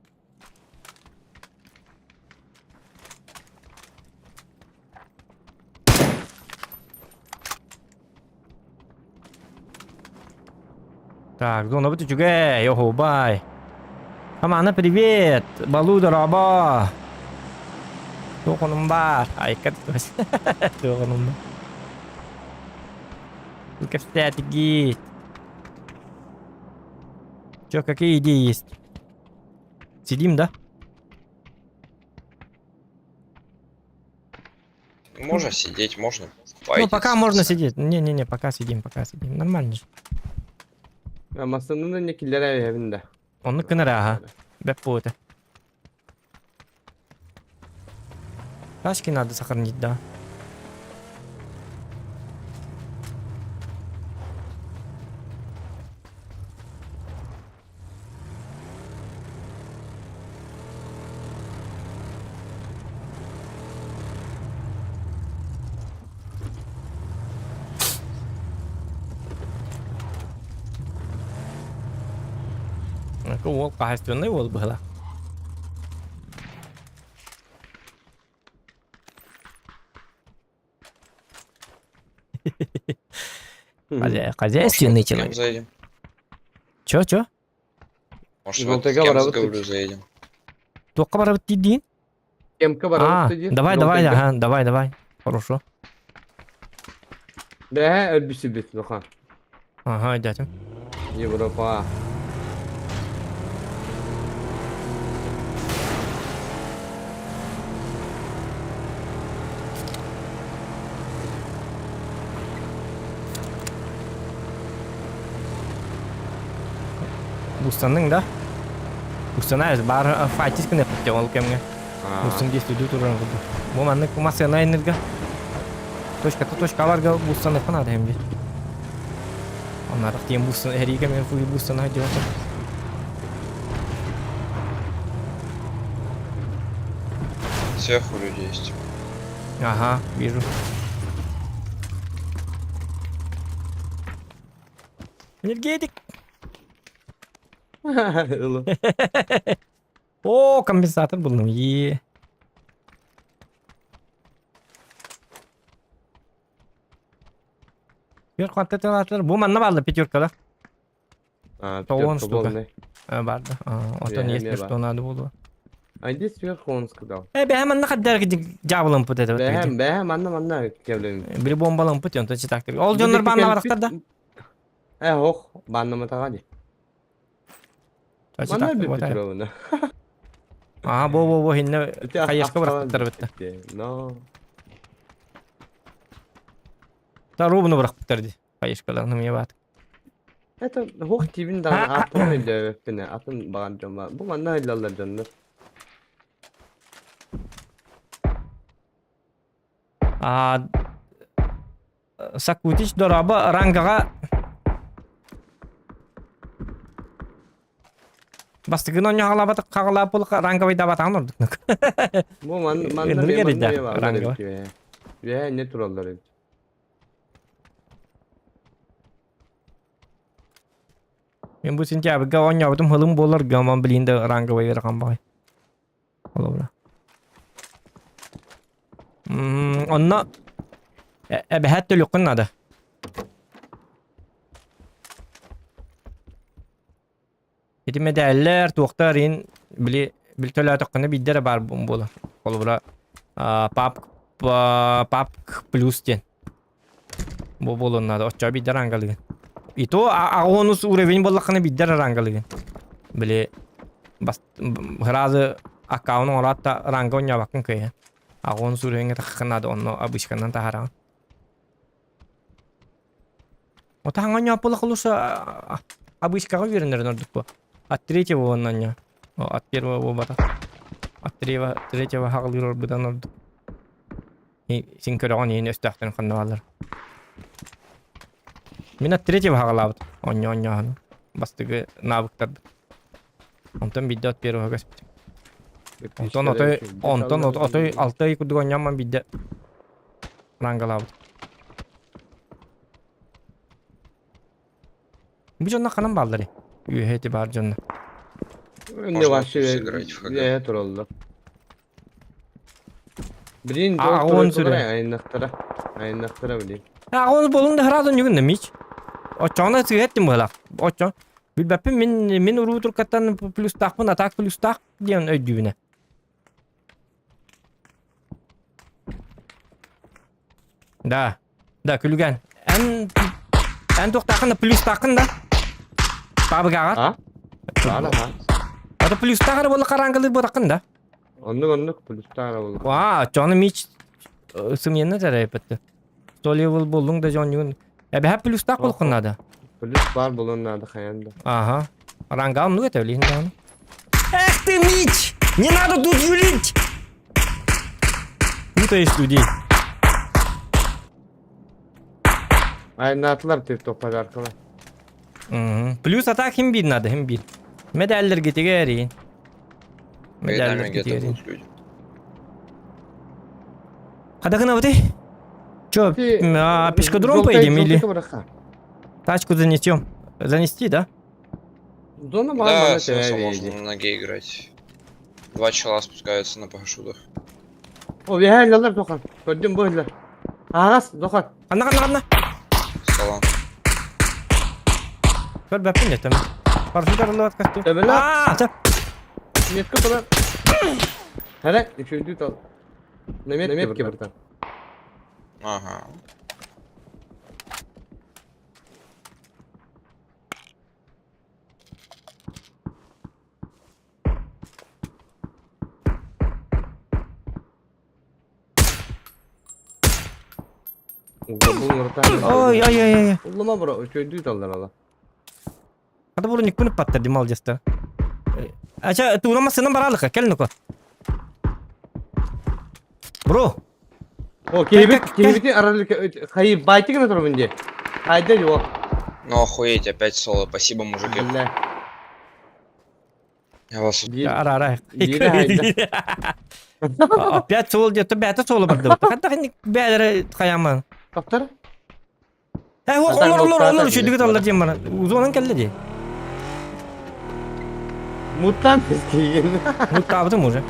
Так, зона бут үчүгэй, йоху, бай. Амана, привет! Балуда раба! Туохонум бар. Айка Туохонум бар. Кэпсээтигит. Чё, какие идеи есть? Сидим, да? Можно сидеть, можно Ну, пока можно сидеть. Не-не-не, пока сидим, пока сидим. Нормально же. Масынны не киллер эбинде. Оннук гынар, аха. Бэп буолта. Тачки надо сохранить, да. Уол хаһайственный уол быһыла. Хозяйственный человек. заедем? Чё, чё? Может, вот кем заговорю, заедем? Туохха барабыт диин? Кемка барабыт диир. Давай, давай, ага, давай, давай. Хорошо. Бэһэ өлбүсүбүт лоха. Ага, дядя. Европа. Бустанның да? Бустана бар файтис кенә битте ол кемгә. Бустың десте туран булды. Бу маннык масына энерге. Точка точкаларга бустаны фанат hem Оннар тиен бустан эриге мен фуй бустан хайдып. Сверху люди есть. Ага, вижу. Энергетик. О, компенсатор булдум. Е. Бер квантиталатлар бу манна барды пятеркада. Тоон штука. Барды. Отон есть что надо было. А иди сверху он сказал. Э, бэһэ манна хаддар жабылым пут это. Бэһэ, бэһэ манна манна кевлем. Били бомбалым пут он точно так. Ол дьоннор банна барахтар да. Э, ох, банна матага ди. Манна бит Петровна. Аа, бо бо бо хинне хайаска барахтар битте. Но. Та ровно барахтар ди. Хайаскаларны мне бат. Это хох тибин да атын өйдөбөппүнэ атын баган дьон бар. Бу манна ыйлаллар дьоннор. А Сакутич дораба рангаға бастыгын онньо хагалаабатык хагалаап буолук ранговый дабатаан ордук. Бу ман манна Ранговый. ранговый. Үө не тураллар эбит. Мен бу сентябрьга оонньообутум хылым буолар гаман билин да ранговый ыарахан баҕай. Холобура. Онно эбэһээт төлүөххүн наада. Ити мэдээллэр, туохтар иин били били төлөөтөххүнэ биирдэ эрэ баар буолар. Холобура папк папк плюс диэн. Бу буолуон наада. Оччоҕо биирдэ рангалыгын. И то аҕонус уровень буоллаххына биирдэ эрэ рангалыгын. Били бас сразу аккаунт оҥороот да ранга оонньообоккун кыайан. Аҕонус уровеньҥа таххын наада онно обычканан таһараҕын. Отаҥ оонньооппула лучше обычкаҕа үөрэнэрин ордук буо. От третьего уонна оонньоо. От первого буолбатах. От третьего, третьего хаҕылыыр орбутан ордук. Син көрөҕүн иһин өстөөхтөрүн ханна бааллар. Мин от третьего хаҕалаабыт оонньоо оонньооһуну. Бастакы навыктарбыт. Онтон биирдэ от первого көспүтүм. Онтон отой онтон отой алта ый курдук оонньооммун биирдэ рангалаабыт. Бу дьонно ханан баалларый? Үөһэ ити баар дьонно. Не вообще сыграть в ХГ. үөһэ тураллар. Блин, А, он сүрэ. айнахтара. Айнахтара, блин. А, он болуң да харадан югун мич. Очоңна сыгэттим быһылаах. Очо. Билбэппин мин мин уруу туркаттан плюстаахпын, атак плюстаах диэн өйдүүбүнэ. Да. Да, күлүгэн. Эн эн туохтааххын да плюстааххын да. Пабыгаҕар. А? Баар аха. Ата плюстаах эрэ буолла хараангылыыр буотаххын да. Оннук оннук плюстаах эрэ буолла. Ваа, очону мич сымыйанна тэрэйпэтте. Столевыл буоллуҥ да дьонньугун. Эбэһэ плюстаах буолуххун наада. Плюс баар буолуон наада хайаан да. Ага. Ранга оннук этэ билиһин даҕаны. Эх ты, Мич! Не надо тут юлить! путаешь людей. Айнаатылар тип подаркалар. Плюс атак хим бир надо, хим бир. Медаллерге тигерин. Перед нами где-то будут люди. Хадагына вот Чё, а, пешкодром поедем или тачку занесем? Занести, да? Зона Да, смысл можно на ноге играть. Два чела спускаются на парашютах. О, вяхаллар тохан. Көрдüm bu hiller. Ағас, дохан. Анна, анна, анна. Скала. Көр бәппин детем. Парашют арылып касту. Төбеле. Аа, чап. Метка турар. Хәрә, üçüncü tal. Неметке биртан. Ага. Ой, ай, ай, ай. Уллама бро, үчөйдүү таллар ала. Хата бурун иккүнүп паттар димал жаста. Ача, туурама сынан баралыка, кел нука. Бро. О, кебит, кебити аралык, хайы байтыгына турбун де. Хайда жок. Ну охуеть, опять соло. Спасибо, мужики. Бля. Я вас... Ара, ара. Опять соло где-то, бәті соло барды. Хатта бәлері қаяман. Тоқтар? Ә, олар, олар, олар, үшедігі талдар дем бара. Узонан келді де. Муттан келген. Муттабытым уже.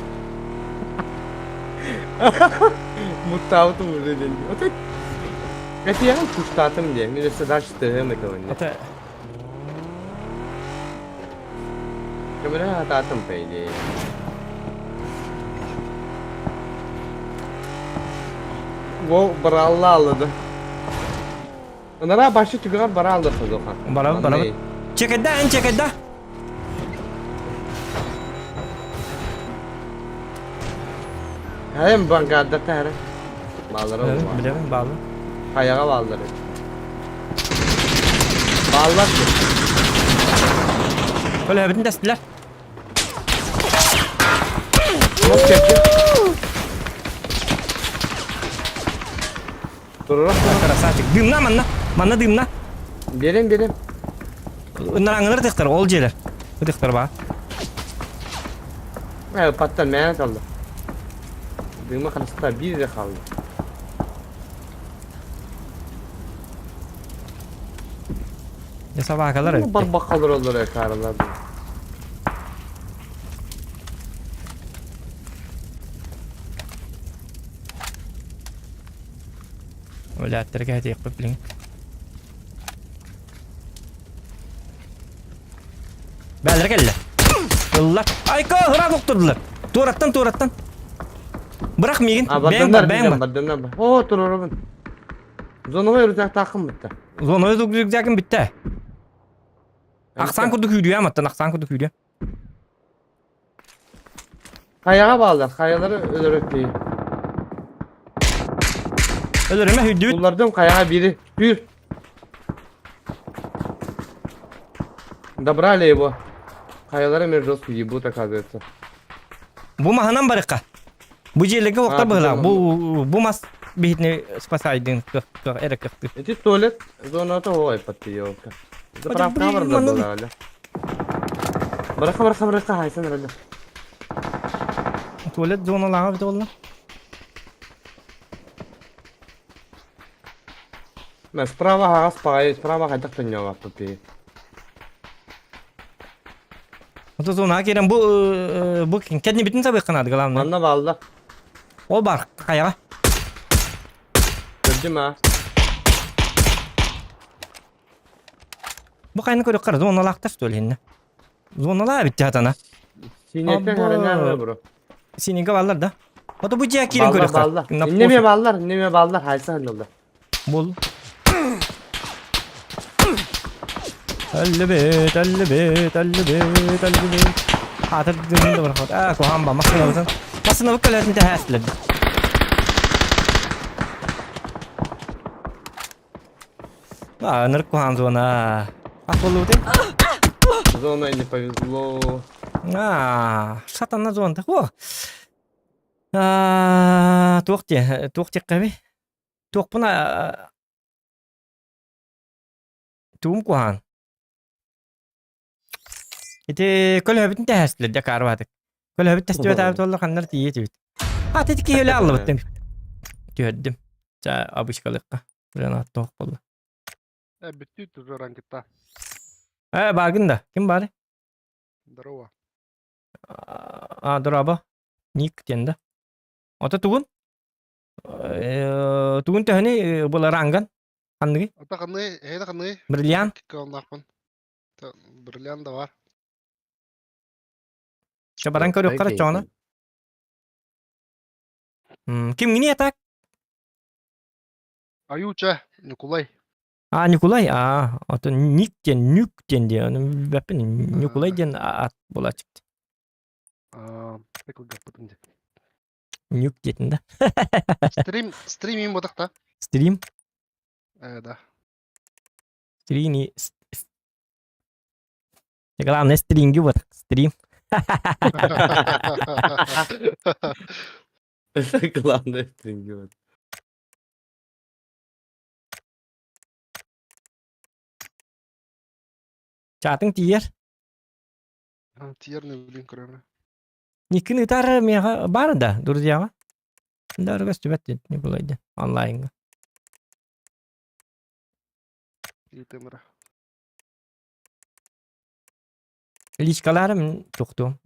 Муттабытым уже ден. Ота Это я куштатым де. Мен өсі дальше тыгым екеуін. Ата Көмірі ататым по идее. Во баралла алды. Онара башы түгәр бара алды хызоха. Бара, бара. Чекеда, эн чекеда. Hem bankada tare. Bağları oldu. Bilemem bağlı. Ayağa bağları. Bağlar. Öyle bütün destiler. Çok çekti. Durur. Красавчик. Дымна манна. Манна дымна. Берем берем. Ынараңылар тықтар, ол жерлер. Тықтар ба. Evet patlar mene kaldı. Дымы қарасында bir de kaldı. Ya sabaha kadar Бар бақалар олар karılar. Өләттерге хәтиек билин. Бәлер келді. Ыллар. Айка, хыра доктурдулар. Тураттан, тураттан. Бырақ мигин. Бәң бар, бәң бар. Бардымнар бар. О, турурабын. Зоновой рюкзак тақым бітті. Зоновой рюкзагым бітті. Ақсан күрді күйдüyor аматтан, ақсан күрді күйдüyor. Kayağa bağlılar. Kayaları ölürük değil. Ölürüme hüdüt. Bunlardan kayağa biri. Bir. Добрали его. Kayalara mer жестко ебут, оказывается. Бу маханан барыкка. Бу жерлерге октар быгыла. Бу бу мас бихитне спасайдын кых кых эре кыхты. Эти туалет зоната ой подпиёлка. Заправка бар да была, аля. Браха браха браха хайсан раля. Туалет зоналага бит олла. Мен справа хагас пагай, справа хайдак төньяга папи. Ото зона керен бу бу кедни битин сабы канады главное. Манна балда. Ол бар каяга. Көрдүм а. Бу кайны көрөк кара зоналактар что ли инне. Зонала битти хатана. Синеттен харана бро. Синеге баллар да. Ото бу жия кирен көрөк кара. Неме баллар, неме баллар хайса ханылда. Бул. Әллебет, әллебет, әллебет, әллебет. Атыр дымды бар хот. А, кухан ба, масына бутын. Масына бу көлөтүн тәһәслер. А, ныр кухан зона. А, болу бутын. Зона не повезло. А, шатана зона. О. Туох диэ, туох диэххэбий? Туохпун тугум куһаҕан? Ити көлөһөбүтүн тэһээстилэр дьэ каарбаатык. Көлөһөбүт тэстибэт буолла ханнар тиийэ этибит. А ити киһи өлө аллыбыт Түһэрдим. Ча обычкалыахха. Гранат тоох буолла. Э, бүттүү туран кытта. Э, бааргын да. Ким баар? Здорово. А, дорообо. Ник диэн да. Ото тугун? Тугун төһөнүй була ранган? Ханныгы? Ата ханны, эһэ ханны. Бриллиант. Кылнаахпын. Бриллиант да бар. Чэ баран көрүөххэ чоҕуна. Кимҥиний атак? Аюча, Ньукулай. А, Ньукулай, а, ото Ник диэн, Нүк диэн диэн, ону билбэппин, Ньукулай диэн аат буолааччык. Аа, кылгаппытым дии. Нүк диэтин да. Стрим, стрим им бодах Стрим? Э, да. Стрим Главное, стринги вот, стрим. Главное стринги вот. Чатың тиер. Тиер не блин көрөмө. Никин ытар меха бар да, друзьяға. Да, көстүбэт не булайды онлайнга. Итемра. Личкаларым тухту.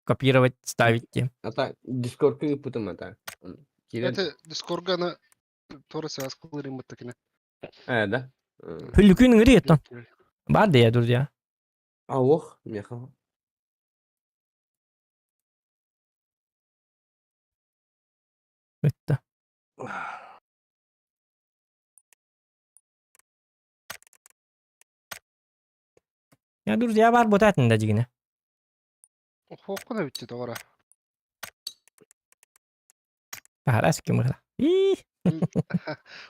Копировать, ставить те. А так, Дискордка ыппытым ата. Кирен. Это Дискордга на тора связь кылырым быттакина. Э, да? Хүллүкүн ыҥыры еттон. Бар да друзья. А, ох, меха. Ытта. Я друзья бар бутатын да дигине. Хоққуна бүтті тоғара. Тарас ким ыла. И.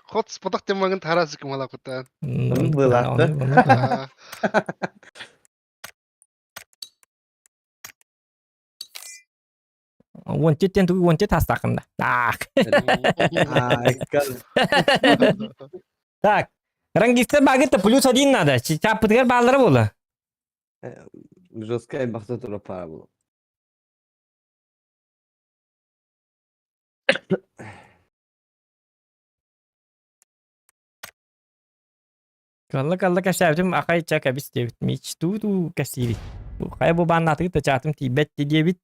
Хот спотах темагын тарас ким ала куттан. Была. Уончеттен тугу уончет хастакында. Так. Так. Рангистер багыта плюс один надо. Чапытыгар баалара буола. Жесткая бахта тура пара була. Калла калла кэсээбитим акай ча кэбис диэбит. Мечту туу кэсиибит. Хайа бу бааннаатыгыт да чаатым тиийбэт диэбит.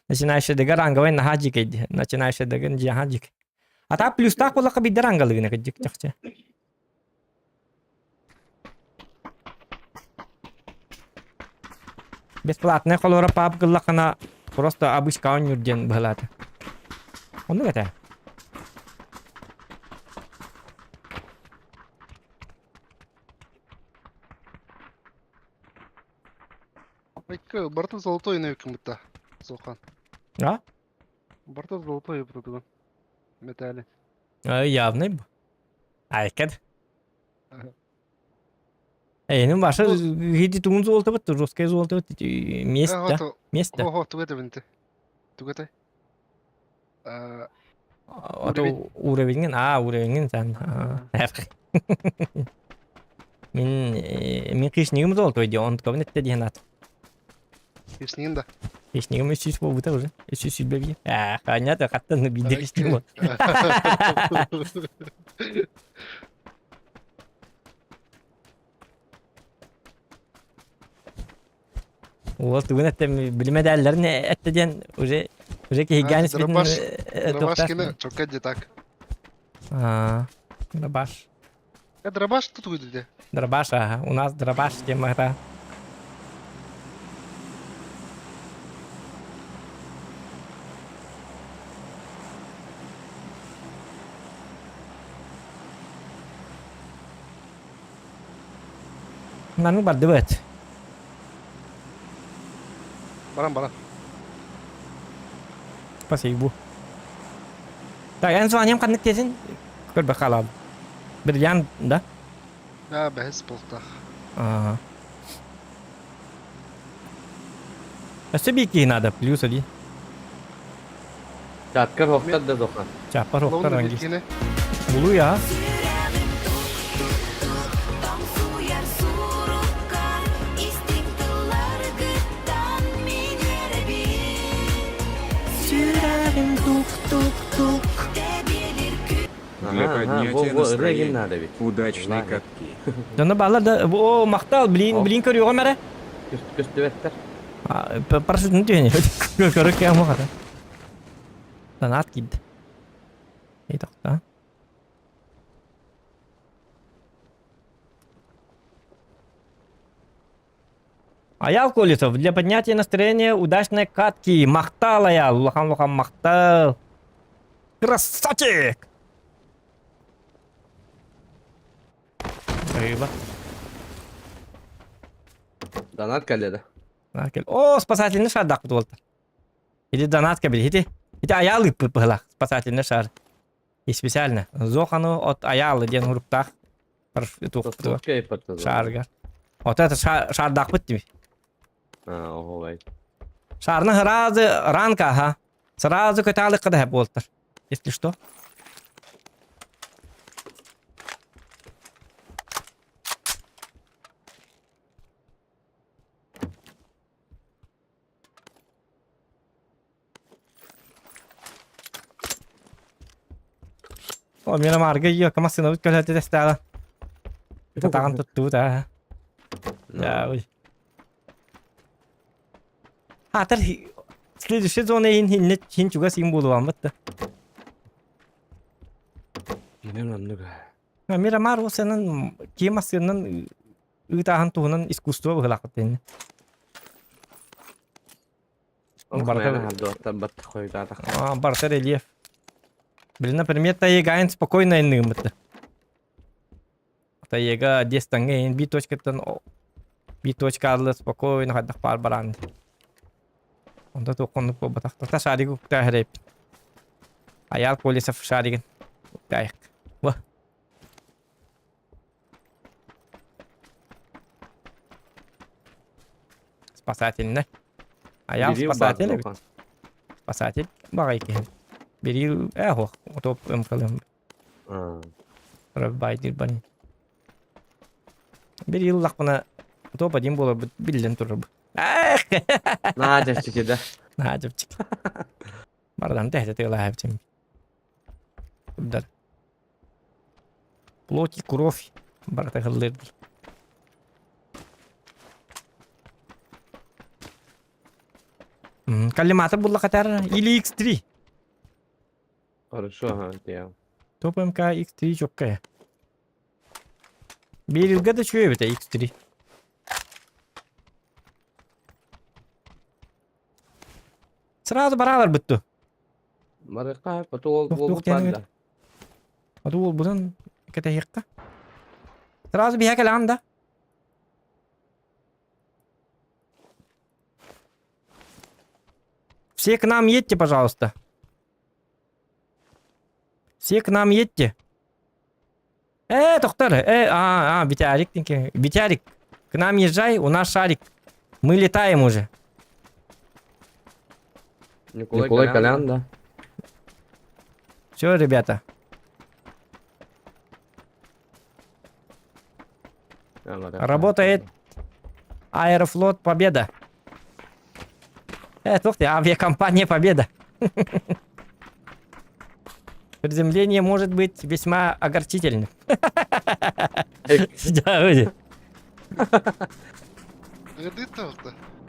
Начинающий дыгар ранговай наһаа дьиикэй Начинающий дыгын дьиэхэ дьик. А так плюстаах буоллахха биирдэ рангалыгына кырдьык чахчы. Бесплатная холора пап гыллахына просто обычка оонньуур диэн быһалаата. Оннук этэ. Айка, барыта золотой нөкүн бутта. Зохан. А? Барыта золотой бутадыгын. Металли. А, явный бу. Айкад. Эйнин баша хити тугун золото бит, жесткое золото бит, место, место. Хо, тугете бинте. Тугете. А то уровень, а уровень сен. Мин мин кишнигим золотой ди, он кабинетте диэн ат. Кишнигин да. Кишнигим 300 буолбута уже. 300 сүүрбэ Аа, понятно, хаттан биирдэ кишнигим вот. Уол тугун эттем билимэдээллэрин этте диэн уже уже киһигээн испитин Дробаш, дробаш кини чокка так. А, дробаш. Э, дробаш тут выйдет. Дробаш, ага. У нас дробаш тема это. Маннык бардыбыт. Баран баран. Спасибо. Так, эн званием ханнык тиэсин? Көрбө хаалаабыт. Бриллиант, да? Да, бэһис полтах. Ага. Өссө биир киһи надо, плюс один. Чаткар хохтар да доха. Чаппар хохтар ангис. Булу я. Для поднятия настроения удачной катки. Дьоно баалар да, о, махтал, блин, блин көрүөҕүм эрэ. Көстүбэттэр. Парашютын түһэн көрө кэм хата. Донат киирдэ. Эй, тохтоо. Аял Колесов, для поднятия настроения удачной катки. Махтал, Аял, улахан-улахан махтал. Красавчик! Рыба. Донат кэллэ да. Донат кэл. О, спасательный шардакпыт буолта. Или донат кэбил. Ити, ити аял ыппыт быһылаах. Спасательный шар. И специально. Зохану от Аялы диэн уруктаах шаарга. Вот это шардаахпыт дии. Оһуобай. Шарны сразу ранка, ага. Сразу көтаалыкка да буолтар. Если что. О, мена марга ее, массыынабыт көлөтө тэстээҕэ. Татаҕын туттубут аа. Да, ой. Хаатар следующий зона иһин хинне хин чугас иһин буолуаммыт да. Менен оннук. Мирамар ол сенен киэ массыынан ыытааһын туһунан искусство быһылаахпыт инни. Барыта рельеф. Блин, например, Таегаин спокойно инныгыммыт. Таега дестаңҥа ин би точкаттан би точка алла спокойно хайдах баар бараан. Онто туоххоннук буолбатах. Та шаригы уктаа хэрэйпит. Аял Колесов шаригын уктаайык. Во. Спасательный. Аял спасатель эбит. Спасатель баҕай киһи. Берил э ох, топ мкалым. Байдыр бани. Берил лахпына топ один буолар биллэн турар. Эх! Наа чэпчэки да. Наа чэпчэки. Бардан тэһэ тыалаһабытым. Курдар. Плоть и кровь барыта ыһыллыыр дии. Коллиматор булла или X3. Хорошо, ага, я. Топ МК X3 чоккая. Биирилгэ да үчүгэй эбит X3. Сразу бараалар бүттү. Барыахха, потом ол уолбут баар да. Аты уолбутун кэтэһиэххэ. Сразу биһэ кэлэҕин да. Все к нам едьте, пожалуйста. Все к нам едьте. Э, доктор, э, а, а, Виталик, Виталик, к нам езжай, у нас шарик. Мы летаем уже. Николай, Николай Колян, да. Все, ребята. Работает Аэрофлот Победа. Э, тух ты, авиакомпания Победа. Приземление может быть весьма огорчительным. Да,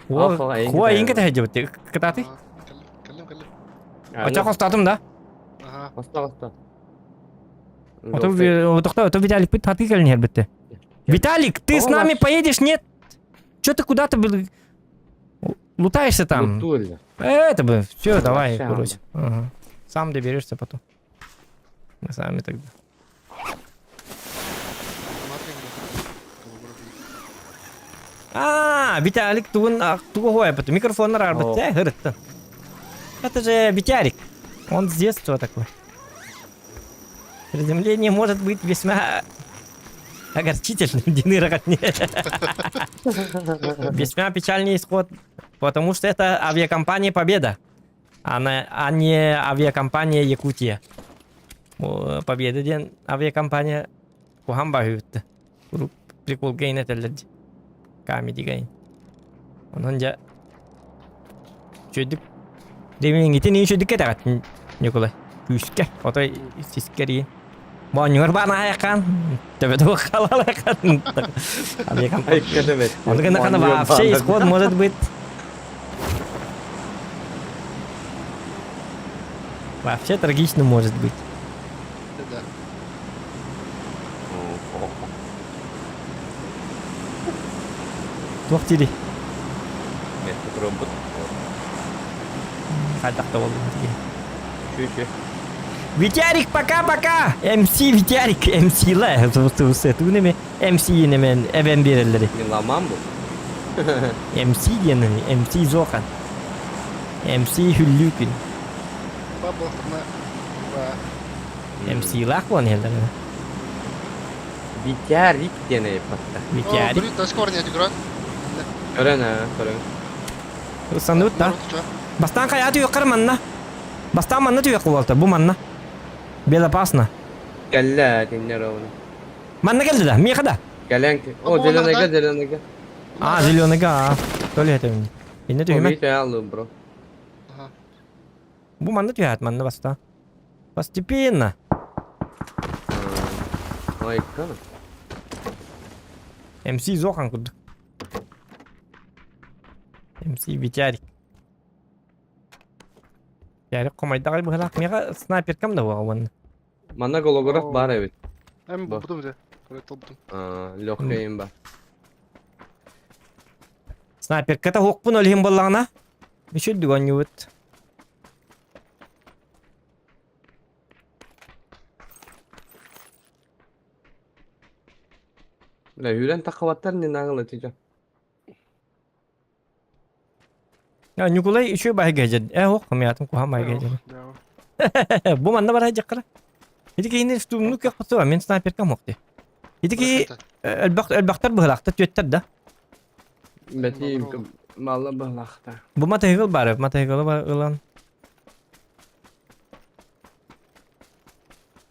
Хуа инга тэһэдьибит кытааты. Оча хостатым да? Хоста хоста. Ото тохто ото Виталик пыт хаты кэлин иһэрбитте. Виталик, ты с нами поедешь, нет? Че ты куда-то лутаешься там? Это бы, все, давай, короче. Сам доберешься потом. Мы сами тогда. А, Виталик тугун тугу хуайпыт. Микрофоннар арбыт, э, хырыттан. Это же Виталик. Он с детства такой. Приземление может быть весьма огорчительным, Диныр Весьма печальный исход, потому что это авиакомпания «Победа». Ана, а не авиакомпания Якутия. Победа диэн авиакомпания куһаҕан баһыыбытта. Куруук приколга иҥэн этэллэр дии. Камедига иҥ. Онон дьэ үчүгэйдик Дэмиҥҥитин үчүгэйдик кэтэҕит Ньукулай. Күүскэ, отой сискэр иин. Моонньугар баан аһайаххаан, төбөтө хаалалаххан. Авиакомпания. Ону гына вообще исход может быть. Вообще трагично может быть. Да. Туох дири? Мен робот. Хайдах да буоллун дии. Чү-чү. Витярик, пока-пока! МС Витярик, МС-ла. Ту неме МС немен эбен берелleri. Мен ламам бу. МС диэн МС Зохан. МС Хүллүүкүн. Бабылтына. МС-лаах буолан иһэллэр. Витярик диэн эйпатта. Витярик. О, скоро не играть. Көрөн а, көрөн. Саныбыт да. Бастаан хайа түйөккөр манна. Бастаан манна түйөк буолта, бу манна. Безопасно. Кэллэ тиннер ону. Манна келди да, миэхэ да. Кэлэн. О, зеленыйга, зеленыйга. А, зеленыйга, а. То ли это мне. Инне түһүмэ. О, бро. Бу манна түһээт, манна баста. Постепенно. Айка. МС Зохан курдук. МС Витярик. Ярик хомойдаҕай быһалаах. Миэхэ снайперкам да буола уонна. Манна голограф баар эбит. Эм бутум же. Толбутум. Легкий ба. Снайперката хуохпун ол иһин буоллаҕына. Үчүрдүк оонньуубут. Бля, үүрэн таххабаттар не наҕыл этича. Ньукулай үчүгэй баһыга дьэ. Э ох, миятым куһаҕан баһыга дьэ. Бу манна барай дьаккара. Ити киһини штурмну көх хоту, мен снайперкам ох дии. Ити киһи элбэх элбэхтэр быһылаахтар түөттэр да. Бэти малла быһылаахта. Бу матыгыл бар, матыгылы бар ылан.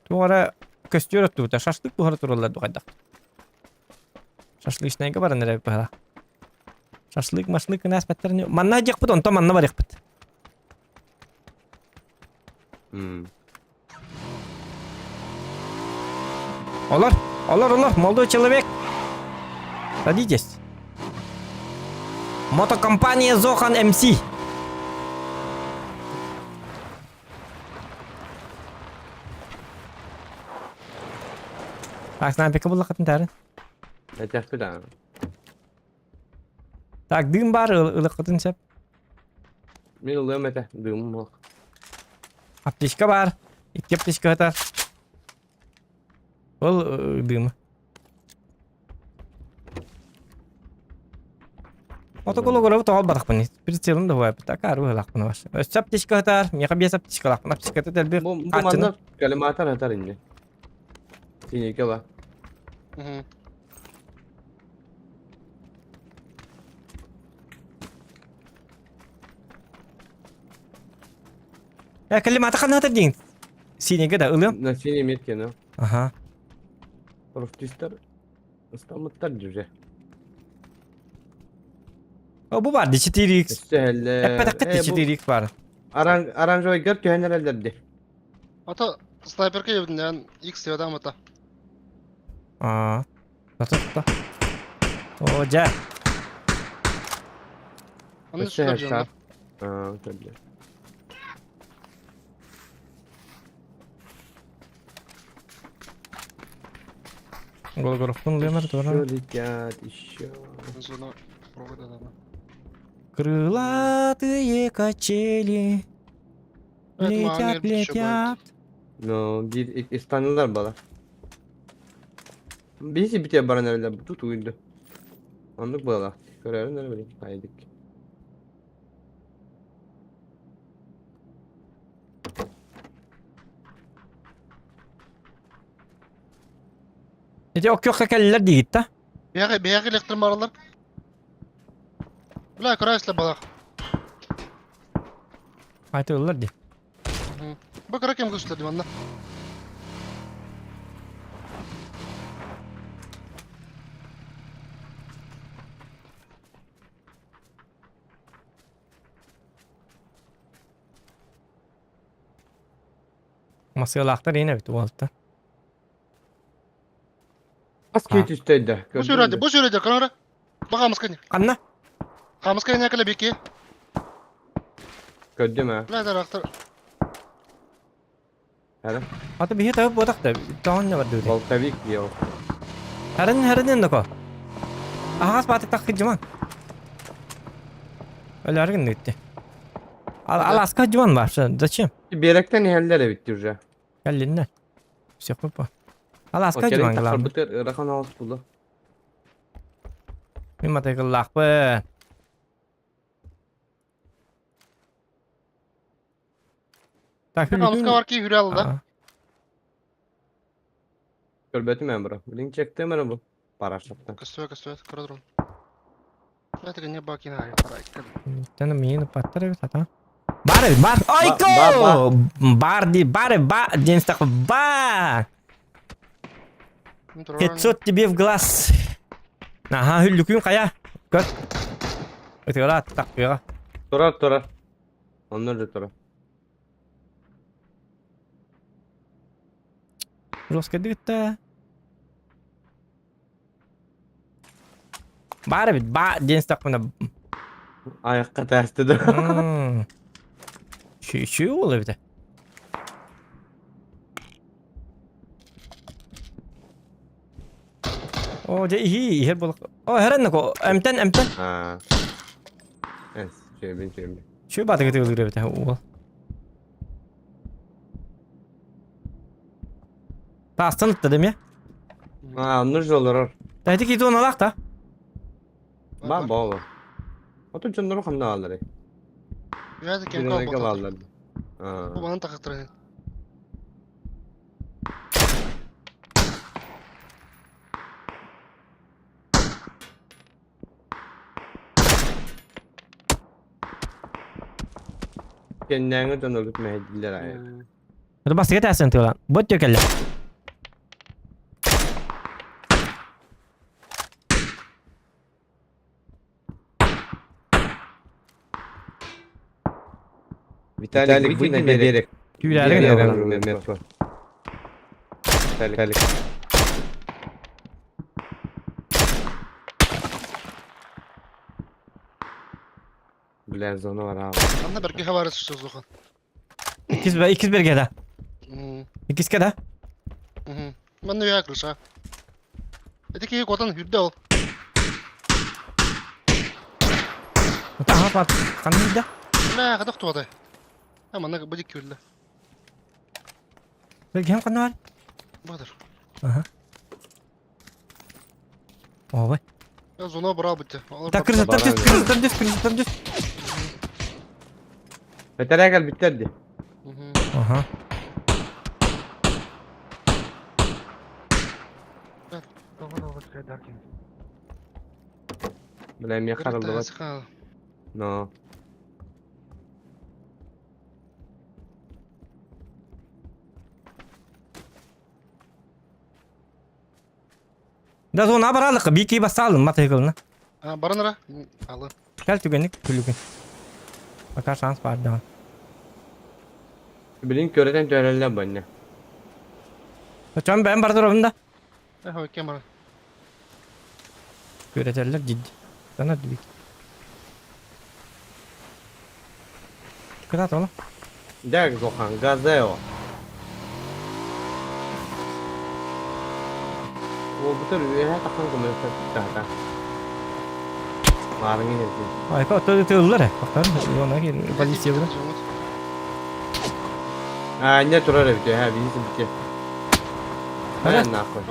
Туора көстүөр оттубута, шашлык буһара тураллар дугайдах. Шашлычнайга баран эрэ быһала. Шашлык, машлык гына аспаттар. Манна дьахпыт, онтон манна барыахпыт. Олор, олор, олор, молодой человек. Садитесь. Мотокомпания Зохан МС. Так, снайперка буллахатын тары. Этехпит аа. Так, дым бар ылыққытын сеп. Мин ылыам этэ, дымым суох. Аптечка бар. Икки аптечка хатар. Ол дымы. Отоколу тоҕол барахпын. Прицелым да хуайпыт. Акаар быһылаахпын ваш. Өссө аптечка хатар. Миэхэ биэс аптечкалаахпын. Аптечката дэлби Бу бу манна коллиматор хатар инни. Синеке ба. Э, коллиматор ханна хатар диин? Синеге да ылыам. На синей метке, ну. Ага. Профтистер ыстамыттар дьүже. О, бу бар, 4x. Өссө Эппэтэххит 4x бар. Аран оранжевый түһэн эрэллэрди. Ата снайперка ебдинен X деп ата. Аа. Тата. О, жа. Аны Өссө сүтөр шар. Аа, төбө. Голографпын лемер тура. Еще летят, еще. Зона провода да. Крылатые качели летят, летят. Но bir istanlılar bala. Birisi bite баран эрэллэр тут уйду. Оннук буолла. Көрөрүн эрэ билин хайдык. Эти оккёхха кэллэр диигит да? Бияғы бияғы электр маралар. Бля, көрәсле балах. Айтыллар ди. Бу кыра кем көстөр манна. Масыалаахтар иин эбит уолта. Бас киһи түстэйдэ. Бу сүрәде, бу сүрәде, кырара. Бу хамыска не. Ханна? Хамыска не кэлэ бики. Көрдүм а. Бля, дарахтар. Хара. Аты биһи табып буотах да, тоҕон не бар дуу. Волковик дио. Харын харын доко. Аһаас баатык таххы дьуман. Өлөргүн дитти. Ал ал аска дьуман бар. Зачем? Биэрэктэн иһэллэр эбит уже. Кэллиннэ. Все папа. Аласка Окей, дьуман главное. тахсарбытыгар ыарахан оҕус буолла. Мин матайгыллаахпын. Так, Хамыска бар ки хүрэ алда. Көрбөтүм мен бро. Билин чектем эрэ бу. Парашаттан. Көстүбэ көстүбэ кыра дрон. Бля, не бакина ай парайка. Таны миин паттар эбит ата. Бар эбит, бар. Ойко! Бар ди, бар, ба, диэн стах ба. 500 тебе в глаз. Аха, хүллүкүн хайа. Көр. Ытыгара тахпыга. Турар, турар. Онно да турар. Жестко дигитте. Баар эбит, ба диэн истэхпинэ Айахха тээстэ да. Үчүгэй уол эбитэ. Оо, дьэ иһии, иһэр буолах. Оо, иһэрэн нако, эмтэн, эмтэн. Аа. Эс, чөбүн, чөбүн. Чү баатыгы тыылыыр эбитэ уол. Таастан ытта дэмиэ. Аа, онно же олорор. Эти киһи туоналаах да? Ба боолор. Оту дьоннору ханна баалларый? Үөдэ кем Биринайга калбата. бааллар. Аа. Бу манан тахтырын. Кэннээҥи дьон өлүт мэһэйдииллэр аайы. Это бастыга тәсен тыла. Бот төкелле. Виталик, выйди на берег. Түүлэрин Метро. Виталик. Бля, зона бар аҕа. Манна бэргэ хабары сусухан. Иккис иккис берге да. Иккиске да. Манна үһэ крыша. Эти киһи куотан үрдэ ол. Таха пат ханны да? Бля, хадах туодай. А манна бу дикки үрдэ. Бергем ханны бар? Бадыр. Ага. Ой. Зона бара битте. Так, крыша түс, крыша түс, крыша түс. Бэтэрээ кэлбиттэр дии. Ага. Бля, эмиэ хараллыбат. Но. Да зона баралык, бики басалым, матайгылна. Баран ара. Алы. Кэл түгэнник күлүгүн. Пока шанс бар даҕан. Билин көрөтөн төрөллөр баня. Чон бэйэм бар туробун да. Эхо, кем баран. Күрэтэллэр дидди. Тана дибик. Кытаат ону. Дэ Гохан газео. Уолбутар үөһэ тахсан көмөлөстөр таһата. Маарыҥы иһэрдин. Айка оттон тыыллар э. Бактар, уона кир полиция була. А, не турар эбит, үөһэ биһи сибити. Ага. Нахуй.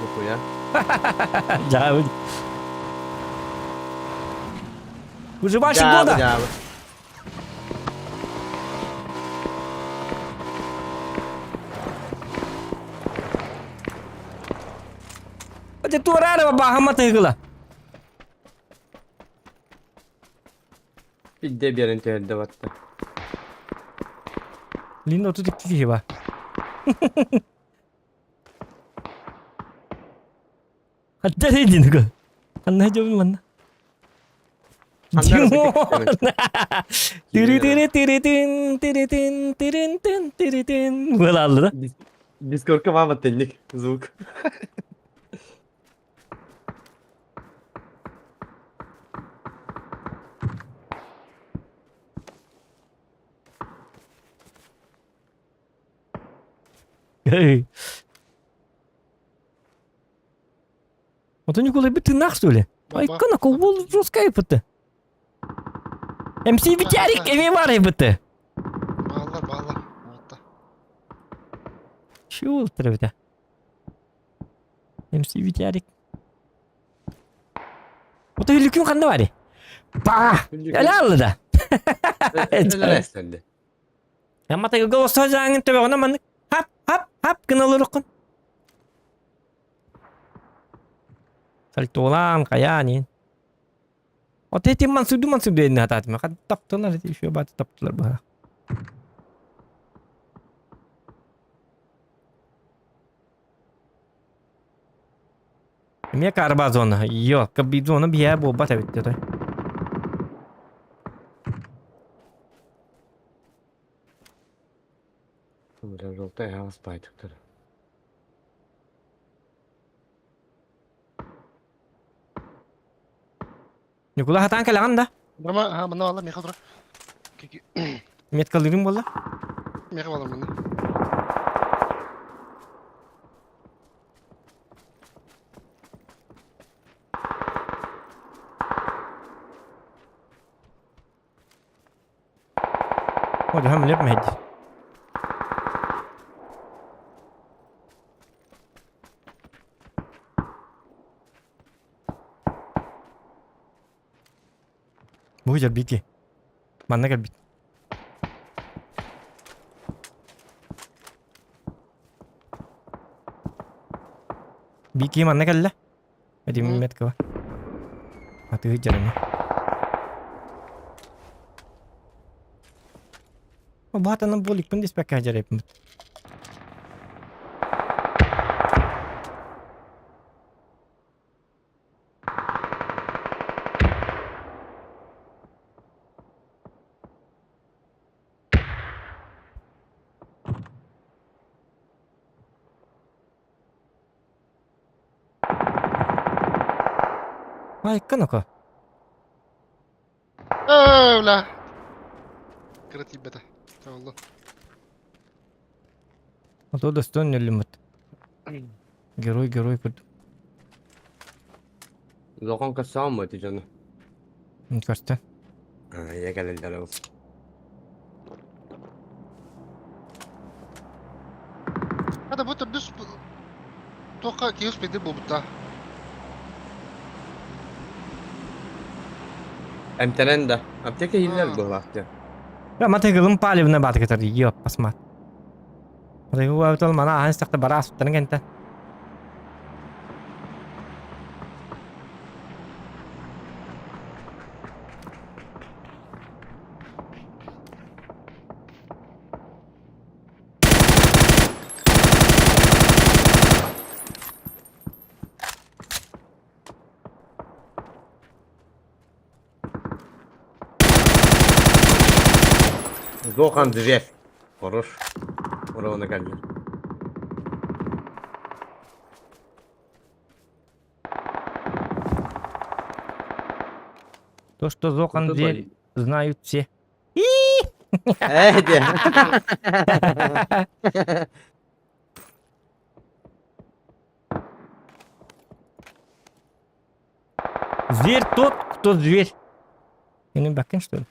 Нихуя. Дьаабы. Выживальщик года! Дьаабы. Ati туораары баһама тыгыла. Бидде биэрэн түһэрдэ батта. Лин 32 киһи бар. Ханна дин Ханна дьобун манна. Тири-тири-тири-тин, тири-тин, тирин-тин, тири-тин. Буолаллы да? Дискордка мама тенник звук. Эй. Вот Николай бы ты нах, что ли? Айкана, кол жесткая быты. МС Витярик эми бар быты. Баалар, баалар. Отта. Чего быта? МС Витярик. Вот үлүкүн ханна бари? Ба! Эле алды да. Эле Амма тагыга олсо жаңын төбөҕүнэ маннык хап хап хап гына олоруккун. Сальтолаан хайаан иин. От этим мансуду мансуду энни хатаатыма хат таптылар еще баты таптылар быһа. Эмиэ карба зона. Йо, кабби зона биһэ буолбат эбит деді. Желтый хаус байтыктыр. Ньукула хатаан кэлэҕин да? Бырма, ха, манна балла, меха тура. Меткалыырым буолла? Меха балар манна. О, дьаһам леп мэйди. Бу дьарбики. Манна кэлбит. Бики манна кэллэ. Этим меткова. Атыы дьарыма. Баатанан буоликпын диспэккэ дьарайпмыт. Айка ну-ка. Ээ, бля. Кыра тиийбэтэ. Олло. А то достоин өлүммүт. Герой, герой курдук. Зохон кассааммы ити дьону? Көртө. Ийэ кэлэллэр ол. Хата бу төрдүс туохха киһи успейдир буолбута. Эмтэнэн да. Аптека иһиллэр быһылаах дьэ. Матыгылым палевна баатыгытар йоп пасмат. Матыгыл мана ахан сахта бара асыттарын кентен. Зохан дверь. Хорош. Уровня кэллэ. То, что Зохан дверь, знают все. Э, де. Зверь тот, кто зверь. Или бакен, что ли?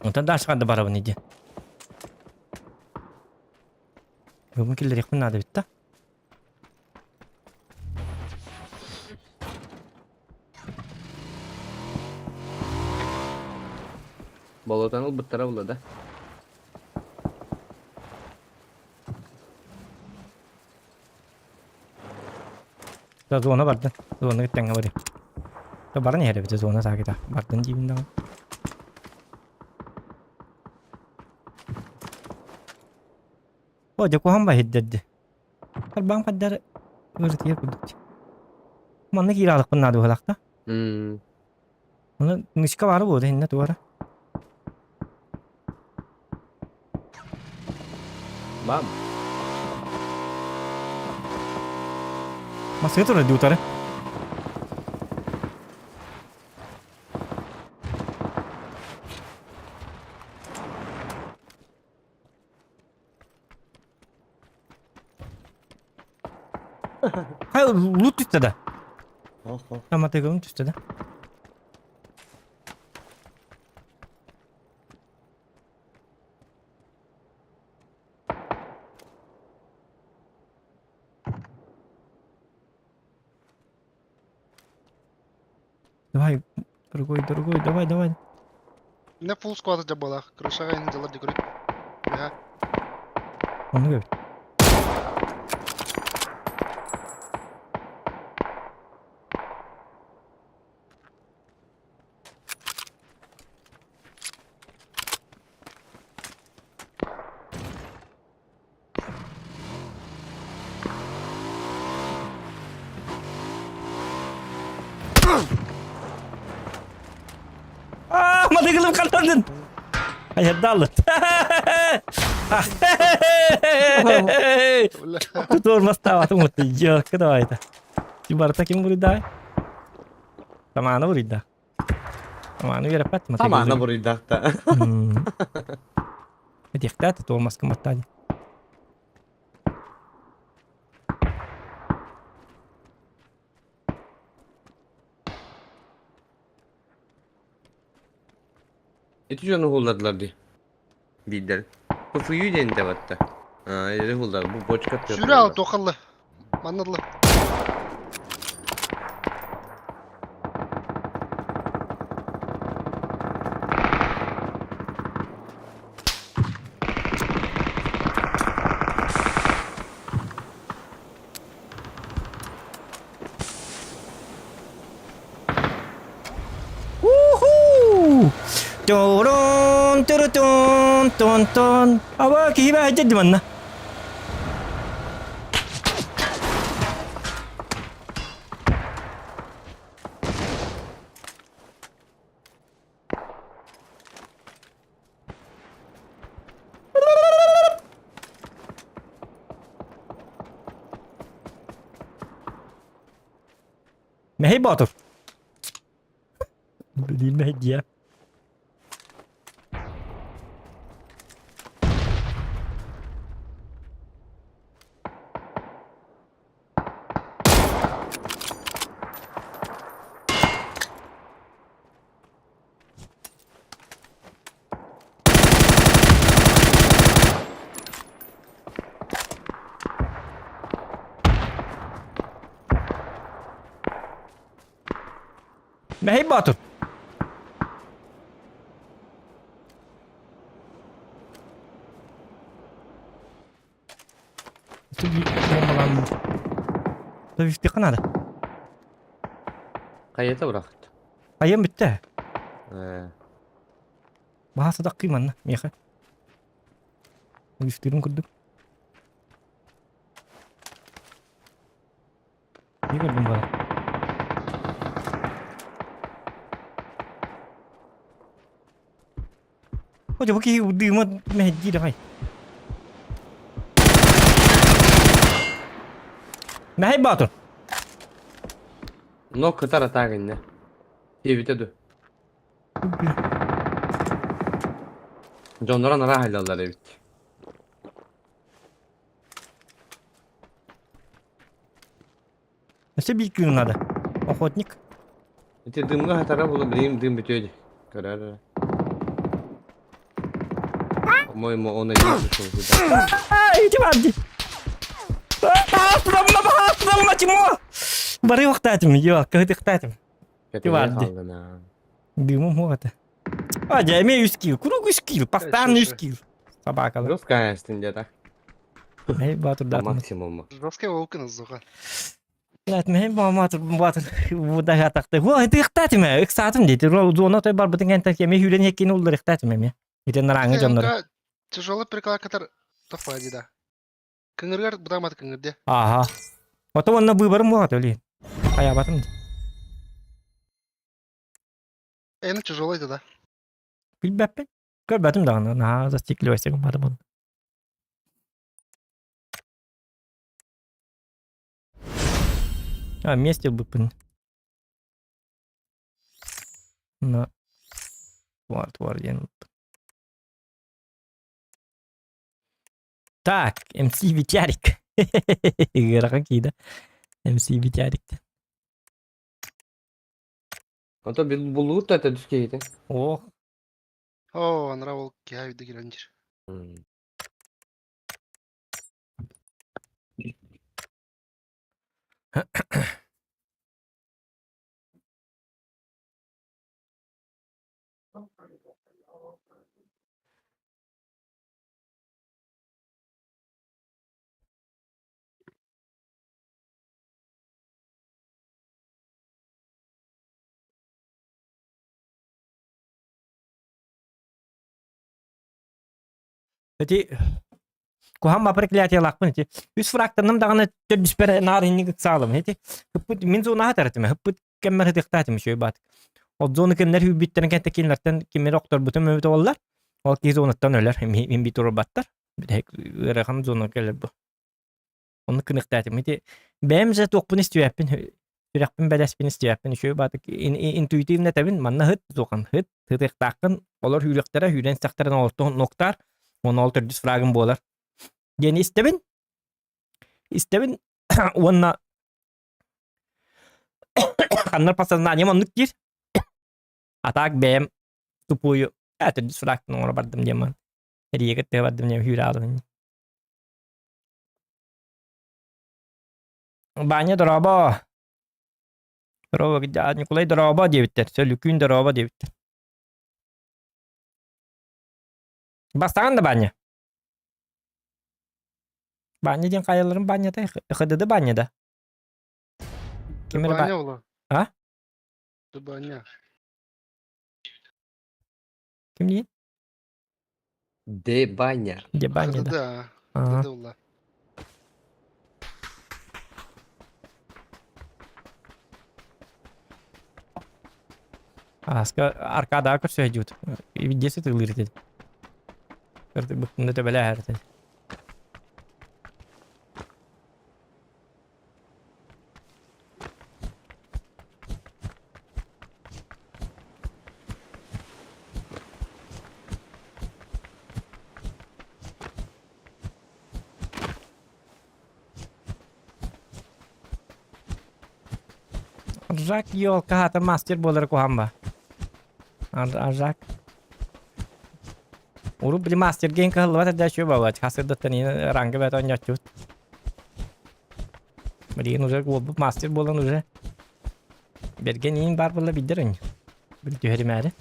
Онтон дальше ханна барабын иди. Бүгүн киллэриэхпин наада эбит да. Болотан ылбыттара була да. Да, зона барда. Зона тэҥҥэ барыа. Баран иһэр эбит зона саакыта. Бардын диибин даҕаны. О, дьэ куһаҕан ба иһирдэрди. Харбаан хаддар ырытыйар курдук. Манна киирэ алыкпын наада быһалаах да. Оны нычка баара буолуо иннэ туора. Бам. Массыына турар дии утары. Хай лут түстэ да. Аматыгым түстэ да. Давай, дорогой, дорогой, давай, давай. Не full squad дьабалаах, крышаҕа ини дьалар декорит. Быһа. Оннук эбит. Аа, матыгылым хантандын. Айырдаллы. Тутуормастаабатым отты. Йокка давай-то. Барыта ким буруйдаай? Тамаана буруйда. Тамааны үөрэппэт. Тамаана буруйдаах да. Этиэхтээх туолмаска маттаа дии. Ити дьону уһуллардылар дии. Биирдэр. Куфую диэн да батта. Аа, или уһуллар. Бу бочка Сүүрэ ал туохалла. Манна ылла. Уху! Турун, турутун, тун тун. Аба киһи баһа дьэ манна. Мэһэй Боотур. Билиин мэһэйдиэ. Мэһэй Боотур. Төвүстүөххэ наада. Хайата бырахт. Айан бүттэ. Ээ. Баһа садаккый манна миэхэ. Үстүүрүн курдук. Не көрдүм бара. О, бу киһи дыыма мэһэйдиир аҕай. Мэһэй Боотур. Но кытар атаак иннэ. Диэбитэ ду. Дьоннорон араах айлаллар эбит. Өссө биир күн надо. Охотник. Ити дымҥа хатара була билигин дым бүтүө дии. Көрөр эрэ. По-моему, он один пришел сюда. Ити бар дии. Баастамма, Тимо! Бары вақтаатым, йо, кыһытыктаатым. Кэтэнэ бар дии. хааллана. Дымым хуох этэ. А, дьэ, эмиэ үс киил, куруук үс киил, постоянно үс киил. Собакалар. Русская стендета. Эй, Батыр По датыммыт. максимуму. Жесткая волка назуха. Мин баамаатыр бу Во ытыахтаатым ыксаатым диэти. Зона той барбытын кэнтэн кеме хүлэн хеккин улларыхтаатым эми. Итен нараңы дьоннор. Тяжелый перекладкатар тохпа да. Кыҥыргар бытаамат кыҥырде. Ага. Ото онно выборым буолат өлүн. Хаябатым. Эни тяжелый да. Билбэппин. Көрбөтүм даҕаны. Наһаа застекливайся гымматым. А, вместе ылбыппын. На. Твар, твар диэн ылбыппын. Так, МС Витярик. Ыарахан киһи да. МС Витярик. Ото буллугут да түс киһитэ. Ох. О, анара ол киһи үйдө кирэн дир. Эти куһаҕан ба проклятиелаахпын ити. Үс фрактанным даҕаны төрдүспэр наар инник ыксаалым ити. Хыппыт мин зонаҕа таратым хыппыт кэммэр хытыахтаатым үчүгэй баат. Ол зона кимнэр хүүбүттэрин кэнтэ кинилэртэн кимнэри охторбутум эбит оллар. Ол киһи зонаттан өлөр. Мин би турбаттар. Бүтэһик ыарахан зона кэлэр бу. Онну кыныктаатым. Ити бэйэм же туохпун истибэппин сүрэхпин бэлэспин истибэппин үчүгэй баатык интуитивно этэбин манна хыт туохан хыт хытыахтааххын олор хүүрүөхтэрэ хүүрэн истэхтэрин олортон нуктаар уонна ол төрдүс фрагым буолар диэн истэбин истэбин уонна ханнар подсознанием оннук диир а так бэйэм тупую төрдүс фрагтын оҥоро бардым диэн эрийэ кытта бардым диэн хүүрэ аалым Баанньа дорообо! Дорообо, Ньукулай дорообо диэбиттэр, Сөлүкүүн дорообо диэбиттэр. Бастаҕын да Баанньа? Баанньа диэн хайаларын баанньатай? ХДД баанньа да? Ким эрэ Баанньа ола. А? Баанньа. Ким диэн? Де баня. Де баня, да. Да. Ага. ХДД ола. Аска аркадаға көрсө дьут. Видесы тылыр деді. Көрді бұқтында төбелі әрді. Жак елка хата мастер болар куһамба. Аржак. Урут били мастер ген кыһыллыбат эрдэ үчүгэй буолуо хасырдаттан ранга бэт оонньооччубут. Билигин уже уолбут мастер буолан уже бэргэн иин баар буолла билдэр ини. Били түһэримээри.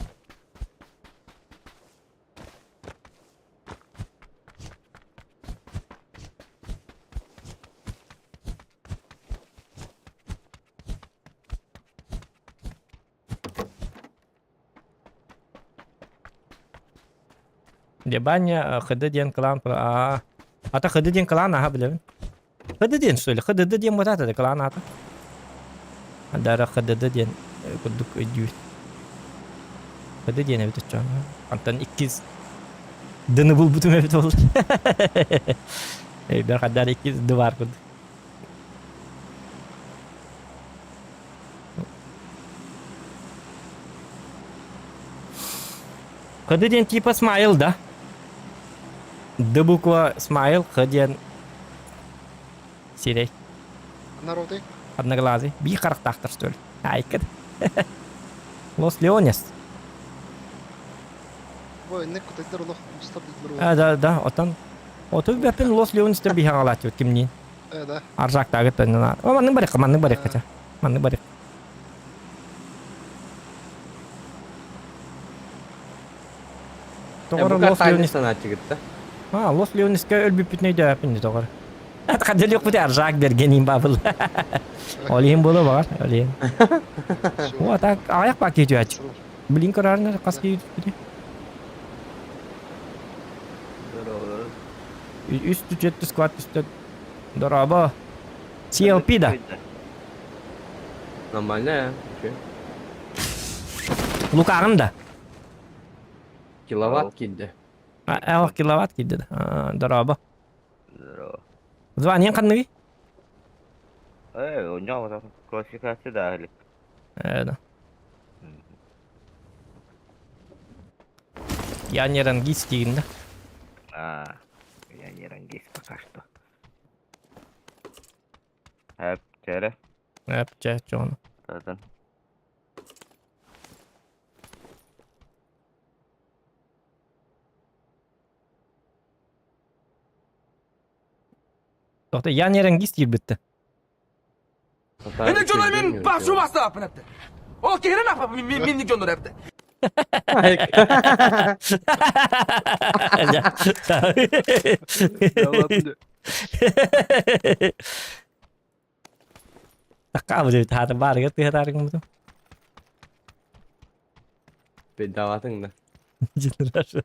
Дебаня ХД диэн кылаан аа ата ХД диэн кылаан аха билэбин. ХД диэн что ли? ХДД диэн буотаата да кылаан аата. Дара ХДД диэн курдук өйдүүр. ХД диэн эбит оччоон. Антон иккис дыны булбутум эбит ол. Өйбөр хаддар иккис ды бар курдук. Х диэн типа смайл да? Д буква смайл, Х диэн сирэй. Народы. Одноглазый. Биир харахтаахтар что ли? Айкын. Лос Леонес. Бу инник кутайдар олох устар дидлер. А, да, да, отон. Оту бэппин Лос Леонестер биһаҕалааччыбыт кимниин. Э, да. Аржактаагыт О, маннык барыахха, маннык барыахха ча. Маннык барыах. Тоҕор Бу Лос картаны Леонес санааччыгытта. А, Лос Леонеска өлбүппүтүн өйдөөппүн дии тоҕор. Хадделиэхпит аржаак бергенин бабыл. Ол иһин буолуо баҕар, ол иһин. О, так аҕыйах баа киһи түһээччи. Блин көрөөрүнэр хас киһи түспүтүй? Үс түчет сквад түстэ. Дорообо. CLP да. Нормально, а? Лукаҕын да. Киловатт киирдэ. А, киловатт киирдэ да. Дорообо. Здорово. Званиең ханныгый? Э, у него там классификация дали. Да. Я не рангист дейін да. А, я не рангист пока что. Хэп, чәрі. Хэп, чэ, чону. Тадан. Тоқта, я не рангист киирбитте. Эне дьонор мин башу бастааппын эпти. Ол киһирен апа минник дьоннор эпти. Такка бу таата баарыгар тыһатаарыгыммытым. Бедаватың да. Жыныраш.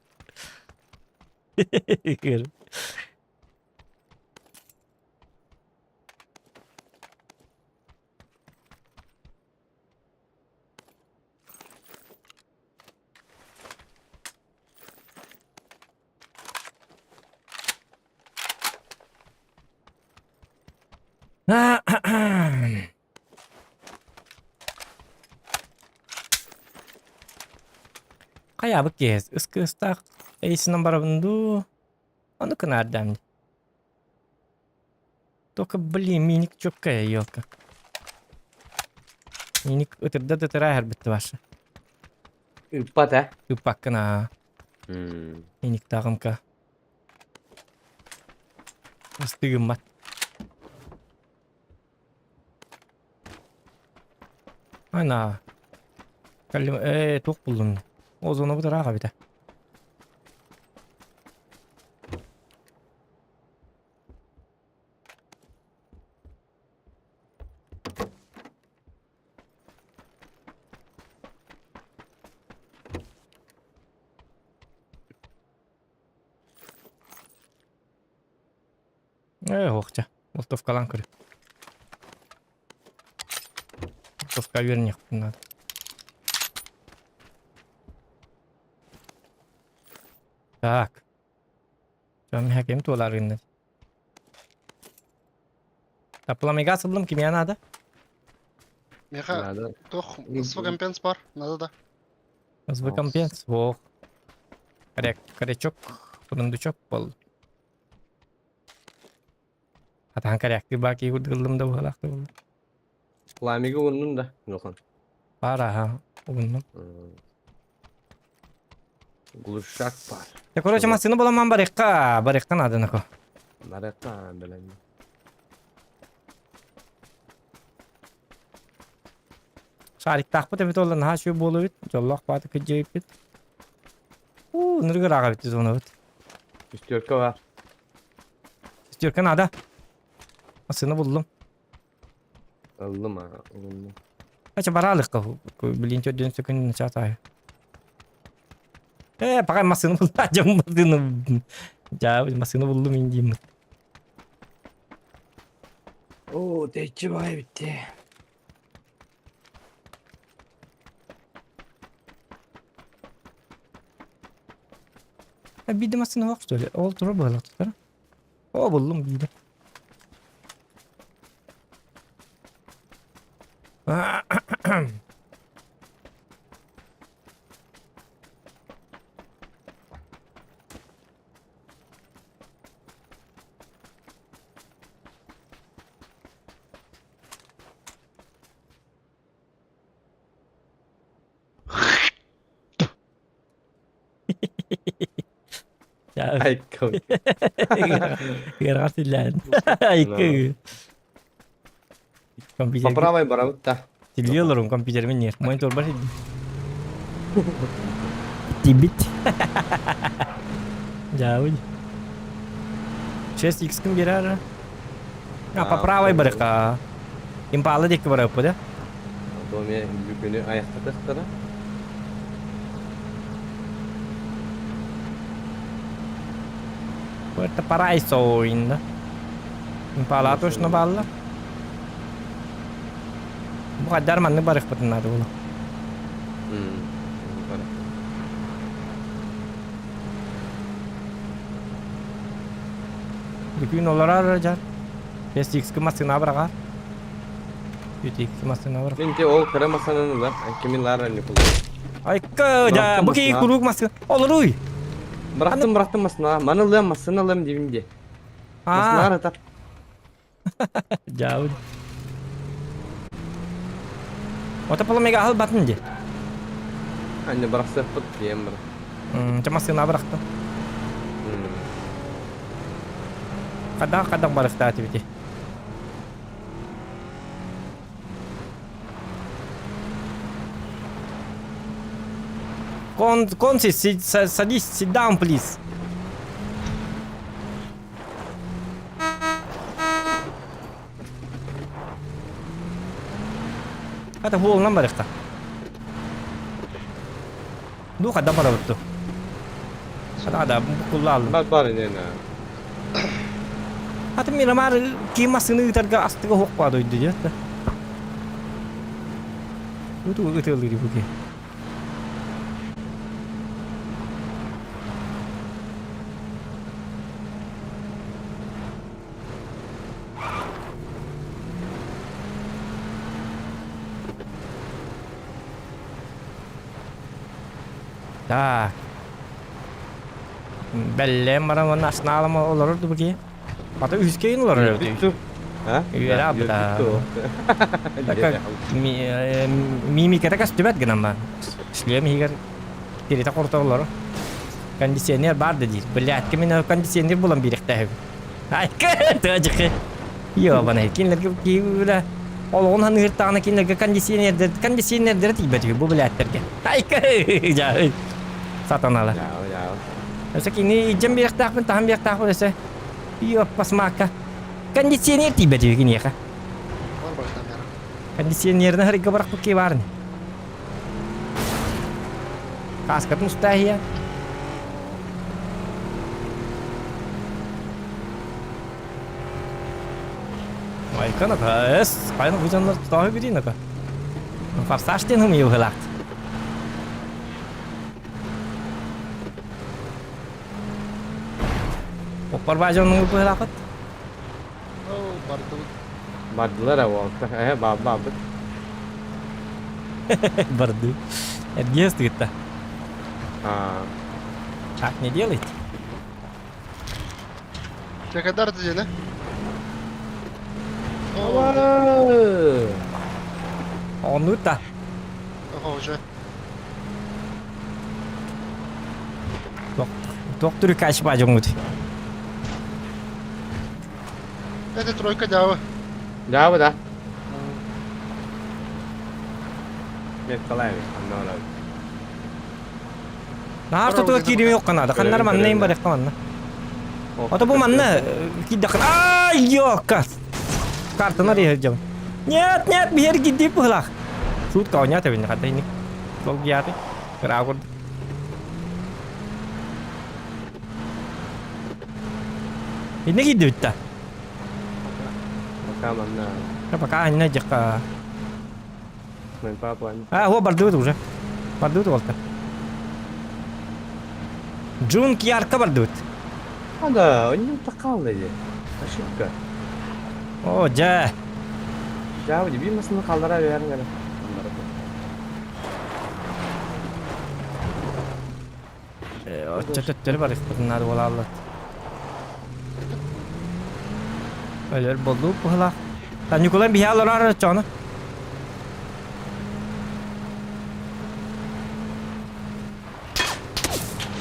Хайаабыт киһи ыскыыстаах эйсинэн барабын дуу? Ону кынаардаам дии. Только, блин, миник чёткая елка. Миник ытырда да ытыра иһэрбитти ваша. Ыппат э? Ыппаккын аа. Миниктааҕымка. Ыстыгыммат. Ана. Каллим э туох буллум. Озону бутараах эбитэ. Ээ, уохча. Болтовкалаан көрү. Болтовка үөрэниэхпин наада. Так. Дьон ким туолар гынна. Тапламига сыллым кимиэ наада? Миэхэ Надо. туох СВ бар, надо да. СВ компенс. Ох. Коряк, корячок, бурундучок бол. Атаан коряктыы баки курдук да буолаахты буолла. Пламига угуннун да. Жохон. Бар аха, угуннум. Глушак бар. Я, короче, массыына буламан барыахха, барыахха наада нако. Барыахха билэн. Шариктаахпыт эбит ол наһаа үчүгэй буолуо эбит. Дьоллоох бааты кыдьыйбыт. Уу, ныргы ыраах эбит зонабыт. Үстүөркэ бар. Үстүөркэ наада. Массыына буллум. Ыллым а, ыллым. Ача бараалыкка блин төрдүн сөкүн чатай. Э, пока массыына булла, дьон массыына. Жа, массыына буллум индиим. Оо, тэйчи бай битти. Биирдэ массыына суох что ли? Ол тура быһалаах О, буллум биирдэ. Айка. Ыарҕар тиллээн. Айка. Компьютер. Поправай барабыт да. Тиллии олорум компьютермин нет. Монитор бар Тибит. Дьаабын. 6 x ким берар? А, по правой барыха. Импала диэки барыппыт, да? Доме бүгүнү аяқтатықтара. Puerto Paraíso инна. Импала точно балла. Бу қадар манны барыхпытын надо было. Бүкүн олорор жар. 5x массына быраҕар. 3x массына быраҕар. Мен те ол кыра масанан ылар, кимин лара не кулу. Айка, да, бу кии куруук массына. Олоруй. Бырахтым, бырахтым массына. Маны ылыам, массына ылыам дибин де. Массына аратар. Дьаабын. Ото поломега аһыл батын ди. Анне бырахсыахпыт диэн бара. Ча массыына бырахтым. Хадах хадах барыхтааты бити. Кон, конси, садись, sit down, please. Это буолунан барыхта. Ду хадда барабытту. Хада куллааллым. Бар бар инена. Аты Мирамар ким масыны ытарга астыга хокпа дойду дьэ. Уту ытылыр буки. Так. Бэллэм баран уонна аснаалам олорор дубуки. Ата үскейин олорор эбит. А? Үөрэ абыта. Так мимиката көстүбэт гынан ба. Шлем иһигэр тиритэ хорто олорор. Кондиционер бар да диир. Блядь, кимин кондиционер булан биэриэхтээхин. Айка, тыажыкы. Ёбаный, кинилэргэ киһи олоҕун ханыыртаҕына кинилэргэ кондиционердер кондиционердere тиийбэт үһү бу билээттэргэ. Айка, дьаа, сатаналар. Өсө кини илдьэн биэриэхтээхпин, таһан биэриэхтээхпин өсө. Ёппасмаакка. Кондиционер тиийбэт үһү киниэхэ. Кондиционерин харыйга барахпыт кии баар ини. Кааскатын устааһыйа. Айкан ата эс, кайны бу тааһы бирин ака. Форсаж диэн хымыйы быһылаах. Оппар баажанның быһылаахыт. Бардыбыт. Бардылар а Э, баббабыт. Барды. Эргиэс тыгытта. А. Так не делайте. Чекадар дьиэни. Ону та. Уже. Доктор качпа жоңут. Это тройка дьаабы. Дьаабы да. Николаевич, анна Наар тотуга киирими окканада. Ханнар манна им барыхта манна. Ото бу манна киддахын. Ай, ёкка. Картаны рехердем. Нет, нет, биһер гидди быһылах. Суут кауня тебин хата ини. Сол гияты. Кыра курдук. Инне киирди бүтта. Пока манна. Пока анна жакка. Мен папа. А, о, бардыбыт уже. Бардыбыт уолта. Джун Кьярка бардыбыт. А да, он не такал или? Ошибка. О, дьэ. Дьэ, биир массыына хааллара берэн гана. Оччо төттөрү барыспытын наада буолааллар. Өлөр боллуу быһылаах. Та Ньукулай биһи олорор оччоҕуна.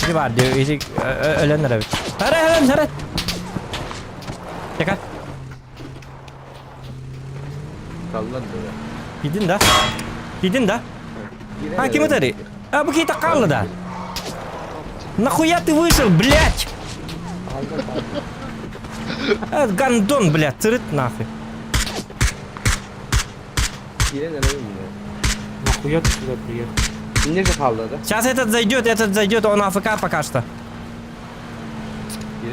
Ити баар дии, ити өлөн эрэбит. Ара, өлөн, ара! Чека. Саллар да. Кидин да? Кидин да? А, ким ытары? А, бу киһи хаалла да. Нахуя ты вышел, блядь? Гандон, блядь, сырыт нахуй. Киирэн эрэ мин. Нахуя ты сюда приехал? Инне же хаалла да? Сейчас этот зайдет, он АФК пока что.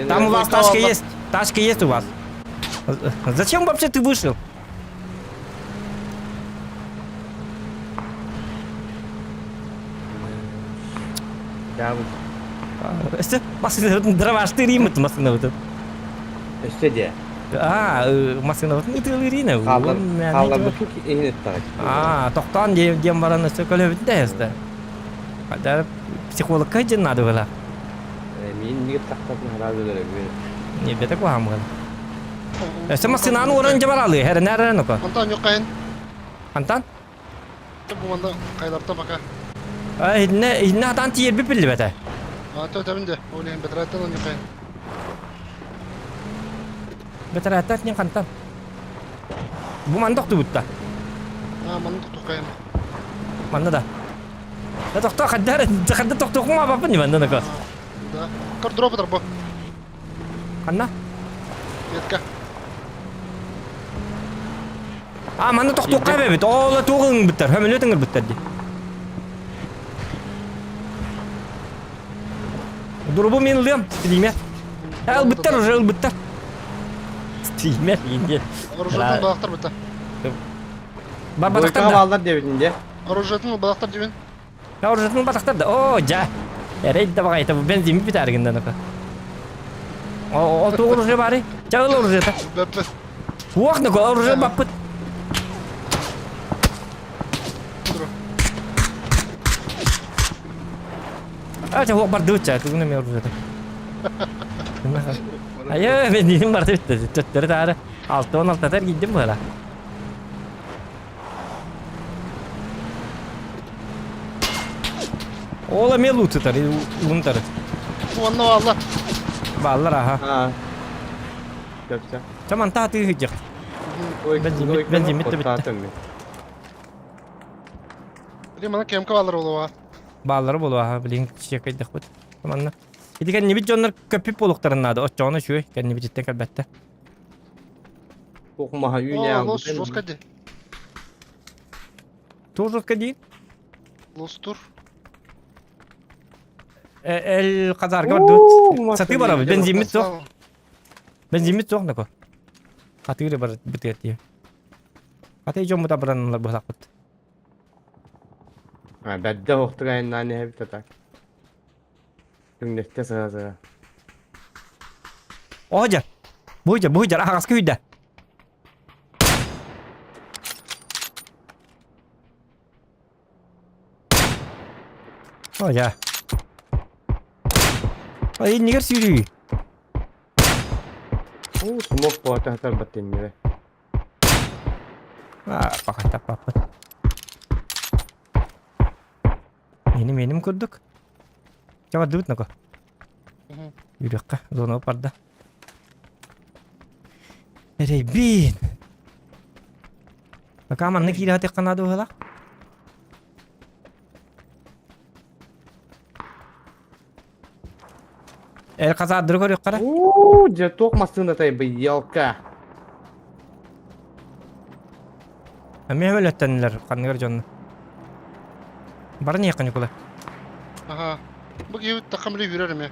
Там у вас тачка есть, тачка есть у вас. Зачем вообще ты вышел? Дровашты риммит массына вот. Өссө де. А, массына вот ытылырина. Хаалларбытын иһин ыттаҕыт. А, тохтоон диэн баран өссө көлөбүт да өстө. Хаддар психологка дьин надо было. Мин нигер тахтатын хараазы өлөрөбүн. Не бете куһаан буолла. Өссө массынааны уоран дьэ баралыы, эрэнэ эрэн око. Онтон ньуккайын. Хантан? Бу манна хайдарта пока. А, иһиннэ иһиннэ хатаан тиийэрбит биллибэтэ. А, төтөбүн де, ол иһин бэтэрээттэн ньуккайын. Бэтэрээттэн ньин хантан? Бу манна тохтубутта. А, манна тохтуккайын. Манна да. Да тохтоо хаддар хадда тохтуохума баппын манна нако. Да. Көр дроп бу. Ханна? Метка. А, манна тохтуохха эбэбит. Ола туох ылыҥбыттар, хөмөлүөт ыҥырбыттар дии. Дурубу мин ылыам, стример. Ылбыттар уже ылбыттар. Стример индия. Оружиетын балактар бытта. Бар Бойкаға балдар дебитин де. Оружиетын балактар дебин. Оружиетын балактар да. О, жа. Эрей да багайта бу бензин битәргинден ока. О, о, туох оружие бары? Чагыл оружиета. Бәппет. Уох, нако оружие баппыт. А, ча, барды бытча, тугуна мен оружиета. Айы, мен ниним барды битти. Төттөрү тары. 6-16 тар кийдим була. Ола мен лутутар, лунтар. Уонна баалла. Бааллар аха. Аа. Көпсө. Чаман тааты ыһыдьах. Бензин бензин битти битти. Билим ана КМК бааллар болуа. Бааллары болуа аха, билин чекайдахпыт. Манна. Ити кэннибит дьоннор көппүт буолуктарын наада. Оччоҕуна үчүгэй кэннибититтэн кэлбэттэ. Тухмаха үүнэ. Лос жестко ди. Туох жестко дии? Лос тур. Эл Казарга бардыбыт. Сатыы барабыт. Бензиммит суох. Бензиммит суох нако. Атыыры бар бытыат дии. Атый дьоммут абыраналар быһалаахпыт. Бэрдэ оһохтук айаннаан иһэбит ата. Түҥнэстэ сыһа-сыһа. Оһдьар. Буһдьар, буһдьар, аһаҕаска үйдэ. О, я. Ай, иннигэр сүүрүү. Уу, смок буота сытар баттиннэрэ. Аа, пахай таппаппыт. Меним меним курдук. Чэ бардыбыт нако. Үрэххэ зона барда. Эрэйбиин. Пока манна киирэ сатыахха наада быһыылаах. Эр хасаардыры көрүөххэ эрэ. Уу, дьэ туох массыынатай быйылка. Эмиэ өлөттөннүлэр ханныгар дьонно. Баран иһиэххэ Ньукулай. Аха. Бу киһи таххам били үүрэр эмиэ.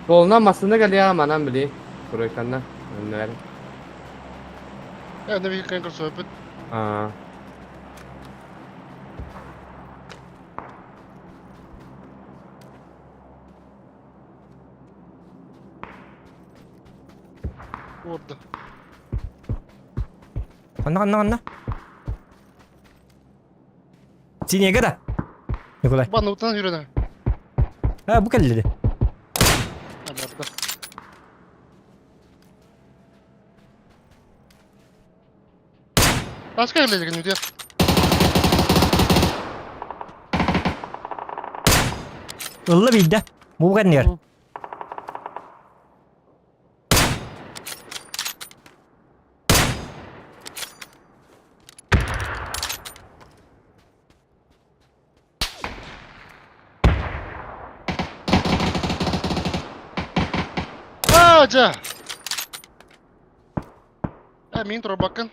Суолунан массыына кэлиэҕэ манан били. Туройканна. Өннөр. Ээ, биһиги кыайан көрсүбэппит. Аа. Уорда. Ханна ханна ханна. Синега да. Николай. Банныбытынан үүрэн. А, бу кэллиди. Барда. Таска кэллэ нүдэ. Ылла биирдэ. Бу кэннигэр. Аа, дьэ. Э, мин турбаккын.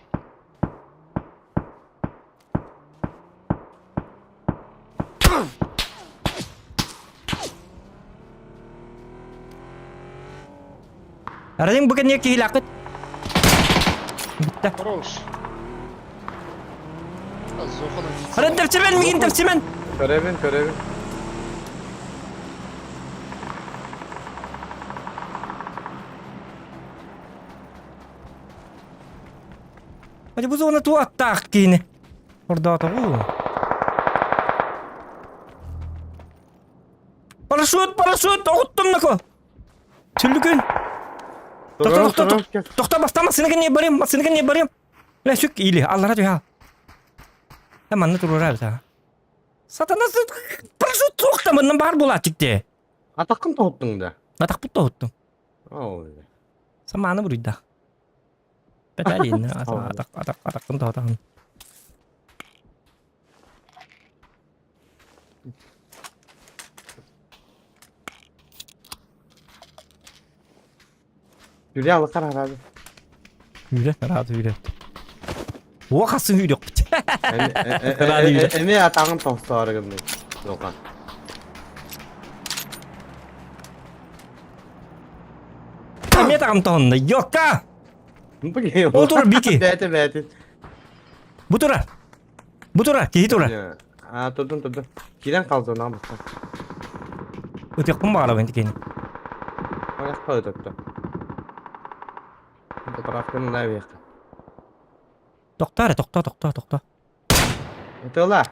Арадин бу кэннигэ киһилээххит. Бүтте. Хорош. Аран тэпсимен, мигин тэпсимен. Көрөбүн, көрөбүн. Hadi bu зона ту аттаах киини. Ордоотоҕу. Парашют, парашют, оҕуттум нако. Түллүкүн. Тохто, тохто, тохто, тохто, баста массыына кэннигэ барыам, массыына кэннигэ барыам. Лэ, сүк или, аллара түһэ. Э, манна туруора эбит Сатана парашют суох да манна баар буолааччык дии. Атаххын тоһуттуҥ да? Атахпыт тоһуттум. Оо. Самааны буруйда. Бэтэлиин, атах, атах, атаххын тоһутаҕын. Үлэ алыкар араады. Үлэ, араады үлэ. О, хасын үйрөкпүт. Араады үлэ. Эме атағын тоқсары гынды. Жоқа. Эме атағым тоғынды. Йока! Ол тура бики. Бәті, бәті. Бу тура. Бу тура, киһи тура. А, турдум, турдум. Киирэн хаалда онаа букка. Ытыахпын баҕарабын ити Айахха ытатта. Поправканы наверх. Тохтоо эрэ, тохтоо, тохтоо, тохтоо. Ытыала.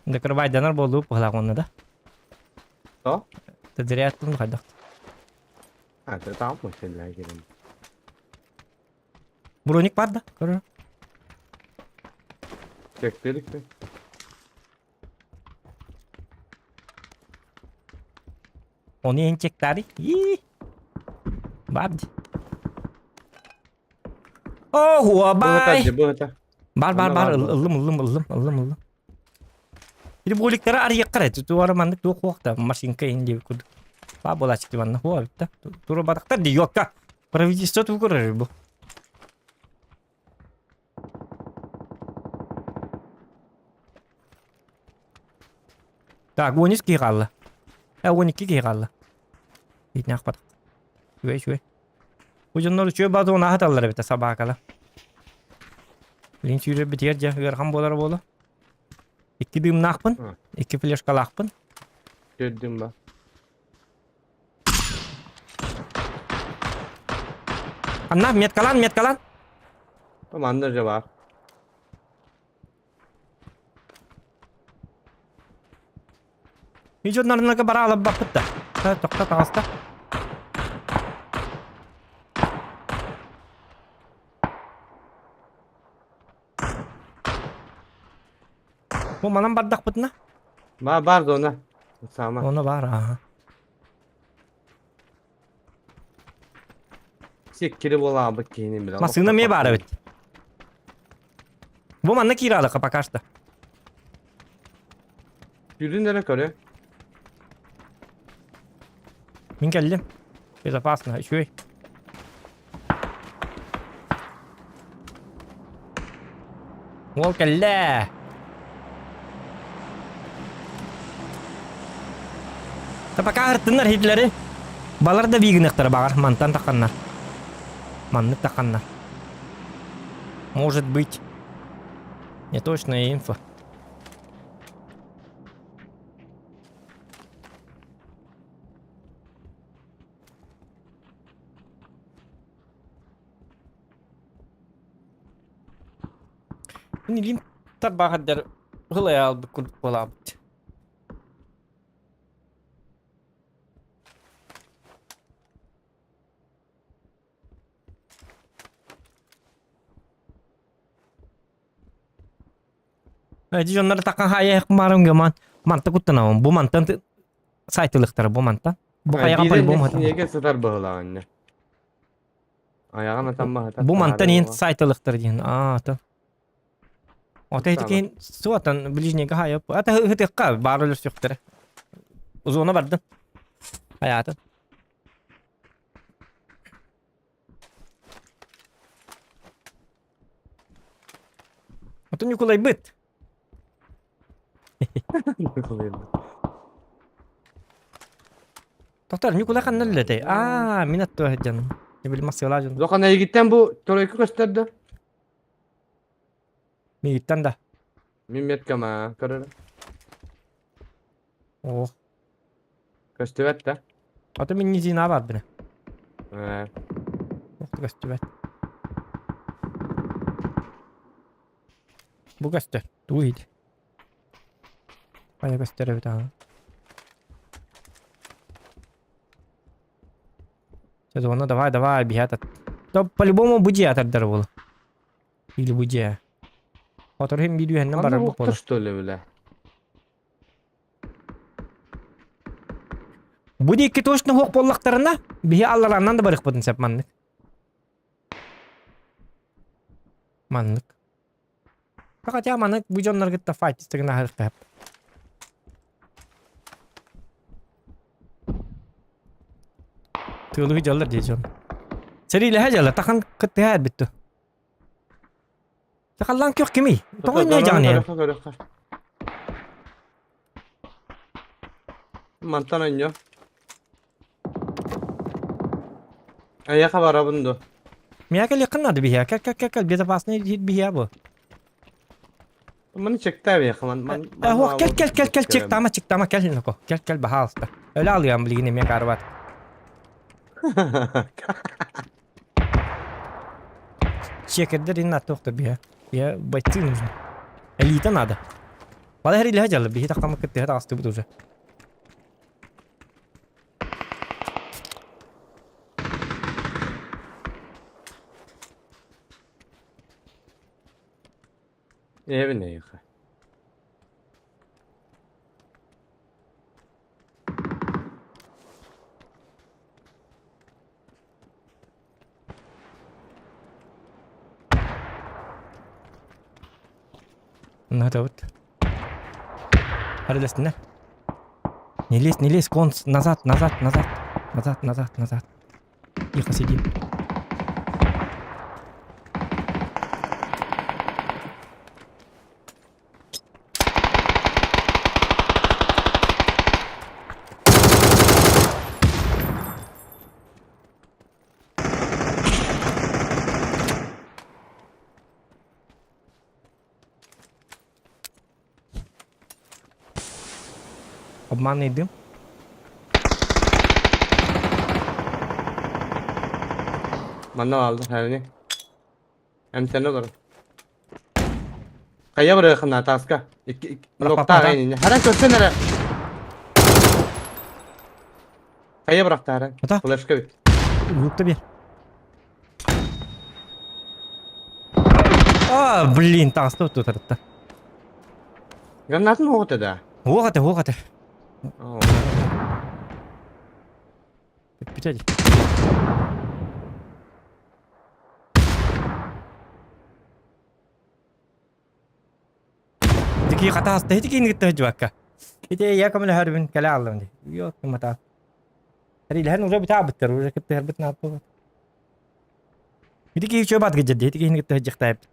Дакырбайданар буолуу быһылаах уонна да. То? Тадыряттым хайдах. А, ты там мышеллää кирен. Броник бар да, көрөр. Чектелик Оны эн чектари. И. Бар. О, бай. Бар, бар, бар, ыллым, ыллым, ыллым, ыллым, ыллым. Или буоликтара арыйаххар эти туара маннык туох хуохта машинка ин диэбит курдук. Ба буолааччы манна хуа битта. Тура батахтар ди йокка. Правительство ту көрөр бу. Так, 13 киһи хаалла. Э, 12 киһи хаалла. Итинэх батах. Үчүгэй, үчүгэй. Бу дьоннор үчүгэй баатугун аһаталлар эбит собакалар. Билин сүүрэрбитигэр дьэ ыарахан буолара буолуо. Икки дыымнаахпын, икки флешкалаахпын. Көрдүм ба. Анна, меткалан, меткалан. Манна же бар. Үй дьоннорунарга бара алаббаппыт да. Тохто таҕыста. Бу манан бардахпытына? Ба бар зона. Сама. Оны бар, аха. Сиккири буолаабыт киһини билэ. Массыына эмиэ баар эбит. Бу манна кииралыка пока что. Жүрүн эрэ көрө. Мин кэллим. Безопасно, үчүгэй. Уол кэллэ. Та пока ыртыннар Хитлери. Балар да биигыныктара баҕар мантан тахханнар. Маннык тахханнар. Может быть. Не точная инфа. Мин илиим тарбаахардар ылай аалбыт курдук буолаабыт. Эти дьоннор такка хайа маарым гыман манта куттанабын. Бу мантан сайтылыктара бу мантан. Бу хайаҕа по-любому Синеге сытар быһылаҕанньа. Айаҕын атаммаһыта. Бу мантан иһин сайтылыктар диэн. Аа, то. Ото итикин суотан ближнийга хайып. Ата ыһытыкка баар өлөрсүөхтэрэ. Зона бардын. Хайаатын. Ото Ньукулайбыт. Тоқтар, Ньукулай ханна үлэлэтэй? Аа, мин аттыа сылдьаным. Били массыалаах дьон. Лохан эйигиттэн бу тройка көстөр да? Миигиттэн да. Мин меткам аа, көрөр. Ох. Көстүбэт да? Ото мин низина бар бine. Ээ. Ох, көстүбэт. Бу көстөр. Тугу иһит? Хайа көстөр эбит аҕа. Сезона давай, давай, биһат. То по-любому бу дьиэ атардар буолу. Или бу дьиэ. Хотор хим биир үһэннэн барар бу буолу. что ли, бля? Бу диэки точно хуох буоллахтарына, биһи алларааннан да барыахпытын сөп маннык. Маннык. Хотя маны бу дьонноргытта файтистыгын аһарыахтаһап. Тыылыгы дьаллар дии дьон. Сэриилэһэ дьаллар, тахан кыттыһа эрбитту. Сахаллаан көх кимий? Тоҕо иннэ дьаҕан иһэн? Мантан онньо. Айаха барабын ду. Миэхэ кэлиэххин наада биһиэ. Кэл кэл кэл кэл безопасный диир биһиэ бу. Маны чектаа биһиэхэ ман ман. Э, кэл кэл кэл кэл чектама чектама кэл ноко. Кэл кэл баһаалыста. Өлө алыам билигин эмиэ карбат. Чекердер инна тоқтор биһэ. Я бойцы нужны. Элита надо. Бала хәрилэһэ дьалла биһи тахтаммыт кыттыһа таҕыстыбыт уже. Эбин эйиэхэ. Надо вот. Араластына. Не лезь, не лезь, конс, назад, назад, назад, назад, назад, назад. Тихо сиди. Обманный дым. Манна алды хәлini. Эмтэнэ олорор. Хайа барыахына тааска. Икки нокта аҕайын Харан көрсөн эрэ. Хайа бырахта харан. Флешка бит. Лукта бер. А, блин, таҥаста тутарытта. Гранатын оҕото да. Оҕото, оҕото. Бүппүтэ дии. Дики хатааста ити киин кытта сылдьыбакка. Ити я көмөлөһөрбүн кэлэ ааллым дии. Йоо тумата. Рилэһэн уже бүтаабыттар, уже кыттыһарбыт наат буолбат. Ити киһи чөбат бат гыдьа ити киһини кытта сылдьыахтаайбыт.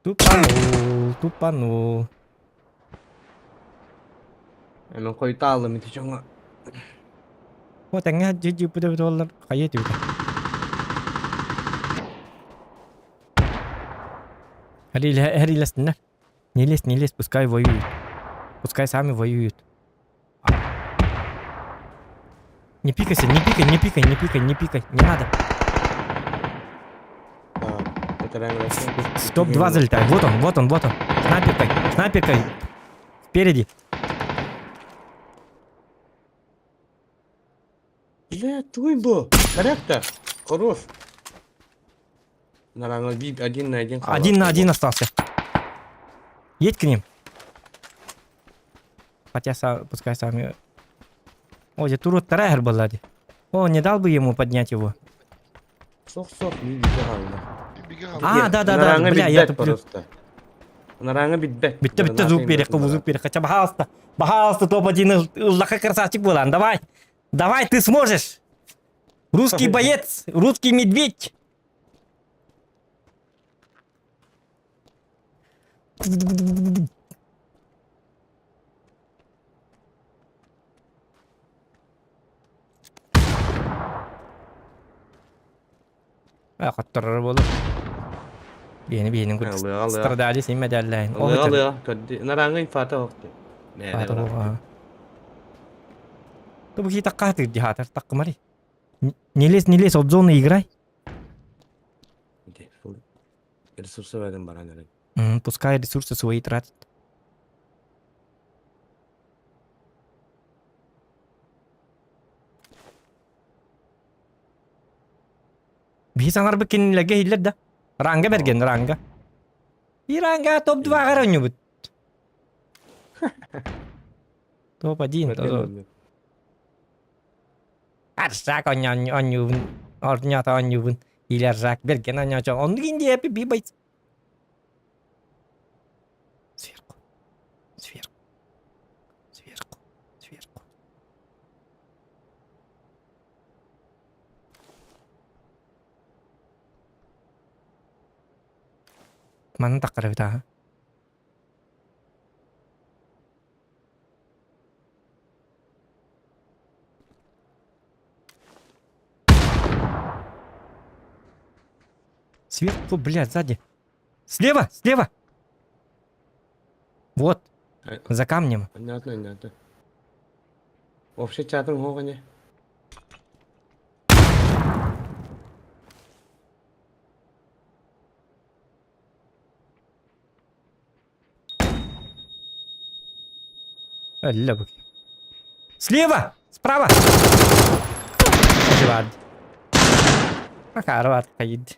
Тупанул, тупанул. Мен хойутаалым ити дьоҥҥо. О, тэҥҥэ дьип эбит буоллар хайа этибит. Эрилэстиннэр. Не лезь, не лезь, пускай воюют. Пускай сами воюют. Не пикайся, не пикай, не пикай, не пикай, не пикай, не надо. Стоп, два залетает. Вот он, вот он, вот он. Снайперкой, снайперкой. Спереди. Бля, твой был. Порядка. Хорош. Наверное, один на один. Один на один остался. Едь к ним. Хотя, пускай сами. О, где тур вторая была. О, не дал бы ему поднять его. Сох сох, не бигэ хаалла. А, да, да, да, бля, я туплю. просто. Нараҥа билбэт. Бүтте, бүтте, звук берекка, звук берекка. Ча, пожалуйста, пожалуйста, топ-1 ыллаха красавчик буолан, давай. Давай, ты сможешь. Русский боец, русский медведь. Хотторор буолур. Биһини биһинин курдук страдали син медаллээн. Алыа алыа көрдү. Нараҥа инфата охту. Тубу кии такка хатыр дихатар таккымари. Не лезь, не лезь, от зоны играй. Ресурсы верен баран эрэ. Пускай ресурсы свои тратит. Биһи саҥарбыт кинилэргэ иһиллэр да. Ранга бэргэн, ранга. И ранга топ-2 оонньуубут. Топ-1. Арсак оонньуубун, оонньоото оонньуубун. Или Аржак бэргэн оонньоочу. Оннук индия би байц. Сверху. Сверху. Сверху. Сверху. Манна таххарабыт ааһа. Сверху, блядь, сзади. Слева, слева! Вот, за камнем. Понятно, понятно. Вообще чатың хоҕа не? Өллө бу. Слева! Справа! Бар. Акаары бар хайд.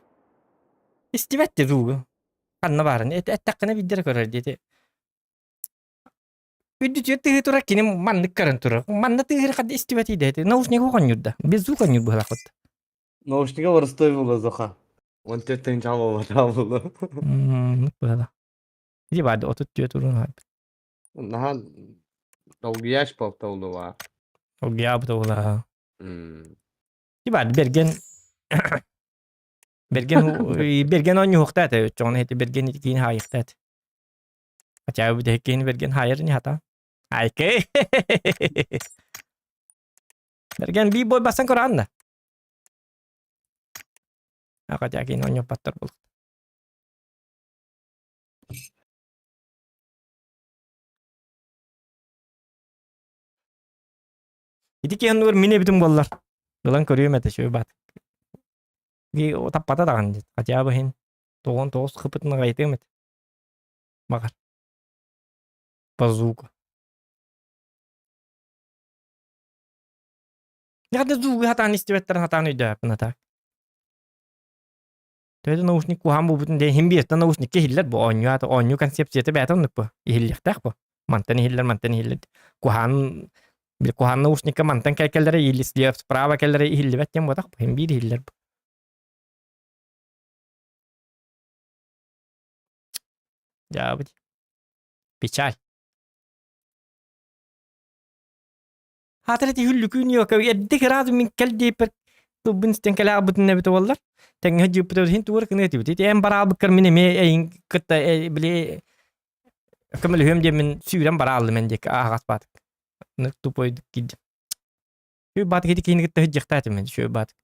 Истибэт де дуугу. Ханна баарын эттэххинэ биирдэрэ көрөр диэти. Үрдүтүгэр тыһыы турар кини маннык көрөн турар. Манна тыһыыр хадда истибэт идэти. Наушнига оҕонньур да. Без звука оонньуур быһалаахпыт. Наушнига простой было Зоха. Он төртөн чалбата было. Быһала. Иди барды 34 урун хайбыт. Наһаа долгуйач болтоллуга. Долгуйаабыта була. Ити барды берген Берген берген оонньуһуохтаа этэ оччоҕуна ити берген ити киин хаайыахтаа этэ. Хотя бы киин берген хаайар ини хата. Айкы. Берген би бой бассан көрөҕүн да. Хотя киин оонньоппоттор буолуохтаах. Ити киһи мин эбитим буоллар. Ылан көрүөм этэ үчүгэй баат. Таппата даҕаны дии. Хотя бы иһин 99 хыпытын аҕайытыам этэ. Баҕар. По звуку. Дьэ звугу сатаан истибэттэрин сатаан өйдөөбөппүн а так. Төһө да наушник куһаҕан буолбутун диэн иһин биэртэн наушникка иһиллэр бу оонньуу аата оонньуу концепцията бэйэтэ оннук бу иһиллиэхтээх бу мантан иһиллэр мантан иһиллэр куһаҕан били куһаҕан наушникка мантан кэллэрэ или слева справа кэллэрэ иһиллибэт диэн буотах бу иһин биир иһиллэр бу дьаабыт печаль Хаатыр ити хүллүкүүн йока эрдэ кыраазы мин кэл диэппэр тылбын истэн кэлээбытын эбитэ буоллар тэҥҥэ дьыыппыт иһин тугар кыны этибит ити эн бараабыккар мин эмиэ эйин кытта били көмөлөһүөм диэн мин сүүрэн барааллым эн диэки ааҕас баатык тупойдук киирдим ү баатык ити киһини кытта сылдьыахтаатым мен үчүгэй баатык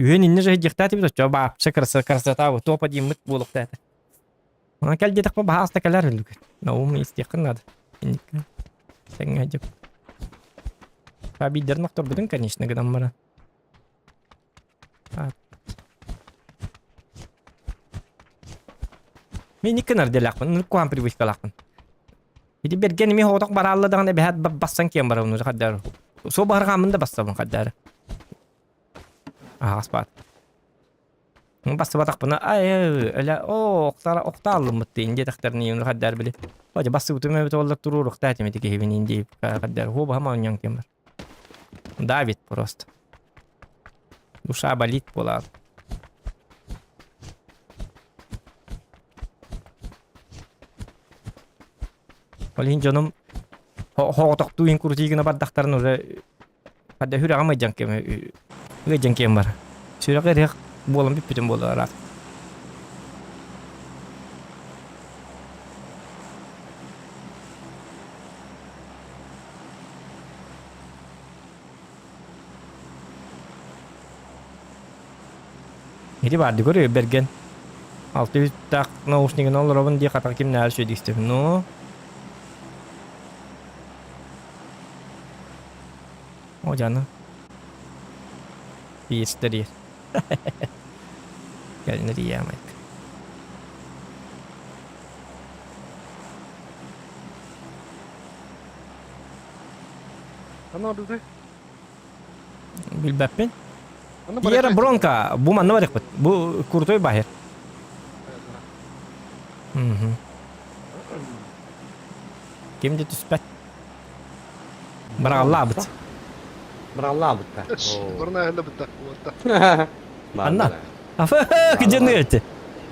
үһүөн иннэ сылдьыахтаатыбыт оччо баапча красота топа диэммит буолуохтаата Онон кэл диэтэхпэ баһааста кэлэр үлүгэр. Наум истиэххин наада. Инникке. Тэҥҥэ дьып. Биирдэрин охторбутун, конечно, гынан баран. Мен икки нарделаахпын, ынырык куһаан привычкалаахпын. Ити бэргэн эмиэ оҕотох бараалла даҕаны эбэһээт бассан киэн барабын хаддаар. Суо баһырҕааммын да бассабын хаддаар. Аһаҕас баат. Бассыбатахпына ай өлө оо охтара охтааллыммыт диин диэтэхтэрин иин хаддар били. Бажа бассыбытым эбит оллар туруоруохтаа этим ити киһибин иин диэп хаддар хуо баһам оонньоон кем бар. Давид просто. Душа болит буолаат. Ол иһин дьонум хоҕотохтуу иһин крутии гына бардахтарын уже хадда сүрэҕим ыйдьан кэм ыйдьан кэм бар. Сүрэҕи эрэх буолан бүппүтүм буолар. Ити баарды көрүө бэргэн. Алты үстаах наушнигын олоробун дии хатах кимнээҕэр үчүгэйдик истэбин. Ну. О, дьаны. Иистэр Кэлин ийээмайк. Аны ордугуй? Билбэппин. Тиера Бронко, бу манна барыахпыт. Бу крутой баһыр. Ким де түспэт. Быраҕаллаабыт. Быраҕаллаабыт да. Бұрын айыллыбыт да. Анна. Афа, кыдьыны өтө.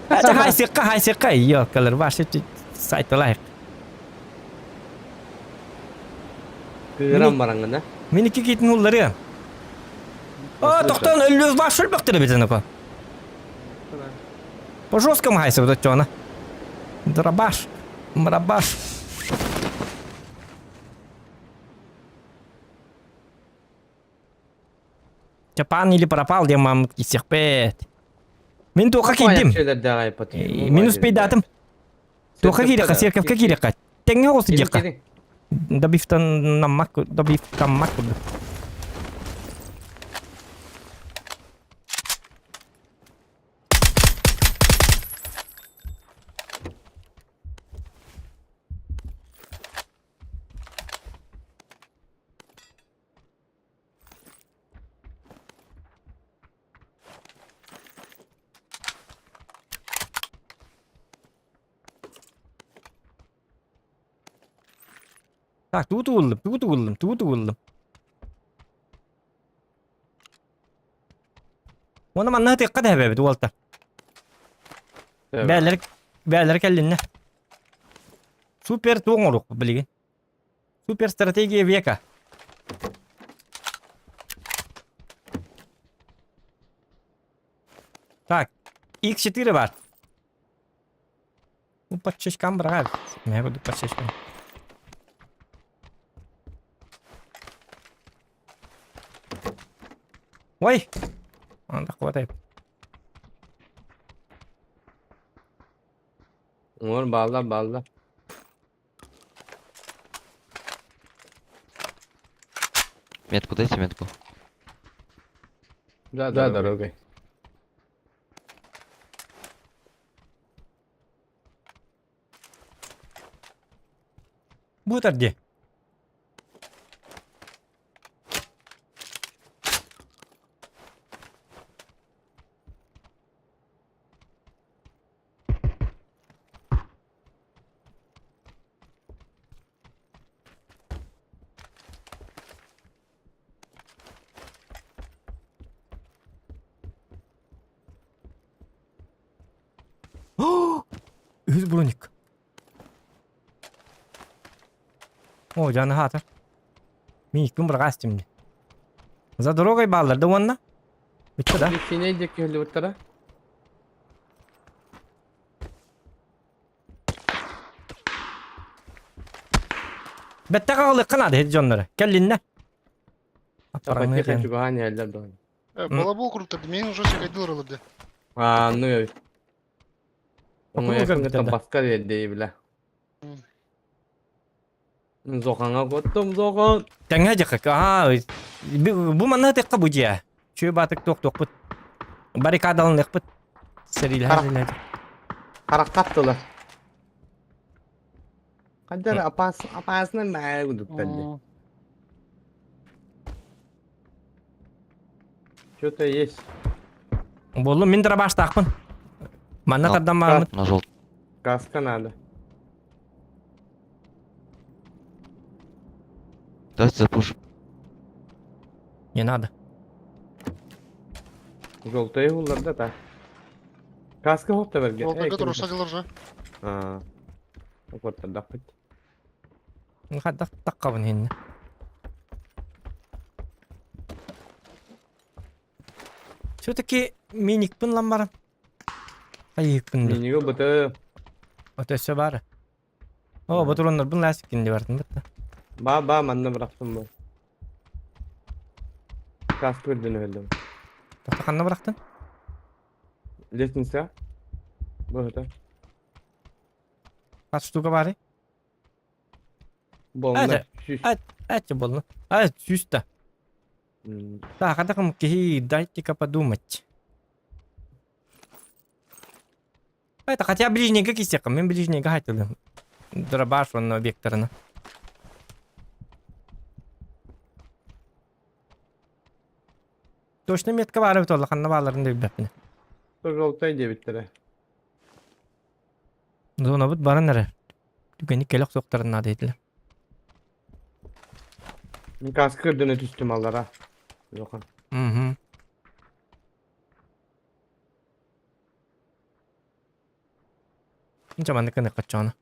Ача хайсыкка, хайсыкка, ёкалар, ваши сайталайық. Кыыран бараҥҥына. Мин икки киитин улларыам. А, тохтон өллү ваш өлбөктөр эбитин око. По жесткому хайсы вот отчона. Дробаш. Мрабаш. Чапан или пропал диэн мааммыт киссиэхпит. Мин туохха киирдим. Мин успейдаатым. Туохха киириэххэ, церковка киириэххэ. Тэҥҥэ оҕус диэххэ. Добивтан наммак, добивтаммак курдук. Так, тугу тугуллум, тугу тугуллум, тугу тугуллум. Уонна манна тыакка да эбэбит уолта. Бээлэр бээлэр кэллиннэ. Супер туоҥ орук билигин. Супер стратегия века. Так, X4 бар. Ну, под чечкам брать. Я буду под чечкам. Ой! Анда хватает. Уҥуор бааллар бааллар. Метку дайте метку. Да, да, дорогой. Бу тарди. Үһүс броник. О, жаны хаатар. Мин иккин бырҕаас тимди. За дорогой бааллар да уонна. Бүтте да. Синий диэки өлүбүттэрэ. Бэттэх аҕалыахха наада һит дьоннору. Кэллиннэ. Аппаратка чугаһаан иһэллэр даҕаны. Балабол курдуктар, мен уже сигайдылар ылырды. А, ну я. Оҥойо баска биэрдэ бile. Зохаҥа коттум зохан. Тэҥҥэ дьахак. Аа, бу манна тыкка бу дьиэ. Чүө баатык туох туохпут. Баррикадаланыахпыт. Сэриилэһэр Харахтаттылар. Хаддар опас опасно маа кудуктар дии. Что-то есть. Буоллум мин дробаштаахпын. Манна тардан мааммыт. На желтый. Каска надо. Давайте запушим. Не надо. Желтые улларда та. Каска хопта берге. Желтыйга туруса дьылар уже. Аа. Окуоттардахпыт. Хайдах таххабын иһиннэ. Все-таки миникпин лан баран. Айыыкпын дуу. Миниги быты. Ото өссө баар. О, ботуруоннарбын лаасиккин дии бардым бытта. Ба ба манна бырахтым бу. Каска үрдүн өлдүм. Тоқта ханна бырахтын? Лестница. Бу это. Хас штука баарый? Болна. Эти болна. А, сүүс да. Так, хадакым киһи дайте-ка подумать. Это хотя ближнего кисека, мен ближнего хотел. Дробаш он векторына. Точно метка баар эбит ол ханна бааларын да билбэппин. Желтай диэбиттэрэ. Зонабыт баран эрэ. Түгэни кэлэх суохтарын наада этилэр. Мин каска үрдүнэ түстүм аллара. Жохан. Угу. Инча маннык гына каччоона.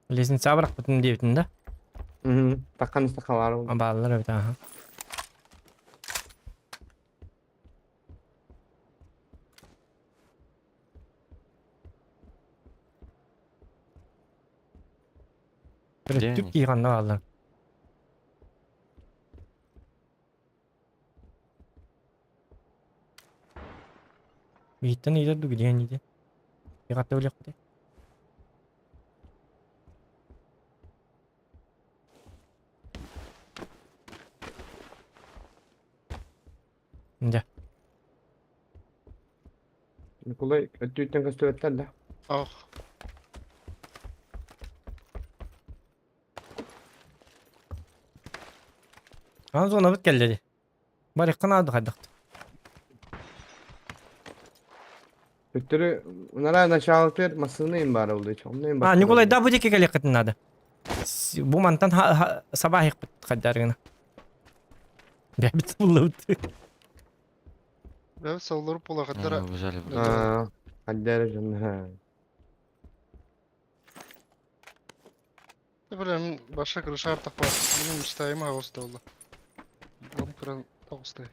Лестница бырахпытын диэбитин да? Таккан истахалар. Бааллар эбит аха. Түп киганна бааллар. Биһиттэн ыйдар ду где они Иҕатта билиэхпитий? Дьэ. Николай өттүттэн көстүбэттэр да? Ох. Аны зонабыт кэллэ дии. Барыахха наада хайдахт. Төттөрү унара началытыр массыына им баар ол дии. Онно им А, Николай, да бу диэки кэлиэххитин наада. Бу мантан сабаахыппыт хайдаар гына. Бэбит буллабыт. Бэбит соллоруп буолахаттара. Убежали. Аа, хайдаар дьон. Блин, баша крыша артах бар. Минем мечтаем хаос долла. Бом кран тоғыстай.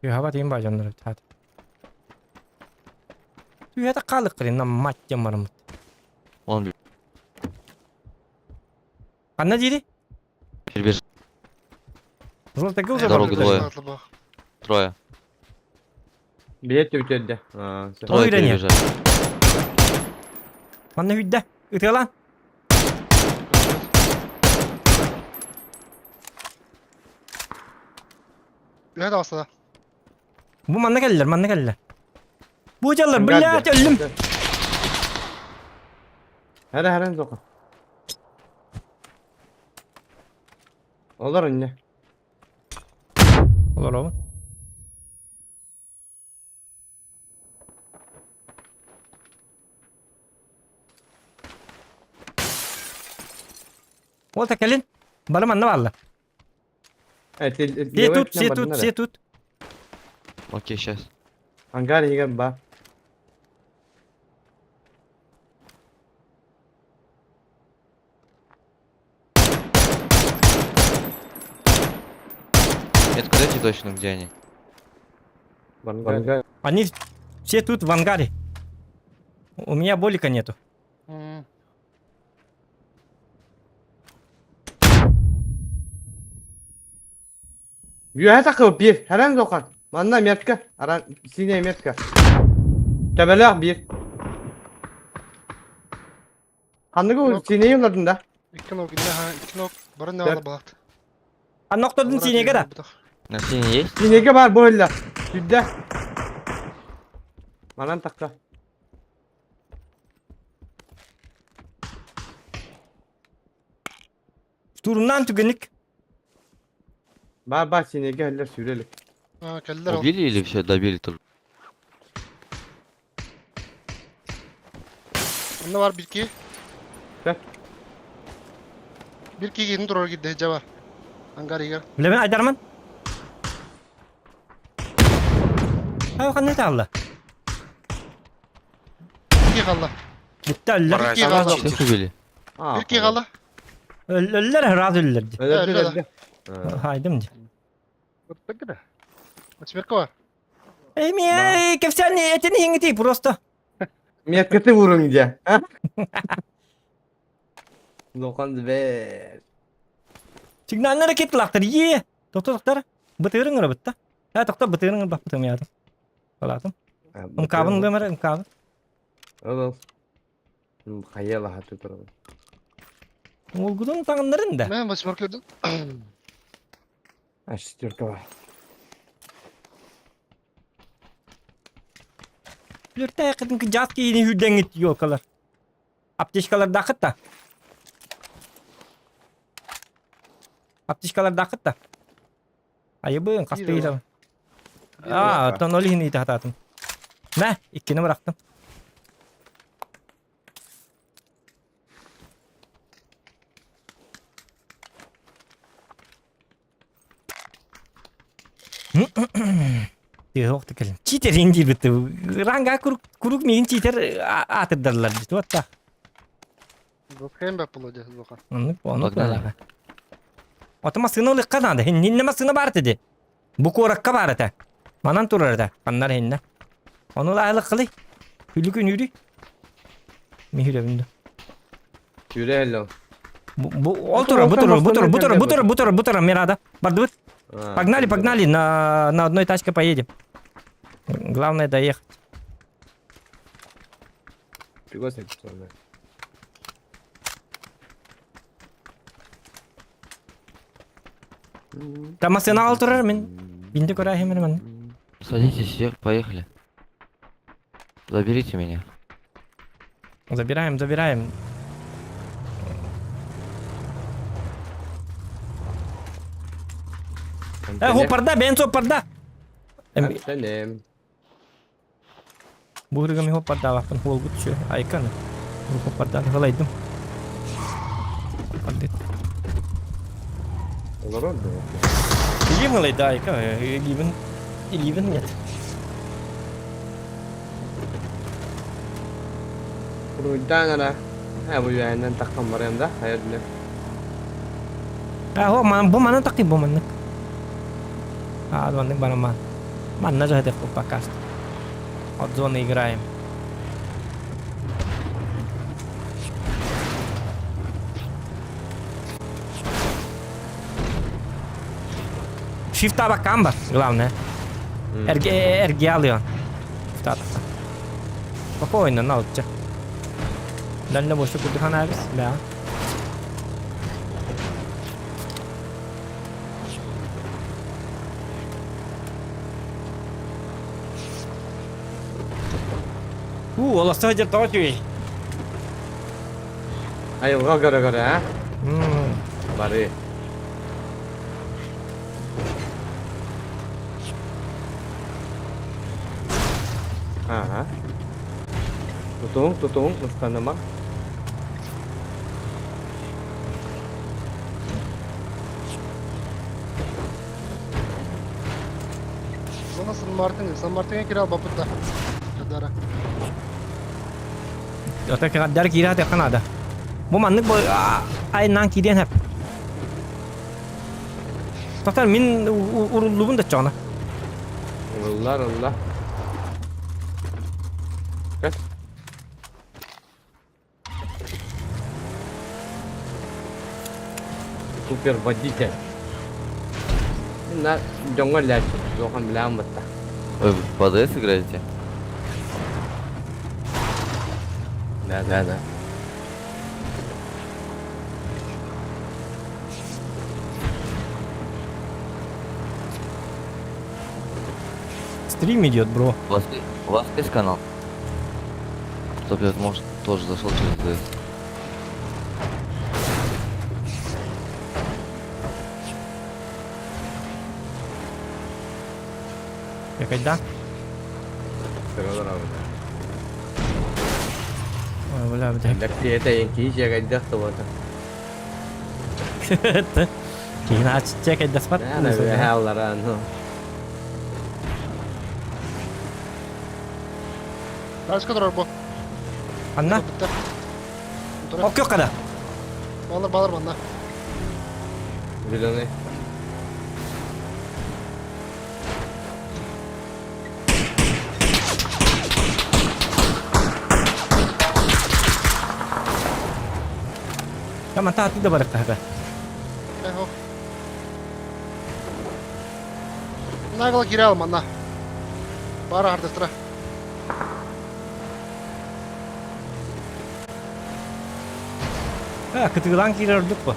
Юхаба тиин ба дьоннор таат. Үйәтә қалық қырын, мать тем барымыт. Он Ханна дири? перебежал. Желтый уже Дорогу бар. двое. Трое. Билет өтөрдө. Трое Ой, да нет. перебежали. Манна хүддэ. Ытыалан. Үйәт алса. Бу манна кэллэр, манна кэллэр. Бу дьаллар, блядь, өллүм. Хара харан соqa. Олар инне. Олоробун. Ол та кэлин. Бары манна бааллар. Все тут, все тут, все тут. Окей, сейчас. Ангар егер ба. Метку дайте точно, где они. Ангар. Они все тут в ангаре. У меня болика нету. Үөһэ таххыбыт биир. Харан соқан. Манна метка. Аран синяя метка. Төбөлөөх биир. Ханныгы синий улардын да? Икки ног, инне икки ног. Бары не ала балат. А ноктодун синеге да. На синий есть? Синеге бар бу өллө. Сүрдэ. Манан тахха. Штурмнан түгенник. Бар бар синеге өллөр сүрелик. А, кэллэр ол. Убили или все, добили только? Онно бар бир ки. Сөп. Бир кигин турар кирде жаба. Ангар игер. Билэбин Айдарман. Ай ханна таалла? Икки қалла. Бүтті өллөр. Икки қалла. Всех убили? А, Бир ки қалла. Өллөр раз өллөр. Өлді, Өлді. өлді. Хайдым ди. Өттік Восьмерка бар. Эй, ми кепсән этин хиңити просто. Меткети vurun diye. Lokan be. Сигналнар ракеталаахтар е. Тоқтор тоқтор. Бытырың ыры бытта. Ә тоқтор бытырың ыры баппытым ядым. Балатым. Ымкабын гымыр ымкабын. Ол. Хайала хату туралы. Ол гудун таңындарын да. Мен восьмерка көрдім. А шестерка бар. Үлөртә кытын жас кейini хүрдәңит ёлкалар. Аптечкалар дақыт та. Аптечкалар дақыт та. Айыбын қасты Биир итам. А, оттон ол иһин ите хатаатым. Мә, иккини бырахтым. Тыһох текелин. Читер инди битти. Ранга курук курук мигин читер атырдарлар бит. Вот так. Зотхайм бап болады зоха. Оны оны Погнали. кылалар. Ото масына ылыкка надо. Хиннинне масына бар деди. Бу коракка бар эте. Манан турар эте. Каннар хинне. Оны ла ылык кылый. Хүлү күн үрү. Михилебинде. Yürü hello. Бу бу ол турар, бу турар, бу турар, бу турар, бу турар, бу турар, бу турар, Мирада. Бардыбыт. Погнали, погнали, на одной тачке поедем. Главное доехать. Чего сен? Там машина ал турар мен. Бинде көрәһем мен. Садитесь всех, поехали. Заберите меня. Забираем, забираем. Э, хопарда, бен хопарда. Сенем. Буырыгы хопарда бапын хол гутчу. Айкан. Хопарда халайдым. Хопарды. Олар oldu. Илим халайда айка. Иливен. Иливен нет. Буруйдан ара. Ha bu yayından takkan var yanında. Hayır ne? А, хо, ман бу манан такы бу маннык. А, маннык барама. Манна же это пока что. От зоны играем. Shift бакамба, главное. РГ, РГ алıyor. Shift Спокойно, налча. Дальне boşluk курдухан абис. Да. У, оласты хажар тоға түйей. Айылға göre göre ha. Бары. Ага. Тутуң, тутуң, мыстаныма. Зона Сан Мартин. Сан Мартинге кире ал бапытта. Кадара. Ота кадар кира те канада. Бу маннык бу айнан кирен хеп. Тоқтар мин уруллубун да чоғна. Улlar, улlar. Kaç? Супер водитель. На жоңго лячы. Жохан билем бытта. Ой, вы по ДС играете? Да, да, да. Стрим идет, бро. У вас есть канал? Чтоб я, может, тоже зашел через ДС. Якать да? Sıralar abi. Ой, Бля, бля. Лэксиэтэ киһи дьиэгэйдэх да буолта. Киһини ачча кэйдэспат. Аллара ну. Тачка турар бу. Анна? Оккök kada. Балар балар манна. Зеленый. Tamam tatil de барык таһыга. Эхо. Нагла кирал манна. Бара хардастра. Ха, кытыылаан киирэр ордук бу.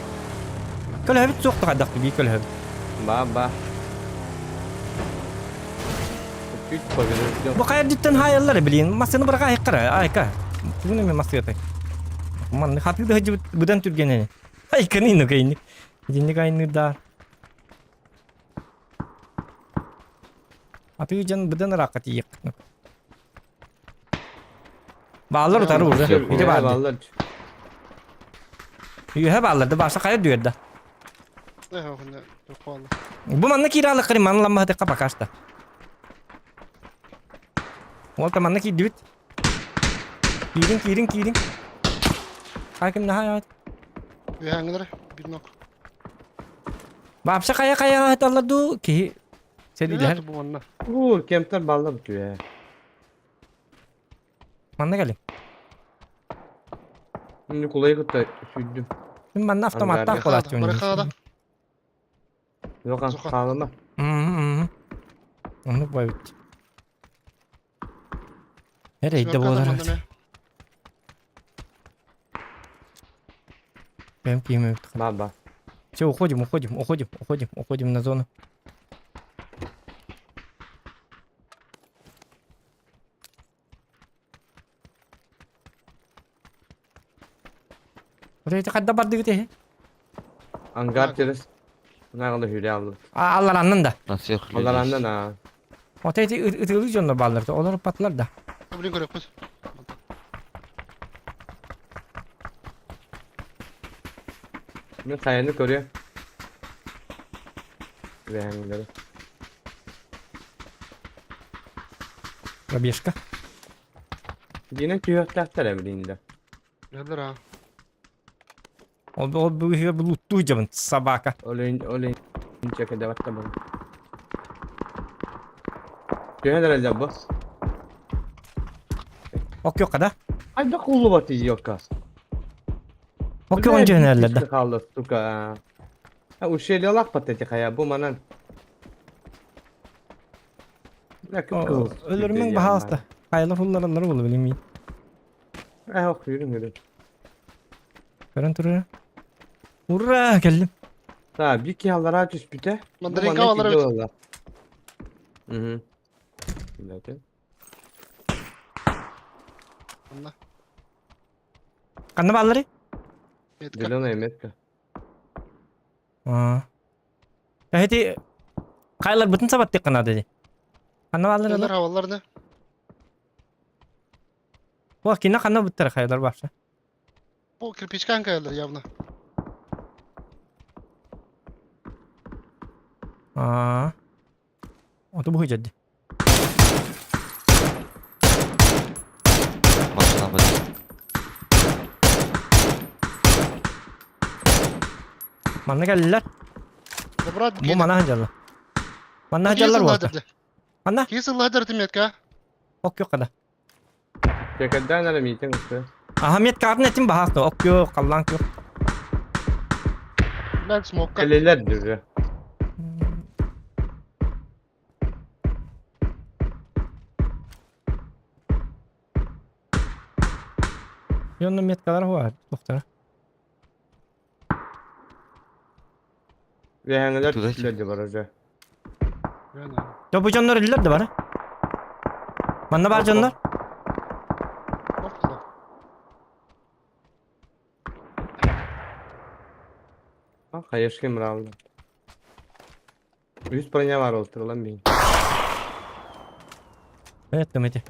Көлөһөбүт суох хайдах бии көлөһөбүт. Ба ба. Чуть повернул. Бу хайырдыттан хаайаллар билин массыны быраха айкара айка. Тугун эме массыатай. Манны хатыы да хыдьыбыт быдан түргэнэни. Айканы ну кайны. Динник айны да. Атыы дьон быдан ыраахха тиийиэх. Бааллар утары уже. Ити баар. Бааллар. Үөһэ бааллар да бааса хайа дүөр да. Бу манна киирэ алыккыры манна ламмаһытыкка пока что. Ол та манна киирдибит. Киирин киирин киирин. Хаким наһаа Үөһээҥҥилэр бир нок. Баапса хайа хайа хаталлар дуу киһи Сэриилэһэр. Бу манна. Уу, кемтер балла бүтүө. Манна кэлин. Николай кытта сүйдүм. Мин манна автоматтаах буолааччыбын. Барыкаада. Yok хаалыма. Оннук байбыт. Эрейде буолар. Прям киимэбит. Баба. Все, уходим, уходим, уходим, уходим, уходим на зону. Вот эти хадда бардыгыт эһи. Ангар через. Нагылы хүрэ алды. Аллараннан да. На сверху людей. Аллараннан а. Вот эти ытылы дьоннор бааллар, олор патлар да. Блин, көрөкпүт. Мен хайаны көрүө. Бэһэҥлэри. Пробежка. Дина түһүөхтээхтэр эбилинде. Билэр а. Ол ол бүгү луттуу дьабын собака. Олейн олейн чеке деватта бу. Түһэн эрэллэр бу. Ок да? Айда куллубат идиотка. Ок он түһэн да. Kaldı сука. Ha ушели лахпат эти хая бу манан. Өлөрмөң баһаалыста. Хайалар хуллараллар буолу билимин. Э ох yürüm yürüm. Көрөн турар. Ура кэллим. Та bir киаллара түспүтэ. Мандаринка алар эбит. Мгм. Билете. Манна. Ханна бааллары? Зеленая метка. Аа. Эти хайлар бытын сабаттык канады ди. Ханна бааллар Алар хаваллар не? О, кина ханна буттар хайлар баша. Бу кирпичкан каялар явно. Аа. Ото бу жадды. Машина будет. Манна кэллилэр. Добрат Бу манна ханжалла. Манна ханжаллар буолта. Манна? Кисы ладер ты метка. Ок yok kada. Чекерден әлі митинг үсті. Аха метка атын этим баһаасты. Ок yok, kallan yok. Блядь, смокка. Келелер дүрі. Yonno меткалар бар. Доктор. Вехәңелер түслерді бар уже. Yo bu дьоннор иллер да бар. Манна бар дьоннор. Хайышкин мыралды. Үс броня бар олтырылан бейін. Evet demek.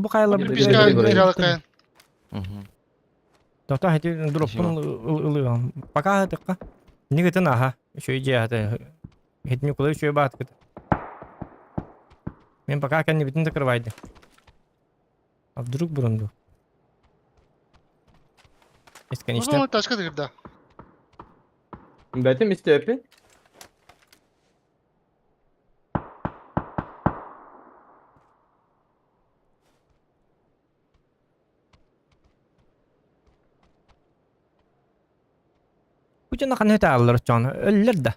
Бу хайалар Кирпичка Угу. Тота хати дроппун ылыгам. Пока хатыкка. Нигытын аха. Үчүгэй дьиэ хата. Хитни кулай үчүгэй баат кыт. Мен пока кэннибитин закрывайды. А вдруг бурунду? Бесконечно. Ну, тачка да. Бэтим истепи. Бу дьоно ханна тааллар оччоҕуна өллөр да.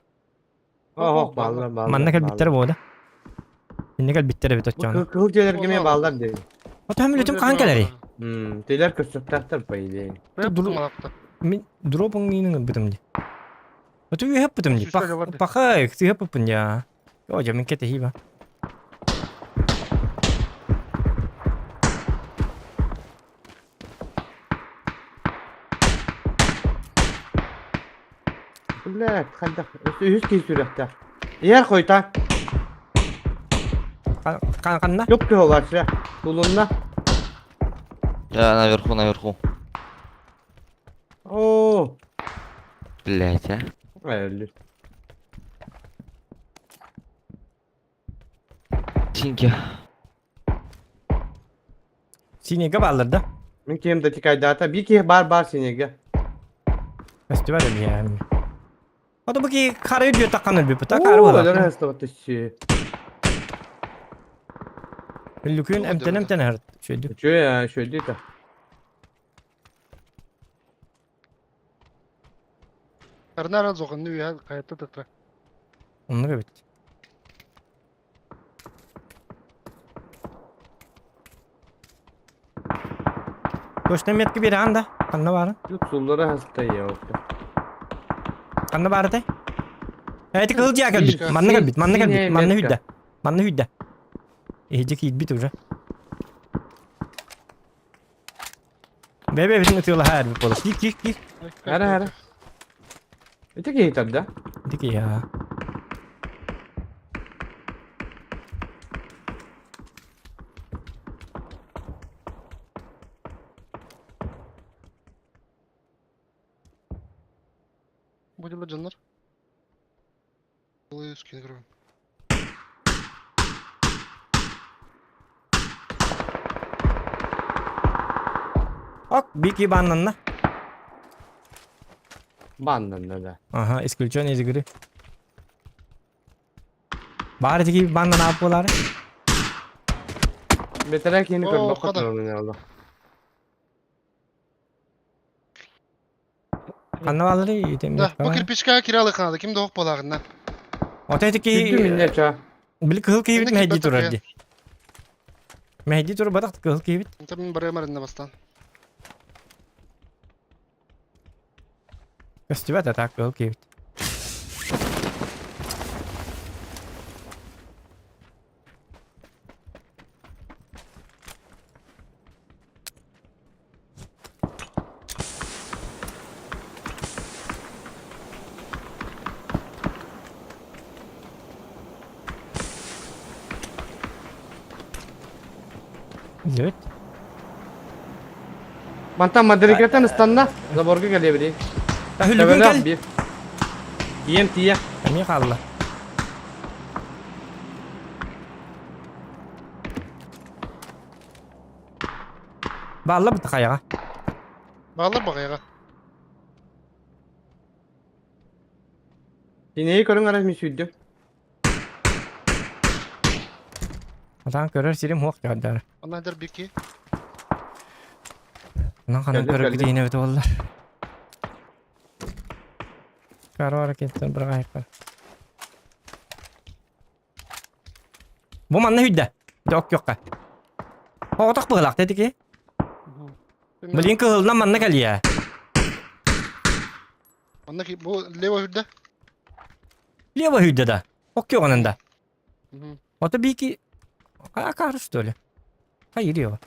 Оһох бааллар бааллар. Манна кэлбиттэр буода. Инне кэлбиттэр эбит оччоҕуна. Кыһыл дьиэлэргэ эмиэ бааллар дии. Отоһум үлэтим хаһан кэлэрий? Тилэр көрсөхтөөхтөр по идее. Мин дропуҥ миинин ылбытым дии. Оту үөһэппитим дии. Паха сыһаппыппын дии. О, дьэ мин кэтэһии ба. Бля, хайдах үһүс киһи сүрэхтээх. Иһэр хойта. Ханна? Yok diyorlar size. Bulunna. Я наверху, наверху. Oo. Блять, а. Öldü. Синьки. Синега бааллар да? Мин киһим да тикайдаата. Биир киһи баар баар синеге. Фестиваль эмиэ. Ото бу ки хары үрдүө таххан өлбүппүт а хары буолар. Өлөр хастабат түссүү. Үллүкүн эмтэн эмтэн аһар шөйдү. Үчү шөйдү та. Арнара зоҕынны үһэ хайатта тытра. Оннук эбит. Точно метка биэрэҕин да? Ханна баарын? Суллара хаста я. Ханна баарытай? Эти кыл дьиэ кэлбит. Манна кэлбит, манна кэлбит, манна хүддэ. Манна хүддэ. Иһдьи киирбит уже. Бэбэ битин ытыалаһа эрбит буолар. Киир, киир, киир. Хара хара. Ити киһи тарда. Ити киһи аа. Будем дьоннор. Скин көрөбүн. Ок, бики баннанна. Баннанна да. Ага, исключен из игры. Баар ити баннан аап буолаары. Бэтэрээ киһини Оо, көрбөккө хата. турабын алла. Ханна баалары ити Да, бу кирпичка киралы ханада ким да ох буолааҕынна. Ото ити Күндү ки минне ча. били кыһыл киһибит Инна мэһэйдии киирбэт турар окей. дии. Мэһэйдии турар батах кыһыл киһибит. Инта мин барыам арынна бастаан. Көстүбэт а так кыһыл киһибит. Evet. Мантан мадрикаттан ыстанна. Заборга кэлиэбили. Хүлүгүн кэл. Биир. Тиийэм тиийэ. Эмиэ хаалла. Баалла быта хайаҕа. Бааллар баҕайаҕа. Синеги көрүҥ арас мин сүүрдүм. Атаан көрөр сирим хуох дьаҕардар. Онно дэр бики. Онон ханан Кэллим, көрөр кэллим. китиһин эбит буоллар. Каро ракеттан бырҕаайыкпар. Бу манна хүддэ. Дэ оккуохха. Оҕотох быһылаах тэтики. Блин кыһылынан манна кэлиэ. Онно ки бу лево хүрдэ. Лево хүддэ да. Оккуоҕунан да. Ото бики акары что ли? Хайыр его.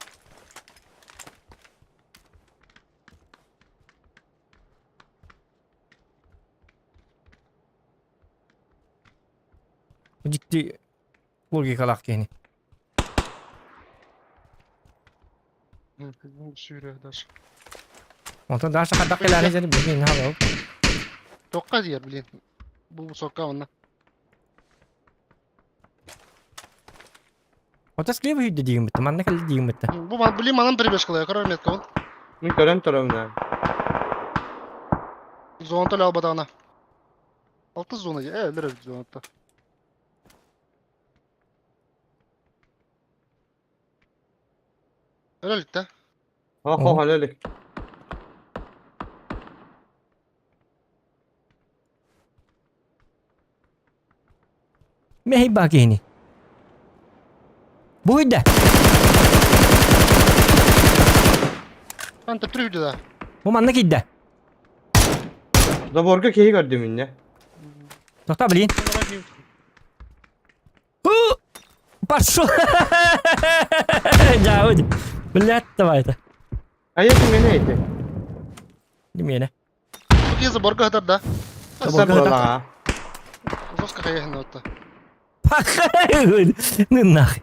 Дьикти логикалаах киһини. Сүүрэ Даша. Онтон Даша хайдах кэлээри дьэ билигин хаалабыт. Тоққа диэр, блин. Бу сокка онно. Ото слева үйдө диигин битте, манна кэлли диигин битте. Бу блин манан прибежкалая, көрөр метка ол. Мин көрөн турабын аа. Зона төлө албатаҕына. Алты зона, э, өлөр эбит зонатта. Өлө илик да. Хо хо өлө илик. Мэһэй баа киһини. Бу үйдэ. Ан төптүр үйдэ да. Бу манна киирдэ. Заборга киһи көрдүм иннэ. Тоқта блин. Пошел! Дьаабы. Блядь, давай это. А если меня эти? Не меня. Тут есть заборга хатар да. Заборга. Жестко хаехна отта. Ну нахуй.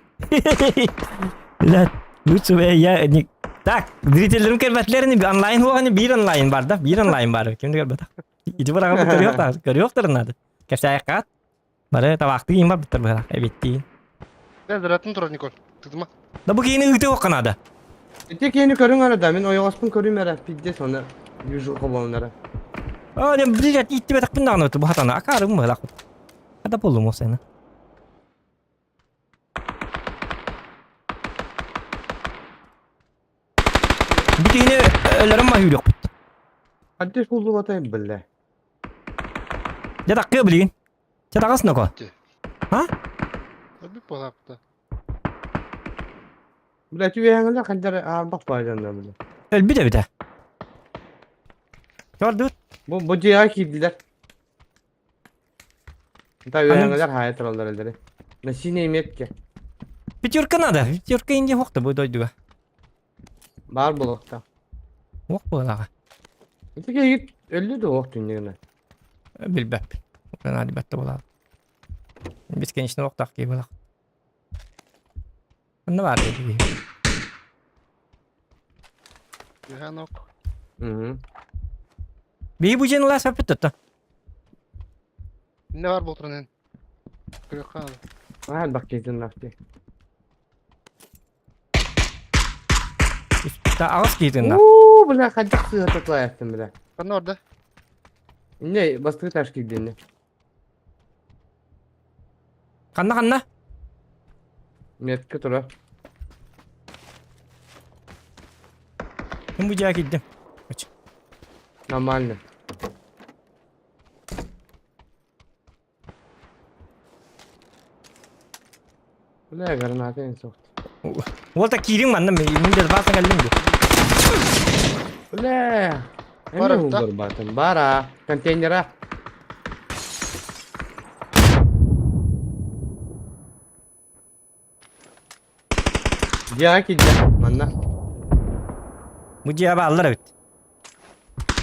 Блядь, лучше бы я не... Так, зрительлерим көрбөтлерин онлайн хуоганы биир онлайн бар да, биир онлайн бар. Ким да көрбөтөх. Ити бараҕа көрүөхтар, көрүөхтөр надо. Кэпсээххат. Бары табаахтыы иин барбыттар быһалаах эбиттиин. Дэн заратын турар Николь. Тытыма. Да бу киини ыытыы охха наада. Ити киини көрүҥ эрэ да, мин ойоҕоспун көрүүм эрэ, пиздец оны вижу болоннара. А, дем блядь, иттибэтэхпин даҕаны бу хатана акаарым быһалаах. Хата буоллум ол сена. Бу киһини өлөрөн маһыырыахпыт. Хаддеш буллубатай биллэ. Дьэ таккыа билигин. Чэ таҕыс ноко. А? Өлбүт буолаапта. Бля, түбэһэҥэлэр хандар аарбах баайданна бile. Өлбүт эбитэ. Көрдүт. Бу бу дьиэҕэ киирдилэр. Та үөһэҥэлэр хаайа тураллар эллэри. На синей метке. Пятерка надо. Пятерка инде хохта бу дойдуга. Баар буолуохтаах. Уох буолаҕа. Ити киһи өллү да уох түннүгүнэ. Билбэппин. Наадыйбат да буолаҕа. Бесконечно уохтаах киһи буолах. Онно баар киһи. Үһэн ок. Биһи бу дьиэни ылаа саппыт тотто. Не бар болтуран эн. Көрүөххэ наада. Аа, баккетин нафти. Аҕыс киһитин Уу, бля, хайдах сыыһа тутулаайаттым, бля. Ханна барда? Не, бастакы этаж киирдинне. Ханна ханна? Метка тура. Мин бу дьиэҕэ киирдим. Нормально. Бля, граната en soğuk. Уолта киириҥ манна мин безопасно кэллим дии. Бля. Бар Эми да? булдурбатым. Бара. Контейнера. Дьиэҕэ киирдэ. Манна. Бу дьиэҕэ бааллар эбит.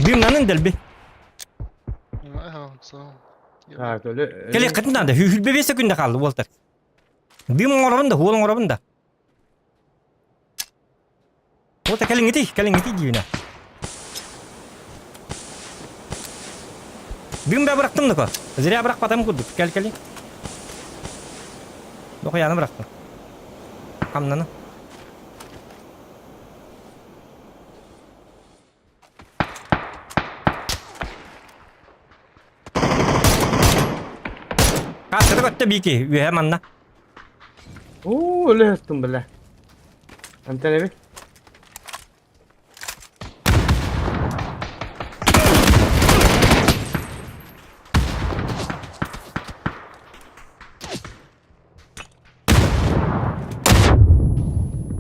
Дыымнанын дэлби. Так, өлө... Кэлиэххитин наада. Хүлбэ 5 секунда хаалла уолтар. Дым оҥоробун да, уол оҥоробун да. Уолта кэлиҥҥитий, кэлиҥҥитий диибинэ. Дым да бырахтым доко. Зря бырахпатым курдук. Кэл кэлин. Дохуяны бырахтым. Хамнаны. Кассата көттө бики үөһэ манна. Оо, өлө бile. Антон эбит.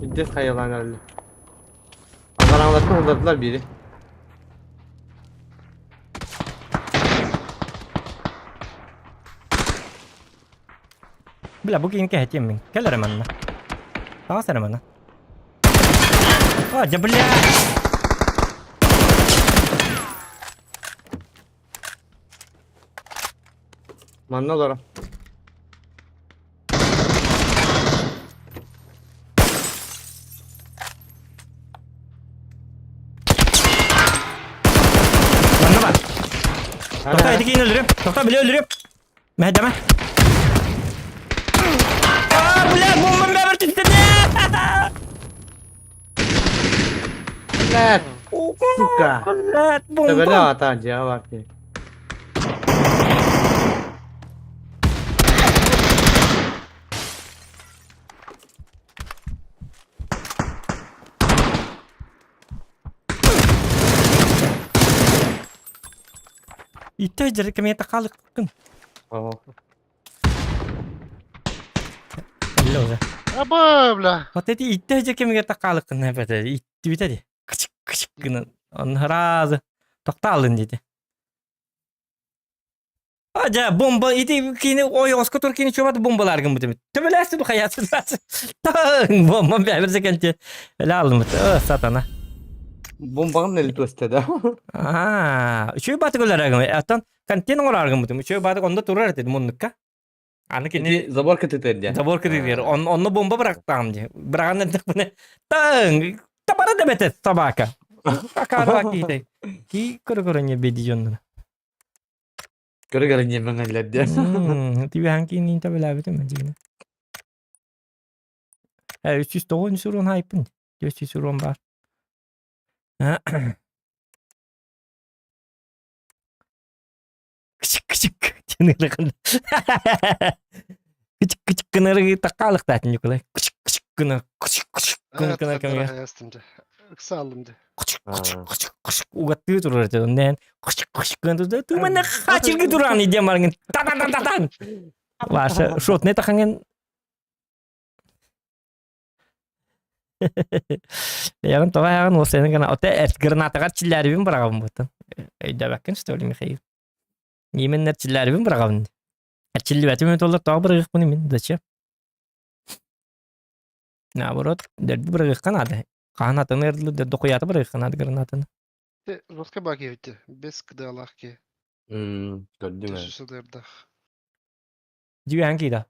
Пиздец хайалаан эрэллэр. Аллараҥаларга улардылар биири. Бля, бу киһини кэһэтиэм мин. Кэл эрэ манна. Таҕыс эрэ манна. А, дьэ бля! Манна олоро. Тоқта, ити киин өлөрүм. Тоқта, бile өлөрүм. Мэһэдэмэ. Аа, бля, бомбам бэбэр түстэ. Блядь, сука. Блядь, бомба. Төбөлө атаан дьиэҕэ бар киһи. Итте дьэрэ кэмиэ тахалыккын. Оо. Алло. Аба, бля. Вот эти итте дьэ кэмигэр тахалыккын эбэтэ иттибитэ ди. Кычык кычык гынан он разы тоқтаалын диэти. А дьэ бомба ити кини ойоҕоско тур кини чуобат бомбалаар гыммыт эбит. Төбөлөөстү хайаатын таң бомба бэбир секенти эле алымыт. Ö сатана. Бомбаҕын элит өстө да. Аа, үчүгэй баатык өлөр Оттон контент оҥорор гыммытым. Үчүгэй баатык онно турар этим муннукка. Аны кини Ити забор кытытыр дии. забор кытытыр. Онно бомба бырахтаҕым дии. Быраҕан эрдэхпинэ таң табара да бэтэ собака. Акаарбаак киһитэ. Ки көрө-көрө ньэбиэди дьоннор. Көрө-көрө ньэмэҥэллэр диэн. Түбэһэн киинниин табылаабытым дьиҥэ. 309 сурун хайпын. 400 сурун бар. Кычык кычык диэн ырыгын. Кычык кычык гынары таккаалыктаатын Николай. Кычык кычык гына кычык кычык гына гына кэмигэр. Ыкса аллым дьэ. Кычык кычык кычык кычык угаттыы турар этэ. Оннен кычык кычык гына турда. Тумана хачыргы туран идем баргын. Та та та та та. Ваша шотный таханген Ягын тоҕо ягын ол сенин гына оте эрт гранатаҕар чиллээрибин быраҕабын буттан. Өйдөбөккүн что ли Михаил? Именно чиллээрибин быраҕабын. Эрчиллибэтим толлор тоҕо бырагыахпын мин зачем? Наоборот, дэрби бырагыахха наада. Хаһан атын ырдылы дохуята бырагыахха наада гранатаны. Жестко баки ведь без кдалахки. Көрдүм ээ. Түсүсүдырдах. Дьүһэн кида.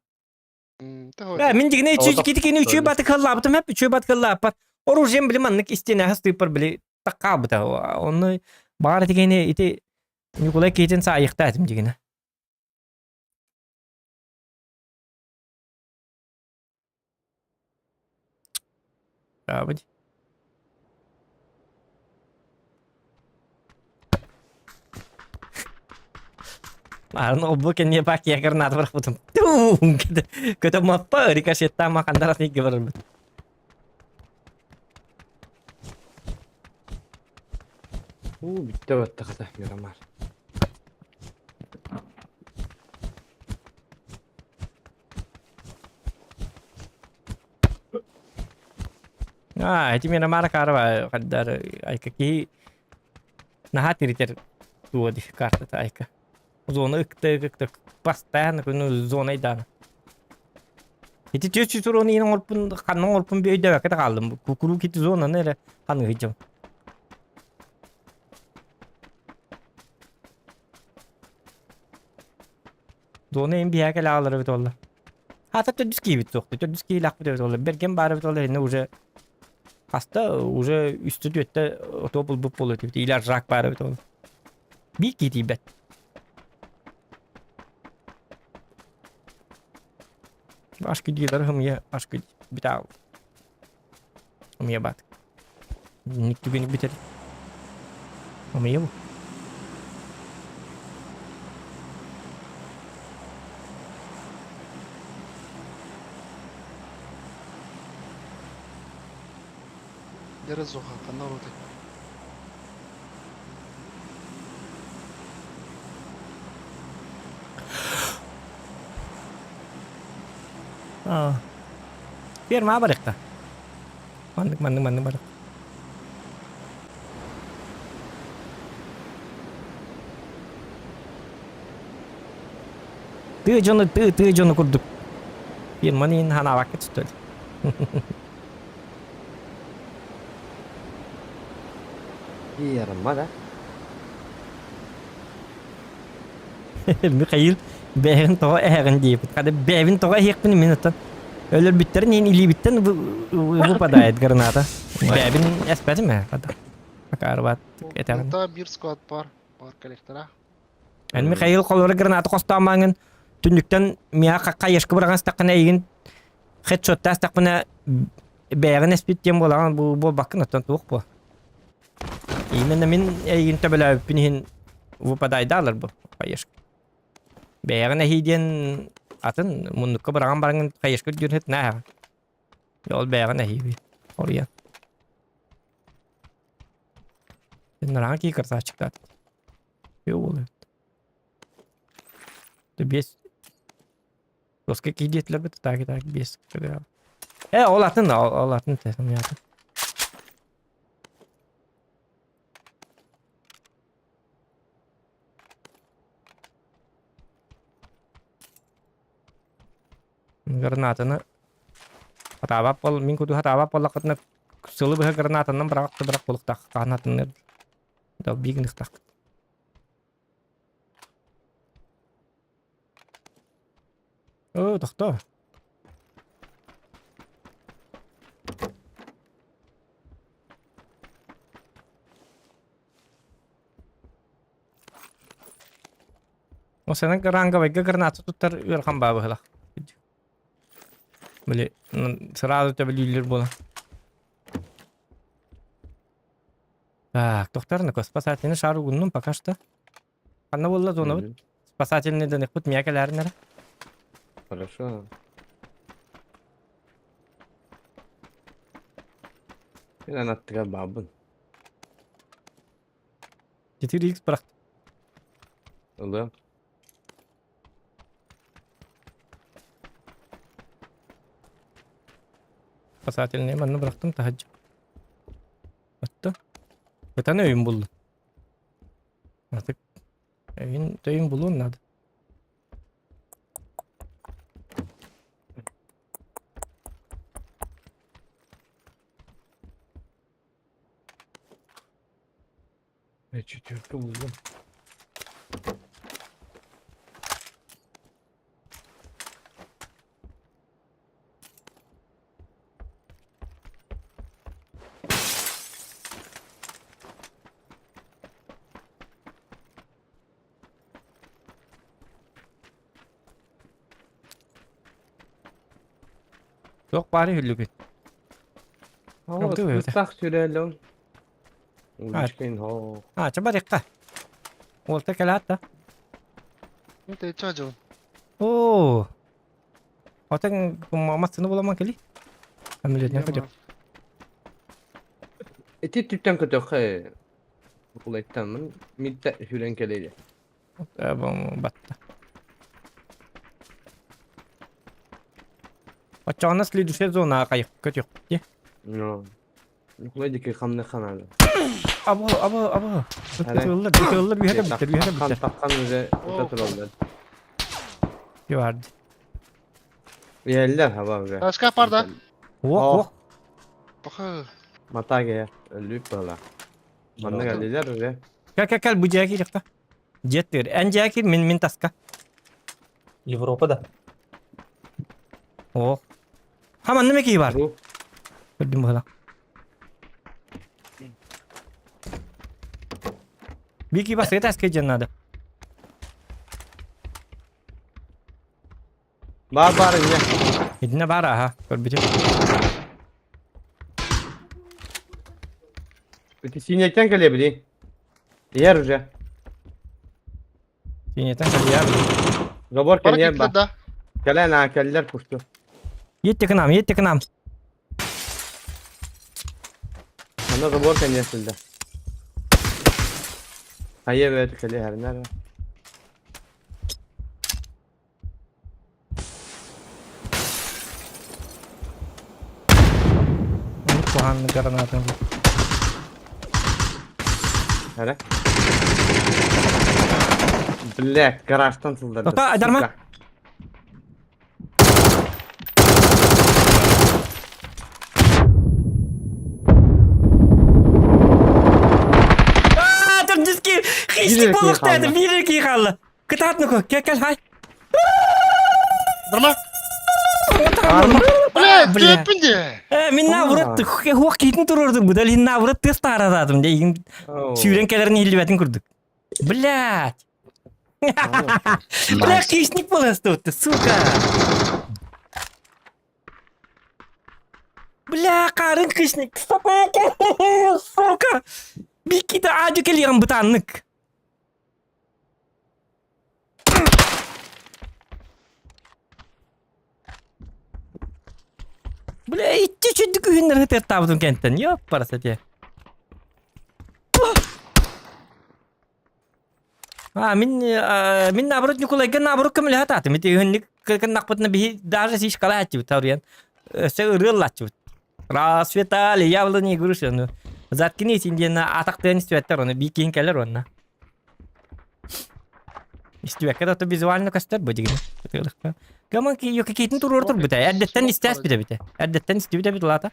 Бә, мин дигине үчүй китикини үчүй батык хыллаабытым хэп үчүй батык хыллааппат. Оружием били маннык истиэнэ хастыыппар били таккаабыта. Онну баар тигини ити Ньукулай киһитин саайыхта этим дигине. Таабыт. Арын олбу кэнниэ бак гранат бырахпытым. Туум көтө маппа рикошеттаама хандарас икки барарбыт. Уу бүттэ баттахата Мирамар. Аа, ити Мирамар карва хаддар айка киһи наһаа тиритэр туо ди картата айка. Зона ыкты ыкты постоянно күнү зона айдаана. Ити түөчү туруон иин оҥорпун ханна оҥорпун би өйдөөбөккө да хааллым. Кукуруук ити зонаны эрэ ханыһыдьым. Зона ин биһээ кэлэ аҕалар эбит буолла. Хата төрдүс киһибит суохту. Төрдүс киһилээхпит эбит буолла. Бэргэн баар эбит буолла инне уже хаста уже үстэ түөттэ отуо булбут буолуо этибит. Или рак баар эбит буолла. Биир киһи тиийбэт. Ашкы диилэр хымыйа ашкы битаал. Хымыйа баат. Ник түгени битер. Хымыйа бу. Дерезуха, ханна Ферма барыхта. Маннык маннык маннык барых. Тыы дьону тыы тыы дьону курдук. Фирманы иһин ханаабакка түстөл. Ферма да? Михаил бэйэҕин тоҕо эһэҕин диэбит. Хата бэйэбин тоҕо эһиэхпин мин оттон өлөрбүттэрин иһин илиибиттэн выпадает граната. Бэйэбин эспэтим ээ хата. Акаарбат этэҕин. Онто биир склад бар. Бар коллектора. Эн Михаил холоро граната хостоомааҥын түннүктэн миэхэ хайышка быраҕан истэххинэ эйигин хедшоттаа истэхпинэ бэйэҕин эспит диэн буолаҕын бу буолбаккын оттон туох буо. Именно мин эйигин төбөлөөбүппүн иһин выпадайдаалар бу хаешка. Бэйэҕин эһии диэн атын муннукка быраҕан бараҥын хаешка үрдүн хыт нааһаҕын. Ол бэйэҕин эһииби хоруйан. Нараҥа кии красавчиктаат. Йоо Бес. Доска кии диэтилэр бит таки так бес. Э, ол атын, ол атын тесем атын. Гранатаны хатаабат бол мин куту хатаабат буоллаххытына сылы быһа гранатанан быраҕах да бырах буолуохтаах хаанатыннар долбии гыныахтааххыт. Оо, тохтоо. Осенан ранговайга граната туттар ыарахан баа быһылах. Били сразу төбөлүүллэр буолан. Так, тохтар спасательный шар угуннум пока что. Ханна буолла зонабыт? Спасательный дыныхпыт миэхэ кэлээрин эрэ. Хорошо. Мен анаттыга баабын. 4x бырахтым. Ылыам. Спасательный манна бырахтым таһырдьа. Отто. Ытан өйүм буллум. Артык өйүн төйүн булуон надо. Четверка буллум. Туох баары үһүллүгүт? Ыстах сүрэллон. Уличкин хоо. А, ча барыахха. Уолта кэлэт да. Это ча дьон. Оо. Отон массыны буламан кели. Амилетне көтөп. Эти түптен көтөххэ. Кулайттаммын. Митте сүрэн кэлэйде. Батта. Оччоҕуна следующая зона кайык көтүөх ди. Ну. Кулай дики хамны ханады. Або, або, або. Тыллар, тыллар үһэ да бүттэр, үһэ да бүттэр. Таққан уже отыралар. Юарды. Yerler hava уже. Шкаф бар да. Ох, ох. Баха. Матаге өлүп бала. Манна geldiler уже. Кел, кел, кел, бу жаки жакта. Жеттир. Эн жаки мин мин таска. Европада. Ох. Ха манна меки бар. Көрдүм быһыла. Бики бас это скажи надо. Бар бар инне. Итинне бар аха, көрбүтүм. Ити синектен келе били. Ер уже. Синектен келе. Забор кенен ба. Келен а келлер пушту. Етте к нам, етте к нам. Ана забор кенен сылда. Хайе бет келе herner. Куһаанны гранатын. Хара. Бля, гаражтан сылдырды. Тоқта, айдарма. Аа, төрдүски хистик болуктады, бир ки қалды. Кытаатны кел кел хай. Норма? Бля, Бля, төппүн де. Э, мин наоборот, хуак китин турурдум, бу дал наоборот тез таарададым де, сүүрен келерин хиллибэтин курдук. Блядь. Бля, хищник буоластыбыт, сука! Бля, харын хищник, сука! Бикките аадьы кэлиэҕин бытааннык. Бля, иччи чүддүк үһүннэр ытыаттаабытым кэнтэн, ёппарас этиэ. А, мин, э, мин наоборот Ньукулайга наоборот көмөлөһө атаатым. Ити үһүннүк кыннахпытына биһи даже сишкалааччыбыт таруйан. Өссө ырыаллааччыбыт. Расцветали яблони и груши. Ну, заткнись диэн атахтыан истибэттэр оны бии киһин кэлэр уонна. Истибэккэ да то визуально көстөр бу дигин. Кымын киитин туруор турбута. Эрдэттэн истээспит эбитэ. Эрдэттэн истибит эбит улаата.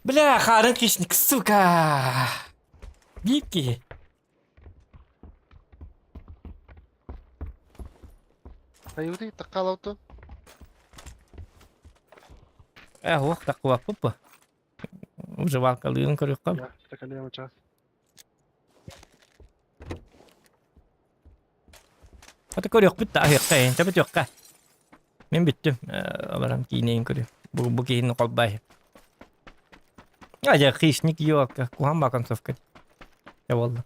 Бля, харын хищник, сука! Биир киһи. Айыбыты таккалауты. Э, ох, таккыбаппыт бу. Уживалкалыын көрүөххэ. Я, такалема час. Аты көрүөхпүт да аһыахха, энчэ бүтүөххэ. Мин бүттүм. Э, баран киинэйин көрүө. Бу, бу киһини холбай. А, дьэ, хищник елка. Куһан ба концовка. Дьэ буолла.